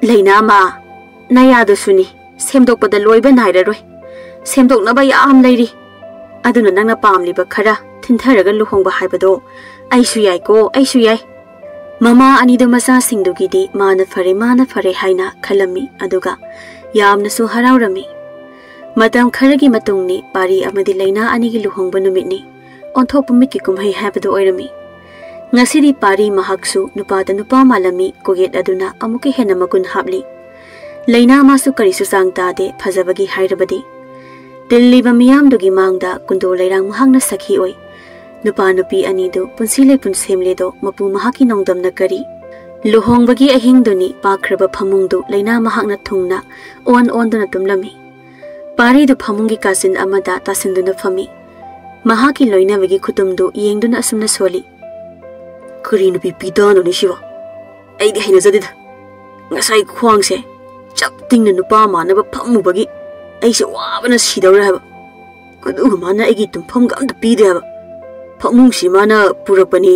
"ꯂꯩꯅꯥꯃ, ꯅꯌꯥꯗꯨꯁꯨꯅꯤ, ꯁꯦꯝꯗꯣꯛꯄꯗ ꯂꯣꯏꯕ ꯅꯥꯏꯔꯔꯣꯏ꯫ ꯁꯦꯝꯗꯣꯛꯅꯕ ꯌꯥꯝ ꯂꯩꯔꯤ꯫ ꯑꯗꯨꯅ ꯅꯪꯅ ꯄꯥꯝꯂꯤꯕ ꯈꯔ ꯊꯤꯟꯊꯔꯒ ꯂꯨꯍꯣꯡꯕ ꯍꯥꯏꯕꯗꯣ ꯑꯩꯁꯨ ꯌꯥꯏꯀꯣ, ꯑꯩꯁꯨ ꯌꯥꯏ꯫" ꯃꯃꯥ ꯑꯅꯤꯗꯨ ꯃꯆꯥꯁꯤꯡꯗꯨꯒꯤꯗꯤ ꯃꯥꯅ ꯐꯔꯦ, ꯃꯥꯅ ꯐꯔꯦ ꯍꯥꯏꯅ ꯈꯜꯂꯝꯃꯤ, ꯑꯗꯨꯒ ꯌꯥꯝꯅꯁꯨ ꯍꯔꯥꯎꯔꯝꯃꯤ꯫ ꯃꯇꯝ ꯈꯔꯒꯤ ꯃꯇꯨꯡꯅꯤ ꯄꯥꯔꯤ ꯑꯃꯗꯤ ꯂꯩꯅꯥ ꯑꯅꯤꯒꯤ ꯂꯨꯍꯣꯡꯕ ꯅꯨꯃꯤꯠꯅꯤ꯫ ꯑꯣꯟꯊꯣꯛꯄ ꯃꯤꯠꯀꯤ ꯀꯨꯝꯍꯩ ꯍꯥꯏꯕꯗꯨ ꯑꯣꯏꯔꯝꯃꯤ꯫ ꯉꯁꯤꯗꯤ ꯄꯥꯔꯤ ꯃꯍꯥꯛꯁꯨ ꯅꯨꯄꯥꯗ ꯅꯨꯄꯥ ꯃꯥꯜꯂꯝꯃꯤ, ꯀꯣꯛꯌꯦꯠ ꯑꯗꯨꯅ ꯑꯃꯨꯛꯀ ꯍꯦꯟꯅ ꯃꯒꯨꯟ ꯍꯥꯞꯂꯤ꯫ ꯂꯩꯅꯥ ꯃꯥꯁꯨ ꯀꯔꯤꯁꯨ ꯆꯥꯡ ꯇꯥꯗꯦ, ꯐꯖꯕꯒꯤ ꯍꯥꯏꯔꯕꯗꯤ꯫ ꯇꯤꯜꯂꯤꯕ ꯃꯤꯌꯥꯝꯗꯨꯒꯤ ꯃꯥꯡꯗ ꯀꯨꯟꯗꯣ ꯂꯩꯔꯥꯡ ꯃꯍꯥꯛꯅ ꯁꯈꯤ ꯑꯣꯏ꯫ ꯅꯨꯄꯥ ꯅꯨꯄꯤ ꯑꯅꯤꯗꯨ ꯄꯨꯟꯁꯤ ꯂꯩꯄꯨꯟ ꯁꯦꯝꯂꯦꯗꯣ ꯃꯄꯨ ꯃꯍꯥꯛꯀꯤ ꯅꯣꯡꯗꯝꯅ ꯀꯔꯤ? ꯂꯨꯍꯣꯡꯕꯒꯤ ꯑꯍꯤꯡꯗꯨꯅꯤ ꯄꯥꯛꯈ꯭ꯔꯕ ꯐꯃꯨꯡꯗꯨ ꯂꯩꯅꯥ ꯃꯍꯥꯛꯅ ꯊꯨꯡꯅ ꯑꯣꯟ ꯑꯣꯟꯗꯨꯅ ꯇꯨꯝꯂꯝꯃꯤ꯫ ꯄꯥꯔꯤꯗꯨ ꯐꯃꯨꯡꯒꯤ ꯀꯥꯆꯤꯟ ꯑꯃꯗ ꯇꯥꯁꯤꯟꯗꯨꯅ ꯐꯝꯃꯤ꯫ ꯃꯍꯥꯛꯀꯤ ꯂꯣꯏꯅꯕꯒꯤ ꯈꯨꯇꯨꯝꯗꯨ ꯌꯦꯡꯗꯨꯅ ꯑꯁꯨꯝꯅ ꯁꯣꯜꯂꯤ꯫ "ꯀꯔꯤ ꯅꯨꯄꯤ ꯄꯤꯗꯥꯅꯣꯅꯦ ꯁꯤꯕꯣ? ꯑꯩꯗꯤ ꯍꯩꯅꯖꯗꯦꯗ꯫ ꯉꯁꯥꯏ ꯈ꯭ꯋꯥꯡꯁꯦ ꯆꯞ ꯇꯤꯡꯅ ꯅꯨꯄꯥ ꯃꯥꯟꯅꯕ ꯐꯝꯃꯨꯕꯒꯤ ꯑꯩꯁꯦ ꯋꯥꯕꯅ ꯁꯤꯗꯧꯔꯦ ꯍꯥꯏꯕ꯫ ꯑꯗꯨꯒ ꯃꯥꯅ ꯑꯩꯒꯤ ꯇꯨꯝꯐꯝꯒ ꯑꯝꯇ ꯄꯤꯗꯦ ꯍꯥꯏꯕ꯫ ꯐꯃꯨꯡꯁꯤ ꯃꯥꯅ ꯄꯨꯔꯛꯄꯅꯤ,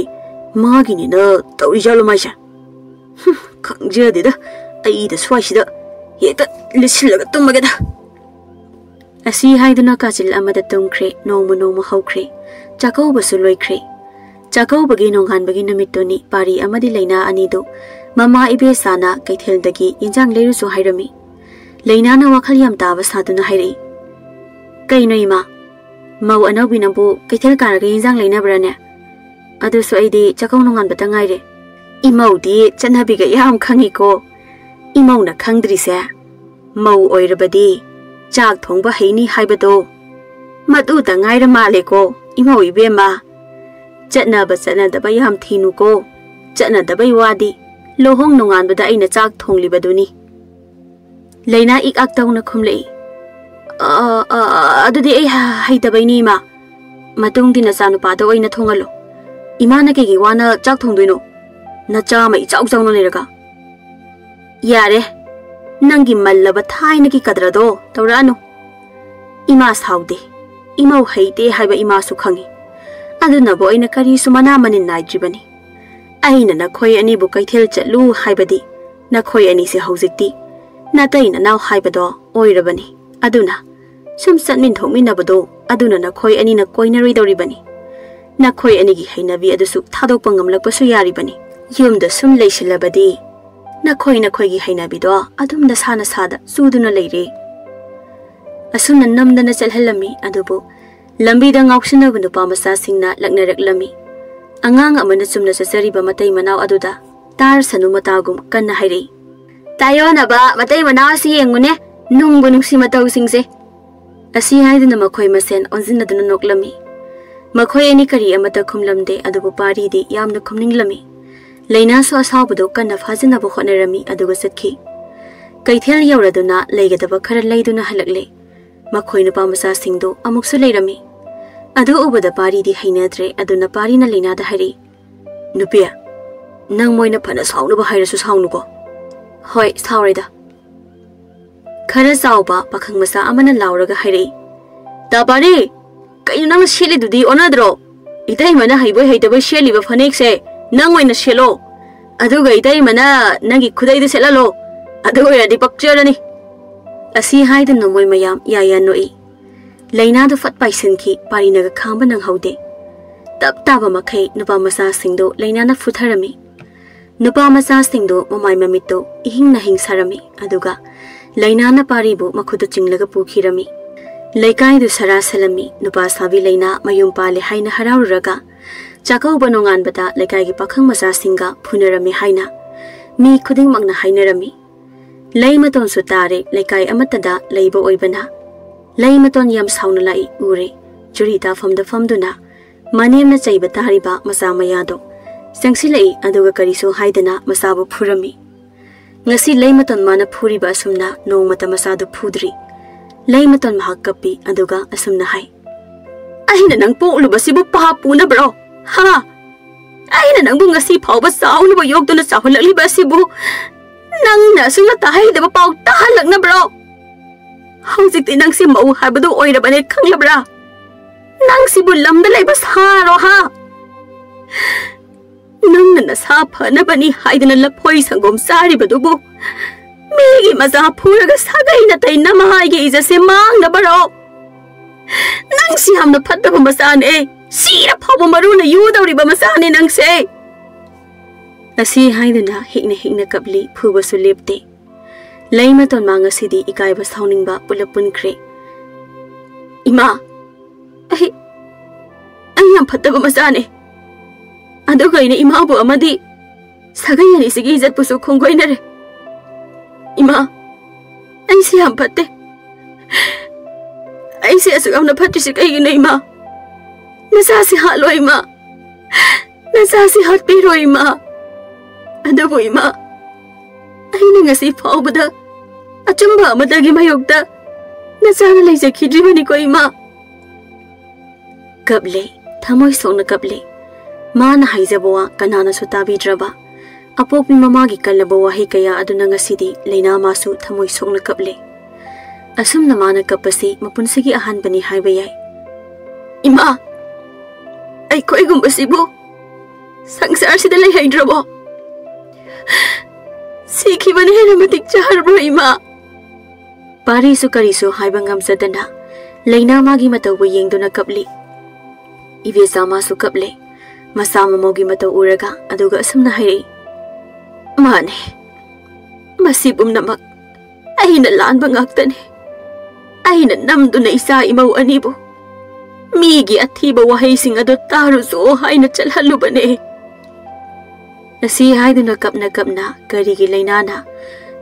ꯃꯥꯒꯤꯅꯤꯅ ꯇꯧꯔꯤꯖꯥꯠꯂꯣ ꯃꯥꯏꯁꯦ?" "ꯍꯨꯝ, ꯈꯪꯖꯗꯦꯗ, ꯑꯩꯗ ꯁ꯭ꯋꯥꯏꯁꯤꯗ ꯍꯦꯛꯇ ꯂꯤꯠꯁꯤꯜꯂꯒ ꯇꯨꯝꯃꯒꯦꯗ꯫ ꯑꯁꯤ ꯍꯥꯏꯗꯨꯅ ꯀꯥꯆꯤꯜ ꯑꯃꯗ ꯇꯨꯝꯈ꯭ꯔꯦ꯫ ꯅꯣꯡꯃ ꯅꯣꯡꯃ ꯍꯧꯈ꯭ꯔꯦ꯫ ꯆꯥꯛꯀꯧꯕꯁꯨ ꯂꯣꯏꯈ꯭ꯔꯦ꯫ ꯆꯥꯛꯀꯧꯕꯒꯤ ꯅꯣꯡꯉꯥꯟꯕꯒꯤ ꯅꯨꯃꯤꯠꯇꯨꯅꯤ꯫ ꯄꯥꯔꯤ ꯑꯃꯗꯤ ꯂꯩꯅꯥ ꯑꯅꯤꯗꯨ ꯃꯃꯥ ꯏꯕꯦꯆꯥꯅ ꯀꯩꯊꯦꯜꯗꯒꯤ ꯏꯟꯖꯥꯡ ꯂꯩꯔꯨꯁꯨ ꯍꯥꯏꯔꯝꯃꯤ꯫ ꯂꯩꯅꯥꯅ ꯋꯥꯈꯜ ꯌꯥꯝ ꯇꯥꯕ ꯁꯥꯗꯨꯅ ꯍꯥꯏꯔꯛꯏ, "ꯀꯩꯅꯣ ꯏꯃꯥ, ꯃꯧ ꯑꯅꯧꯕꯤꯅꯕꯨ ꯀꯩꯊꯦꯜ ꯀꯥꯔꯒ ꯏꯟꯖꯥꯡ ꯂꯩꯅꯕ꯭ꯔꯥꯅꯦ? ꯑꯗꯨꯁꯨ ꯑꯩꯗꯤ ꯆꯥꯛꯀꯧ ꯅꯣꯡꯉꯥꯟꯕꯇ ꯉꯥꯏꯔꯦ꯫ ꯏꯃꯧꯗꯤ ꯆꯠꯅꯕꯤꯒ ꯌꯥꯝ ꯈꯪꯉꯤꯀꯣ꯫ ꯏꯃꯧꯅ ꯈꯪꯗ꯭ꯔꯤꯁꯦ, ꯃꯧ ꯑꯣꯏꯔꯕꯗꯤ ꯆꯥꯛ ꯊꯣꯡꯕ ꯍꯩꯅꯤ ꯍꯥꯏꯕꯗꯣ ꯃꯗꯨꯗ ꯉꯥꯏꯔ ꯃꯥꯜꯂꯦꯀꯣ, ꯏꯃꯧ ꯏꯕꯦꯝꯃ꯫ ꯆꯠꯅꯕ ꯆꯠꯅꯗꯕ ꯌꯥꯝ ꯊꯤꯅꯨꯀꯣ꯫ ꯆꯠꯅꯗꯕꯩ ꯋꯥꯗꯤ, ꯂꯨꯍꯣꯡ ꯅꯣꯡꯉꯥꯟꯕꯗ ꯑꯩꯅ ꯆꯥꯛ ꯊꯣꯡꯂꯤꯕꯗꯨꯅꯤ꯫" ꯂꯩꯅꯥ ꯏꯛ ꯑꯛ ꯇꯧꯅ ꯈꯨꯝꯂꯛꯏ, "ꯑ, ꯑ, ꯑ, ꯑꯗꯨꯗꯤ ꯑꯩ ꯍ-, ꯍꯩꯇꯕꯩꯅꯤ, ꯏꯃꯥ꯫ ꯃꯇꯨꯡꯗꯤ ꯅꯆꯥꯅꯨꯄꯥꯗ ꯑꯣꯏꯅ ꯊꯣꯡꯍꯜꯂꯣ꯫ ꯏꯃꯥꯅ ꯀꯩꯒꯤ ꯋꯥꯅ ꯆꯥꯛ ꯊꯣꯡꯗꯣꯏꯅꯣ? ꯅꯆꯥ ꯑꯃ ꯏꯆꯥꯎ ꯆꯥꯎꯅ ꯂꯩꯔꯒ꯫" "ꯌꯥꯔꯦ, ꯅꯪꯒꯤ ꯃꯜꯂꯕ ꯊꯥꯏꯅꯒꯤ ꯀꯗ꯭ꯔꯗꯣ ꯇꯧꯔꯛꯑꯅꯨ꯫ ꯏꯃꯥ ꯁꯥꯎꯗꯦ, ꯏꯃꯧ ꯍꯩꯇꯦ ꯍꯥꯏꯕ ꯏꯃꯥꯁꯨ ꯈꯪꯉꯤ꯫ ꯑꯗꯨꯅꯕꯨ ꯑꯩꯅ ꯀꯔꯤꯁꯨ ꯃꯅꯥ ꯃꯅꯤꯟ ꯅꯥꯏꯗ꯭ꯔꯤꯕꯅꯤ꯫ ꯑꯩꯅ ꯅꯈꯣꯏ ꯑꯅꯤꯕꯨ ꯀꯩꯊꯦꯜ ꯆꯠꯂꯨ ꯍꯥꯏꯕꯗꯤ ꯅꯈꯣꯏ ꯑꯅꯤꯁꯦ ꯍꯧꯖꯤꯛꯇꯤ ꯅꯇꯩ ꯅꯅꯥꯎ ꯍꯥꯏꯕꯗꯣ ꯑꯣꯏꯔꯕꯅꯤ꯫ ꯑꯗꯨꯅ ꯁꯨꯝ ꯆꯠꯃꯤꯟ ꯊꯣꯛꯃꯤꯟꯅꯕꯗꯣ ꯑꯗꯨꯅ ꯅꯈꯣꯏ ꯑꯅꯤꯅ ꯀꯣꯏꯅꯔꯣꯏꯗꯧꯔꯤꯕꯅꯤ꯫ ꯅꯈꯣꯏ ꯑꯅꯤꯒꯤ ꯍꯩꯅꯕꯤ ꯑꯗꯨꯁꯨ ꯊꯥꯗꯣꯛꯄ ꯉꯝꯂꯛꯄꯁꯨ ꯌꯥꯔꯤꯕꯅꯤ꯫ ꯌꯨꯝꯗ ꯁꯨꯝ ꯂꯩꯁꯤꯜꯂꯕꯗꯤ ꯅꯈꯣꯏ ꯅꯈꯣꯏꯒꯤ ꯍꯩꯅꯕꯤꯗꯣ ꯑꯗꯨꯝ ꯅꯁꯥ ꯅꯁꯥꯗ ꯆꯨꯗꯨꯅ ꯂꯩꯔꯦ꯫" ꯑꯁꯨꯝꯅ ꯅꯝꯗꯅ ꯆꯠꯍꯜꯂꯝꯃꯤ꯫ ꯑꯗꯨꯕꯨ ꯂꯝꯕꯤꯗ ꯉꯥꯎꯁꯤꯟꯅꯕ ꯅꯨꯄꯥ ꯃꯆꯥꯁꯤꯡꯅ ꯂꯛꯅꯔꯛꯂꯝꯃꯤ꯫ ꯑꯉꯥꯡ ꯑꯃꯅ ꯆꯨꯝꯅ ꯆꯠꯆꯔꯤꯕ ꯃꯇꯩ ꯃꯅꯥꯎ ꯑꯗꯨꯗ ꯇꯥꯔꯁꯅꯨ ꯃꯇꯥꯒꯨꯝ ꯀꯟꯅ ꯍꯥꯏꯔꯛꯏ, "ꯇꯥꯏꯌꯣꯟꯅꯕ ꯃꯇꯩ ꯃꯅꯥꯎ ꯑꯁꯤ ꯌꯦꯡꯉꯨꯅꯦ, ꯅꯨꯡꯕꯨ ꯅꯨꯡꯁꯤ ꯃꯇꯧꯁꯤꯡꯁꯦ꯫" ꯑꯁꯤ ꯍꯥꯏꯗꯨꯅ ꯃꯈꯣꯏ ꯃꯁꯦꯟ ꯑꯣꯟꯁꯤꯟꯅꯗꯨꯅ ꯅꯣꯛꯂꯝꯃꯤ꯫ ꯃꯈꯣꯏ ꯑꯅꯤ ꯀꯔꯤ ꯑꯃꯠꯇ ꯈꯨꯝꯂꯝꯗꯦ, ꯑꯗꯨꯕꯨ ꯄꯥꯔꯤꯗꯤ ꯌꯥꯝꯅ ꯈꯨꯝꯅꯤꯡꯂꯝꯃꯤ꯫ ꯂꯩꯅꯥꯁꯨ ꯑꯁꯥꯎꯕꯗꯨ ꯀꯟꯅ ꯐꯥꯖꯤꯟꯅꯕ ꯍꯣꯠꯅꯔꯝꯃꯤ, ꯑꯗꯨꯒ ꯆꯠꯈꯤ꯫ ꯀꯩꯊꯦꯜ ꯌꯧꯔꯗꯨꯅ ꯂꯩꯒꯗꯕ ꯈꯔ ꯂꯩꯗꯨꯅ ꯍꯜꯂꯛꯂꯦ꯫ ꯃꯈꯣꯏ ꯅꯨꯄꯥ ꯃꯆꯥꯁꯤꯡꯗꯨ ꯑꯃꯨꯛꯁꯨ ꯂꯩꯔꯝꯃꯤ꯫ ꯑꯗꯨ ꯎꯕꯗ ꯄꯥꯔꯤꯗꯤ ꯍꯩꯅꯗ꯭ꯔꯦ꯫ ꯑꯗꯨꯅ ꯄꯥꯔꯤꯅ ꯂꯩꯅꯥꯗ ꯍꯥꯏꯔꯛꯏ, "ꯅꯨꯄꯤ, ꯅꯪ ꯃꯣꯏꯅ ꯐꯅ ꯁꯥꯎꯅꯕ ꯍꯥꯏꯔꯁꯨ ꯁꯥꯎꯅꯨꯀꯣ꯫" "ꯍꯣꯏ, ꯁꯥꯎꯔꯣꯏꯗ꯫" ꯈꯔ ꯆꯥꯎꯕ ꯄꯥꯈꯪ ꯃꯆꯥ ꯑꯃꯅ ꯂꯥꯎꯔꯒ ꯍꯥꯏꯔꯛꯏ, "ꯇꯥ ꯄꯥꯔꯤ, ꯀꯩꯅꯣ ꯅꯪꯅ ꯁꯦꯠꯂꯤꯗꯨꯗꯤ ꯑꯣꯟꯅꯗ꯭ꯔꯣ? ꯏꯇꯩꯃꯅ ꯍꯩꯕꯣꯏ ꯍꯩꯇꯕꯣꯏ ꯁꯦꯠꯂꯤꯕ ꯐꯅꯦꯛꯁꯦ ꯅꯪ ꯑꯣꯏꯅ ꯁꯦꯠꯂꯣ꯫ "ꯑꯗꯨꯒ ꯏꯇꯩꯃꯅ ꯅꯪꯒꯤ ꯈꯨꯗꯩꯗꯨ ꯁꯦꯠꯍꯜꯂꯣ, ꯑꯗꯨ ꯑꯣꯏꯔꯗꯤ ꯄꯛꯆꯔꯅꯤ꯫" ꯑꯁꯤ ꯍꯥꯏꯗꯨꯅ ꯃꯣꯏ ꯃꯌꯥꯝ ꯌꯥꯌꯥ ꯅꯣꯛꯏ꯫ ꯂꯩꯅꯥꯗꯨ ꯐꯠ ꯄꯥꯏꯁꯤꯟꯈꯤ, ꯄꯥꯔꯤꯅꯒ ꯈꯥꯡꯕ ꯅꯪꯍꯧꯗꯦ꯫ ꯇꯞ ꯇꯥꯕ ꯃꯈꯩ ꯅꯨꯄꯥ ꯃꯆꯥꯁꯤꯡꯗꯨ ꯂꯩꯅꯥꯅ ꯐꯨꯊꯔꯝꯃꯤ꯫ ꯅꯨꯄꯥ ꯃꯆꯥꯁꯤꯡꯗꯨ ꯃꯃꯥꯏ ꯃꯃꯤꯠꯇꯨ ꯏꯍꯤꯡ ꯅꯥꯍꯤꯡ ꯁꯥꯔꯝꯃꯤ, ꯑꯗꯨꯒ ꯂꯩꯅꯥꯅ ꯄꯥꯔꯤꯕꯨ ꯃꯈꯨꯠꯇ ꯆꯤꯡꯂꯒ ꯄꯨꯈꯤꯔꯝꯃꯤ꯫ ꯂꯩꯀꯥꯏꯗꯨ ꯁꯔꯥ ꯁꯜꯂꯝꯃꯤ꯫ ꯅꯨꯄꯥ ꯁꯥꯕꯤ ꯂꯩꯅꯥ ꯃꯌꯨꯝ ꯄꯥꯜꯂꯦ ꯍꯥꯏꯅ ꯍꯔꯥꯎꯔꯨꯔꯒ ꯆꯥꯛꯀꯧꯕ ꯅꯣꯡꯉꯥꯟꯕꯗ ꯂꯩꯀꯥꯏꯒꯤ ꯄꯥꯈꯪ ꯃꯆꯥꯁꯤꯡꯒ ꯐꯨꯅꯔꯝꯃꯤ ꯍꯥꯏꯅ ꯃꯤ ꯈꯨꯗꯤꯡꯃꯛꯅ ꯍꯥꯏꯅꯔꯝꯃꯤ꯫ ꯂꯩ ꯃꯇꯣꯟꯁꯨ ꯇꯥꯔꯦ, ꯂꯩꯀꯥꯏ ꯑꯃꯠꯇꯗ ꯂꯩꯕ ꯑꯣꯏꯕꯅ꯫ ꯂꯩ ꯃꯇꯣꯟ ꯌꯥꯝ ꯁꯥꯎꯅ ꯂꯥꯛꯏ ꯎꯔꯦ꯫ ꯆꯨꯔꯤ ꯇꯥꯐꯝꯗ ꯐꯝꯗꯨꯅ ꯃꯅꯦꯝꯅ ꯆꯩꯕ ꯇꯥꯔꯤꯕ ꯃꯆꯥ ꯃꯌꯥꯗꯣ ꯆꯪꯁꯤꯜꯂꯛꯏ, ꯑꯗꯨꯒ ꯀꯔꯤꯁꯨ ꯍꯥꯏꯗꯅ ꯃꯆꯥꯕꯨ ꯐꯨꯔꯝꯃꯤ꯫ ꯉꯁꯤ ꯂꯩ ꯃꯇꯣꯟ ꯃꯥꯅ ꯐꯨꯔꯤꯕ ꯑꯁꯨꯝꯅ ꯅꯣꯡꯃꯇ ꯃꯆꯥꯗꯨ ꯐꯨꯗ꯭ꯔꯤ꯫ ꯂꯩ ꯃꯇꯣꯟ ꯃꯍꯥꯛ ꯀꯞꯄꯤ, ꯑꯗꯨꯒ ꯑꯁꯨꯝꯅ ꯍꯥꯏ, "ꯑꯩꯅ ꯅꯪ ꯄꯣꯛꯂꯨꯕꯁꯤꯕꯨ ꯄꯥꯞ ꯄꯨꯅꯕ꯭ꯔꯣ? ꯍꯥ? ꯑꯩꯅ ꯅꯪꯕꯨ ꯉꯁꯤ ꯐꯥꯎꯕ ꯆꯥꯎꯅꯕ ꯌꯣꯛꯇꯨꯅ ꯆꯥꯎꯍꯜꯂꯛꯂꯤꯕ ꯑꯁꯤꯕꯨ ꯅꯪꯅ ꯑꯁꯨꯝꯅ ꯇꯥꯍꯩꯗꯕ ꯄꯥꯎ ꯇꯥꯍꯜꯂꯛꯅꯕ꯭ꯔꯣ? ꯍꯧꯖꯤꯛꯇꯤ ꯅꯪꯁꯤ ꯃꯧ ꯍꯥꯏꯕꯗꯨ ꯑꯣꯏꯔꯕꯅꯦ, ꯈꯪꯂꯕ꯭ꯔꯥ? ꯅꯪꯁꯤꯕꯨ ꯂꯝꯗ ꯂꯩꯕ ꯁꯥꯔꯣ, ꯍꯥ? ꯅꯪꯅ ꯅꯁꯥ ꯐꯅꯕꯅꯤ ꯍꯥꯏꯗꯅ ꯂꯐꯣꯏ ꯁꯪꯒꯣꯝ ꯆꯥꯔꯤꯕꯗꯨꯕꯨ ꯃꯤꯒꯤ ꯃꯆꯥ ꯐꯨꯔꯒ ꯁꯥꯒꯩ ꯅꯥꯇꯩ ꯅꯃꯥꯏꯒꯤ ꯏꯖꯠꯁꯦ ꯃꯥꯡꯅꯕꯔꯣ? ꯅꯪꯁꯤ ꯌꯥꯝꯅ ꯐꯠꯇꯕ ꯃꯆꯥꯅꯦ꯫ ꯁꯤꯔ ꯐꯥꯎꯕ ꯃꯔꯨꯅ ꯌꯨꯗꯧꯔꯤꯕ ꯃꯆꯥꯅꯦ ꯅꯪꯁꯦ꯫" ꯑꯁꯤ ꯍꯥꯏꯗꯨꯅ ꯍꯤꯛꯅ ꯍꯤꯛꯅ ꯀꯞꯂꯤ, ꯐꯨꯕꯁꯨ ꯂꯦꯞꯇꯦ꯫ ꯂꯩ ꯃꯇꯣꯟ ꯃꯥ ꯉꯁꯤꯗꯤ ꯏꯀꯥꯏꯕ ꯁꯥꯎꯅꯤꯡꯕ ꯄꯨꯂꯞ ꯄꯨꯟꯈ꯭ꯔꯦ꯫ "ꯏꯃꯥ, ꯑꯩ, ꯑꯩ ꯌꯥꯝ ꯐꯠꯇꯕ ꯃꯆꯥꯅꯦ꯫ ꯑꯗꯨꯒ ꯑꯩꯅ ꯏꯃꯥꯕꯨ ꯑꯃꯗꯤ ꯁꯥꯒꯩ ꯑꯅꯤꯁꯤꯒꯤ ꯏꯖꯠꯄꯨꯁꯨ ꯈꯣꯡꯒꯣꯏꯅꯔꯦ꯫ ꯏꯃꯥ, ꯑꯩꯁꯦ ꯌꯥꯝ ꯐꯠꯇꯦ꯫ ꯑꯩꯁꯦ ꯑꯁꯨꯛ ꯌꯥꯝꯅ ꯐꯠꯇ꯭ꯔꯤꯁꯤ ꯀꯩꯒꯤꯅꯣ, ꯏꯃꯥ? ꯅꯆꯥꯁꯤ ꯍꯥꯠꯂꯣ, ꯏꯃꯥ꯫ ꯅꯆꯥꯁꯤ ꯍꯥꯠꯄꯤꯔꯣ, ꯏꯃꯥ꯫ ꯑꯗꯨꯕꯨ, ꯏꯃꯥ, ꯑꯩꯅ ꯉꯁꯤ ꯐꯥꯎꯕꯗ ꯑꯆꯨꯝꯕ ꯑꯃꯠꯇꯒꯤ ꯃꯥꯌꯣꯛꯇ ꯅꯆꯥꯅ ꯂꯩꯖꯈꯤꯗ꯭ꯔꯤꯕꯅꯤꯀꯣ, ꯏꯃꯥ꯫" ꯀꯞꯂꯦ, ꯊꯃꯣꯏ ꯁꯣꯛꯅ ꯀꯞꯂꯦ꯫ ꯃꯥꯅ ꯍꯥꯏꯖꯕ ꯋꯥ ꯀꯅꯥꯅꯁꯨ ꯇꯥꯕꯤꯗ꯭ꯔꯕ ꯑꯄꯣꯛꯄꯤ ꯃꯃꯥꯒꯤ ꯀꯜꯂꯕ ꯋꯥꯍꯩ ꯀꯌꯥ ꯑꯗꯨꯅ ꯉꯁꯤꯗꯤ ꯂꯩꯅꯥ ꯃꯥꯁꯨ ꯊꯃꯣꯏ ꯁꯣꯛꯅ ꯀꯞꯂꯦ꯫ ꯑꯁꯨꯝꯅ ꯃꯥꯅ ꯀꯞꯄꯁꯤ ꯃꯄꯨꯟꯁꯤꯒꯤ ꯑꯍꯥꯟꯕꯅꯤ ꯍꯥꯏꯕ ꯌꯥꯏ꯫ "ꯏꯃꯥ, ꯑꯩꯈꯣꯏꯒꯨꯝꯕꯁꯤꯕꯨ ꯁꯪꯁꯥꯔꯁꯤꯗ ꯂꯩꯍꯩꯗ꯭ꯔꯕꯣ? ꯊꯤꯈꯤꯕꯅ ꯍꯦꯟꯅ ꯃꯇꯤꯛ ꯆꯥꯔꯕ꯭ꯔꯣ, ꯏꯃꯥ?" ꯄꯥꯔꯤꯁꯨ ꯀꯔꯤꯁꯨ ꯍꯥꯏꯕ ꯉꯝꯖꯗꯅ ꯂꯩꯅꯥ ꯃꯥꯒꯤ ꯃꯇꯧꯕꯨ ꯌꯦꯡꯗꯨꯅ ꯀꯞꯂꯤ꯫ ꯏꯕꯦꯆꯥ ꯃꯥꯁꯨ ꯀꯞꯂꯦ꯫ ꯃꯆꯥ ꯃꯃꯧꯒꯤ ꯃꯇꯧ ꯎꯔꯒ ꯑꯗꯨꯒ ꯑꯁꯨꯝꯅ ꯍꯥꯏꯔꯛꯏ, "ꯃꯥꯅꯦ, ꯃꯁꯤ ꯄꯨꯝꯅꯃꯛ ꯑꯩꯅ ꯂꯥꯟꯕ ꯉꯥꯛꯇꯅꯤ꯫ ꯑꯩꯅ ꯅꯝꯗꯨꯅ ꯏꯆꯥ ꯏꯃꯧ ꯑꯅꯤꯕꯨ ꯃꯤꯒꯤ ꯑꯊꯤꯕ ꯋꯥꯍꯩꯁꯤꯡ ꯑꯗꯨ ꯇꯥꯔꯨꯆꯣ ꯍꯥꯏꯅ ꯆꯠꯍꯜꯂꯨꯕꯅꯦ"꯫ ꯑꯁꯤ ꯍꯥꯏꯗꯨꯅ ꯀꯞꯅ ꯀꯞꯅ ꯀꯔꯤꯒꯤ ꯂꯩꯅꯥꯅ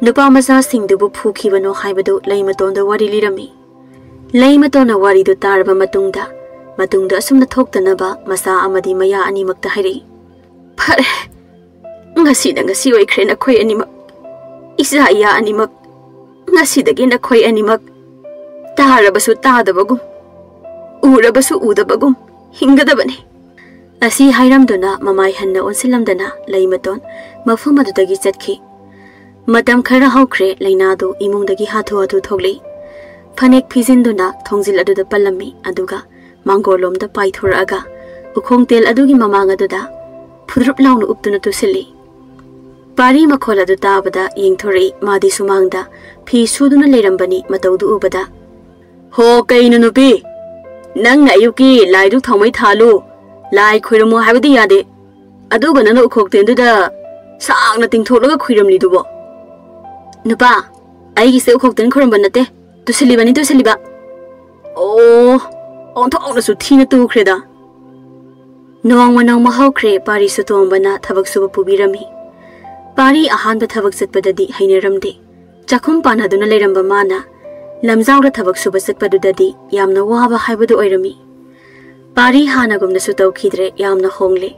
ꯅꯨꯄꯥ ꯃꯆꯥꯁꯤꯡꯗꯨꯕꯨ ꯐꯨꯈꯤꯕꯅꯣ ꯍꯥꯏꯕꯗꯨ ꯂꯩꯃꯇꯣꯟꯗ ꯋꯥꯔꯤ ꯂꯤꯔꯝꯃꯤ꯫ ꯂꯩꯃꯇꯣꯟꯅ ꯋꯥꯔꯤꯗꯨ ꯇꯥꯔꯕ ꯃꯇꯨꯡꯗ, ꯃꯇꯨꯡꯗ ꯑꯁꯨꯝꯅ ꯊꯣꯛꯇꯅꯕ ꯃꯆꯥ ꯑꯃꯗꯤ ꯃꯌꯥ ꯑꯅꯤꯃꯛꯇ ꯍꯥꯏꯔꯛꯏ, "ꯐꯔꯦ, ꯉꯁꯤꯅ ꯉꯁꯤ ꯑꯣꯏꯈ꯭ꯔꯦ ꯅꯈꯣꯏ ꯑꯅꯤꯃꯛ꯫ ꯏꯆꯥ ꯏꯌꯥ ꯑꯅꯤꯃꯛ, ꯉꯁꯤꯗꯒꯤ ꯅꯈꯣꯏ ꯑꯅꯤꯃꯛ ꯇꯥꯔꯕꯁꯨ ꯇꯥꯗꯕꯒꯨꯝ, ꯎꯔꯕꯁꯨ ꯎꯗꯕꯒꯨꯝ ꯍꯤꯡꯒꯗꯕꯅꯤ"꯫ ꯑꯁꯤ ꯍꯥꯏꯔꯝꯗꯨꯅ ꯃꯃꯥꯏ ꯍꯟꯅ ꯑꯣꯟꯁꯤꯜꯂꯝꯗꯅ ꯂꯩꯃꯇꯣꯟ ꯃꯐꯝ ꯑꯗꯨꯗꯒꯤ ꯆꯠꯈꯤ꯫ ꯃꯇꯝ ꯈꯔ ꯍꯧꯈ꯭ꯔꯦ, ꯂꯩꯅꯥꯗꯨ ꯏꯃꯨꯡꯗꯒꯤ ꯍꯥꯊꯨ ꯍꯥꯊꯨ ꯊꯣꯛꯂꯛꯏ꯫ ꯐꯅꯦꯛ ꯐꯤꯖꯤꯟꯗꯨꯅ ꯊꯣꯡꯖꯤꯜ ꯑꯗꯨꯗ ꯄꯜꯂꯝꯃꯤ, ꯑꯗꯨꯒ ꯃꯥꯡꯒꯣꯜꯂꯣꯝꯗ ꯄꯥꯏꯊꯣꯔꯛꯑꯒ ꯎꯈꯣꯡꯇꯦꯜ ꯑꯗꯨꯒꯤ ꯃꯃꯥꯡ ꯑꯗꯨꯗ ꯐꯨꯗ꯭ꯔꯨꯞ ꯂꯥꯎꯅ ꯎꯞꯇꯨꯅ ꯇꯨꯁꯤꯜꯂꯤ꯫ ꯄꯥꯔꯤ ꯃꯈꯣꯜ ꯑꯗꯨ ꯇꯥꯕꯗ ꯌꯦꯡꯊꯣꯔꯛꯏ꯫ ꯃꯥꯗꯤ ꯁꯨꯃꯥꯡꯗ ꯐꯤ ꯁꯨꯗꯨꯅ ꯂꯩꯔꯝꯕꯅꯤ꯫ ꯃꯇꯧꯗꯨ ꯎꯕꯗ, "ꯍꯣ, ꯀꯩꯅꯣ ꯅꯨꯄꯤ? ꯅꯪꯅ ꯑꯌꯨꯛꯀꯤ ꯂꯥꯏꯗꯨꯛ ꯊꯥꯎꯃꯩ ꯊꯥꯜꯂꯨ, ꯂꯥꯏ ꯈꯣꯏꯔꯝꯃꯨ ꯍꯥꯏꯕꯗꯤ ꯌꯥꯗꯦ꯫ ꯑꯗꯨꯒ ꯅꯪꯅ ꯎꯈꯣꯛꯇꯦꯟꯗꯨꯗ ꯁꯥꯡꯅ ꯇꯤꯡꯊꯣꯛꯂꯒ ꯈꯨꯏꯔꯝꯂꯤꯗꯨꯕꯣ?" "ꯅꯨꯄꯥ, ꯑꯩꯒꯤꯁꯦ ꯎꯈꯣꯛꯇꯦꯟ ꯈꯨꯔꯝꯕ ꯅꯠꯇꯦ, ꯇꯨꯁꯤꯜꯂꯤꯕꯅꯤ, ꯇꯨꯁꯤꯜꯂꯤꯕ"꯫ ꯑꯣ, ꯑꯣꯟꯊꯣꯛꯅꯁꯨ ꯊꯤꯅ ꯇꯨꯈ꯭ꯔꯦꯗ꯫ ꯅꯣꯡꯃ ꯅꯣꯡꯃ ꯍꯧꯈ꯭ꯔꯦ, ꯄꯥꯔꯤꯁꯨ ꯇꯣꯝꯕꯅ ꯊꯕꯛ ꯁꯨꯕ ꯄꯨꯕꯤꯔꯝꯃꯤ꯫ ꯄꯥꯔꯤ ꯑꯍꯥꯟꯕ ꯊꯕꯛ ꯆꯠꯄꯗꯗꯤ ꯍꯩꯅꯔꯝꯗꯦ꯫ ꯆꯥꯛꯈꯨꯝ ꯄꯥꯟꯅꯗꯨꯅ ꯂꯩꯔꯝꯕ ꯃꯥꯅ ꯂꯝꯖꯥꯎꯗ ꯊꯕꯛ ꯁꯨꯕ ꯆꯠꯄꯗꯨꯗꯗꯤ ꯌꯥꯝꯅ ꯋꯥꯕ ꯍꯥꯏꯕꯗꯨ ꯑꯣꯏꯔꯝꯃꯤ꯫ ꯄꯥꯔꯤ ꯍꯥꯟꯅꯒꯨꯝꯅꯁꯨ ꯇꯧꯈꯤꯗ꯭ꯔꯦ, ꯌꯥꯝꯅ ꯍꯣꯡꯂꯦ꯫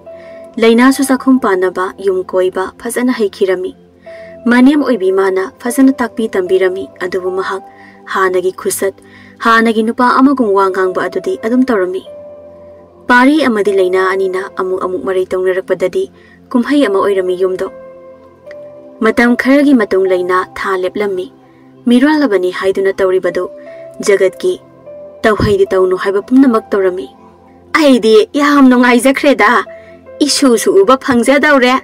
ꯂꯩꯅꯥꯁꯨ ꯆꯥꯛꯈꯨꯝ ꯄꯥꯟꯅꯕ, ꯌꯨꯝ ꯀꯣꯏꯕ ꯐꯖꯅ ꯍꯩꯈꯤꯔꯝꯃꯤ꯫ ꯃꯅꯦꯝ ꯑꯣꯏꯕꯤ ꯃꯥꯅ ꯐꯖꯅ ꯇꯥꯛꯄꯤ ꯇꯝꯕꯤꯔꯝꯃꯤ, ꯑꯗꯨꯕꯨ ꯃꯍꯥꯛ ꯍꯥꯟꯅꯒꯤ ꯈꯨꯆꯠ, ꯍꯥꯟꯅꯒꯤ ꯅꯨꯄꯥ ꯑꯃꯒꯨꯝ ꯋꯥ ꯉꯥꯡꯕ ꯑꯗꯨꯗꯤ ꯑꯗꯨꯝ ꯇꯧꯔꯝꯃꯤ꯫ ꯄꯥꯔꯤ ꯑꯃꯗꯤ ꯂꯩꯅꯥ ꯑꯅꯤꯅ ꯑꯃꯨꯛ ꯑꯃꯨꯛ ꯃꯔꯩ ꯇꯧꯅꯔꯛꯄꯗꯗꯤ ꯀꯨꯝꯍꯩ ꯑꯃ ꯑꯣꯏꯔꯝꯃꯤ ꯌꯨꯝꯗꯣ꯫ ꯃꯇꯝ ꯈꯔꯒꯤ ꯃꯇꯨꯡ ꯂꯩꯅꯥ ꯊꯥ ꯂꯦꯞꯂꯝꯃꯤ꯫ ꯃꯤꯔꯣꯜꯂꯕꯅꯤ ꯍꯥꯏꯗꯨꯅ ꯇꯧꯔꯤꯕꯗꯨ ꯖꯒꯠꯀꯤ ꯇꯧꯍꯩꯗꯤ ꯇꯧꯅꯨ ꯍꯥꯏꯕ ꯄꯨꯝꯅꯃꯛ ꯇꯧꯔꯝꯃꯤ꯫ "ꯑꯩꯗꯤ ꯌꯥꯝ ꯅꯨꯡꯉꯥꯏꯖꯈ꯭ꯔꯦꯗ, ꯏꯁꯨꯁꯨ ꯎꯕ ꯐꯪꯖꯗꯧꯔꯦ"꯫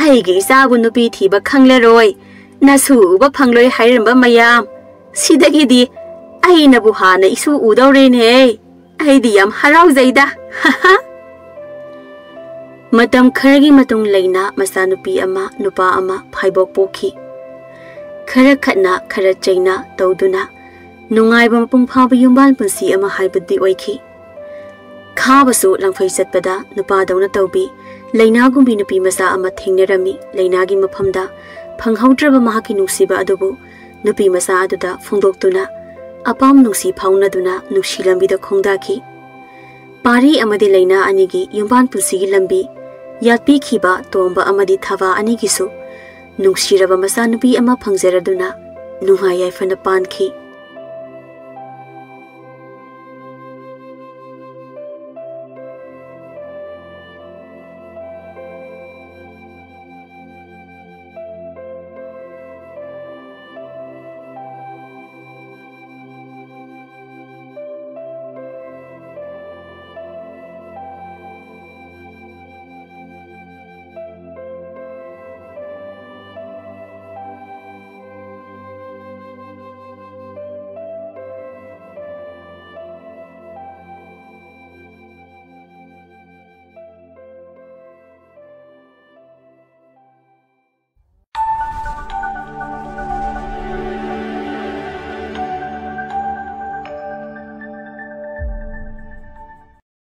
"ꯑꯩꯒꯤ ꯏꯆꯥꯕꯨ ꯅꯨꯄꯤ ꯊꯤꯕ ꯈꯪꯂꯔꯣꯏ, ꯅꯁꯨ ꯎꯕ ꯐꯪꯂꯣꯏ ꯍꯥꯏꯔꯝꯕ ꯃꯌꯥꯝ, ꯁꯤꯗꯒꯤꯗꯤ ꯑꯩꯅꯕꯨ ꯍꯥꯟꯅ ꯏꯁꯨ ꯎꯗꯧꯔꯦꯅꯦ꯫ ꯑꯩꯗꯤ ꯌꯥꯝ ꯍꯔꯥꯎꯖꯩꯗ"꯫ ꯃꯇꯝ ꯈꯔꯒꯤ ꯃꯇꯨꯡ ꯂꯩꯅ ꯃꯆꯥꯅꯨꯄꯤ ꯑꯃ ꯅꯨꯄꯥ ꯑꯃ ꯐꯥꯏꯕꯣꯛ ꯄꯣꯛꯈꯤ꯫ ꯈꯔ ꯈꯠꯅ ꯈꯔ ꯆꯩꯅ ꯇꯧꯗꯨꯅ ꯅꯨꯡꯉꯥꯏꯕ ꯃꯄꯨꯡ ꯐꯥꯕ ꯌꯨꯝꯕꯥꯜ ꯄꯨꯟꯁꯤ ꯑꯃ ꯍꯥꯏꯕꯗꯤ ꯑꯣꯏꯈꯤ꯫ ꯈꯥꯕꯁꯨ ꯂꯪꯐꯩ ꯆꯠꯄꯗ ꯅꯨꯄꯥꯗꯧꯅ ꯇꯧꯕꯤ ꯂꯩꯅꯥꯒꯨꯝꯕꯤ ꯅꯨꯄꯤ ꯃꯆꯥ ꯑꯃ ꯊꯦꯡꯅꯔꯝꯃꯤ꯫ ꯂꯩꯅꯥꯒꯤ ꯃꯐꯝꯗ ꯐꯪꯍꯧꯗ꯭ꯔꯕ ꯃꯍꯥꯛꯀꯤ ꯅꯨꯡꯁꯤꯕ ꯑꯗꯨꯕꯨ ꯅꯨꯄꯤ ꯃꯆꯥ ꯑꯗꯨꯗ ꯐꯣꯡꯗꯣꯛꯇꯨꯅ ꯑꯄꯥꯝ ꯅꯨꯡꯁꯤ ꯐꯥꯎꯅꯗꯨꯅ ꯅꯨꯡꯁꯤ ꯂꯝꯕꯤꯗ ꯈꯣꯡꯗꯥꯈꯤ꯫ ꯄꯥꯔꯤ ꯑꯃꯗꯤ ꯂꯩꯅꯥ ꯑꯅꯤꯒꯤ ꯌꯨꯝꯕꯥꯟ ꯄꯨꯟꯁꯤꯒꯤ ꯂꯝꯕꯤ ꯌꯥꯠꯄꯤꯈꯤꯕ ꯇꯣꯝꯕ ꯑꯃꯗꯤ ꯊꯕꯥ ꯑꯅꯤꯒꯤꯁꯨ ꯅꯨꯡꯁꯤꯔꯕ ꯃꯆꯥꯅꯨꯄꯤ ꯑꯃ ꯐꯪꯖꯔꯗꯨꯅ ꯅꯨꯡꯉꯥꯏ ꯌꯥꯏꯐꯅ ꯄꯥꯟꯈꯤ꯫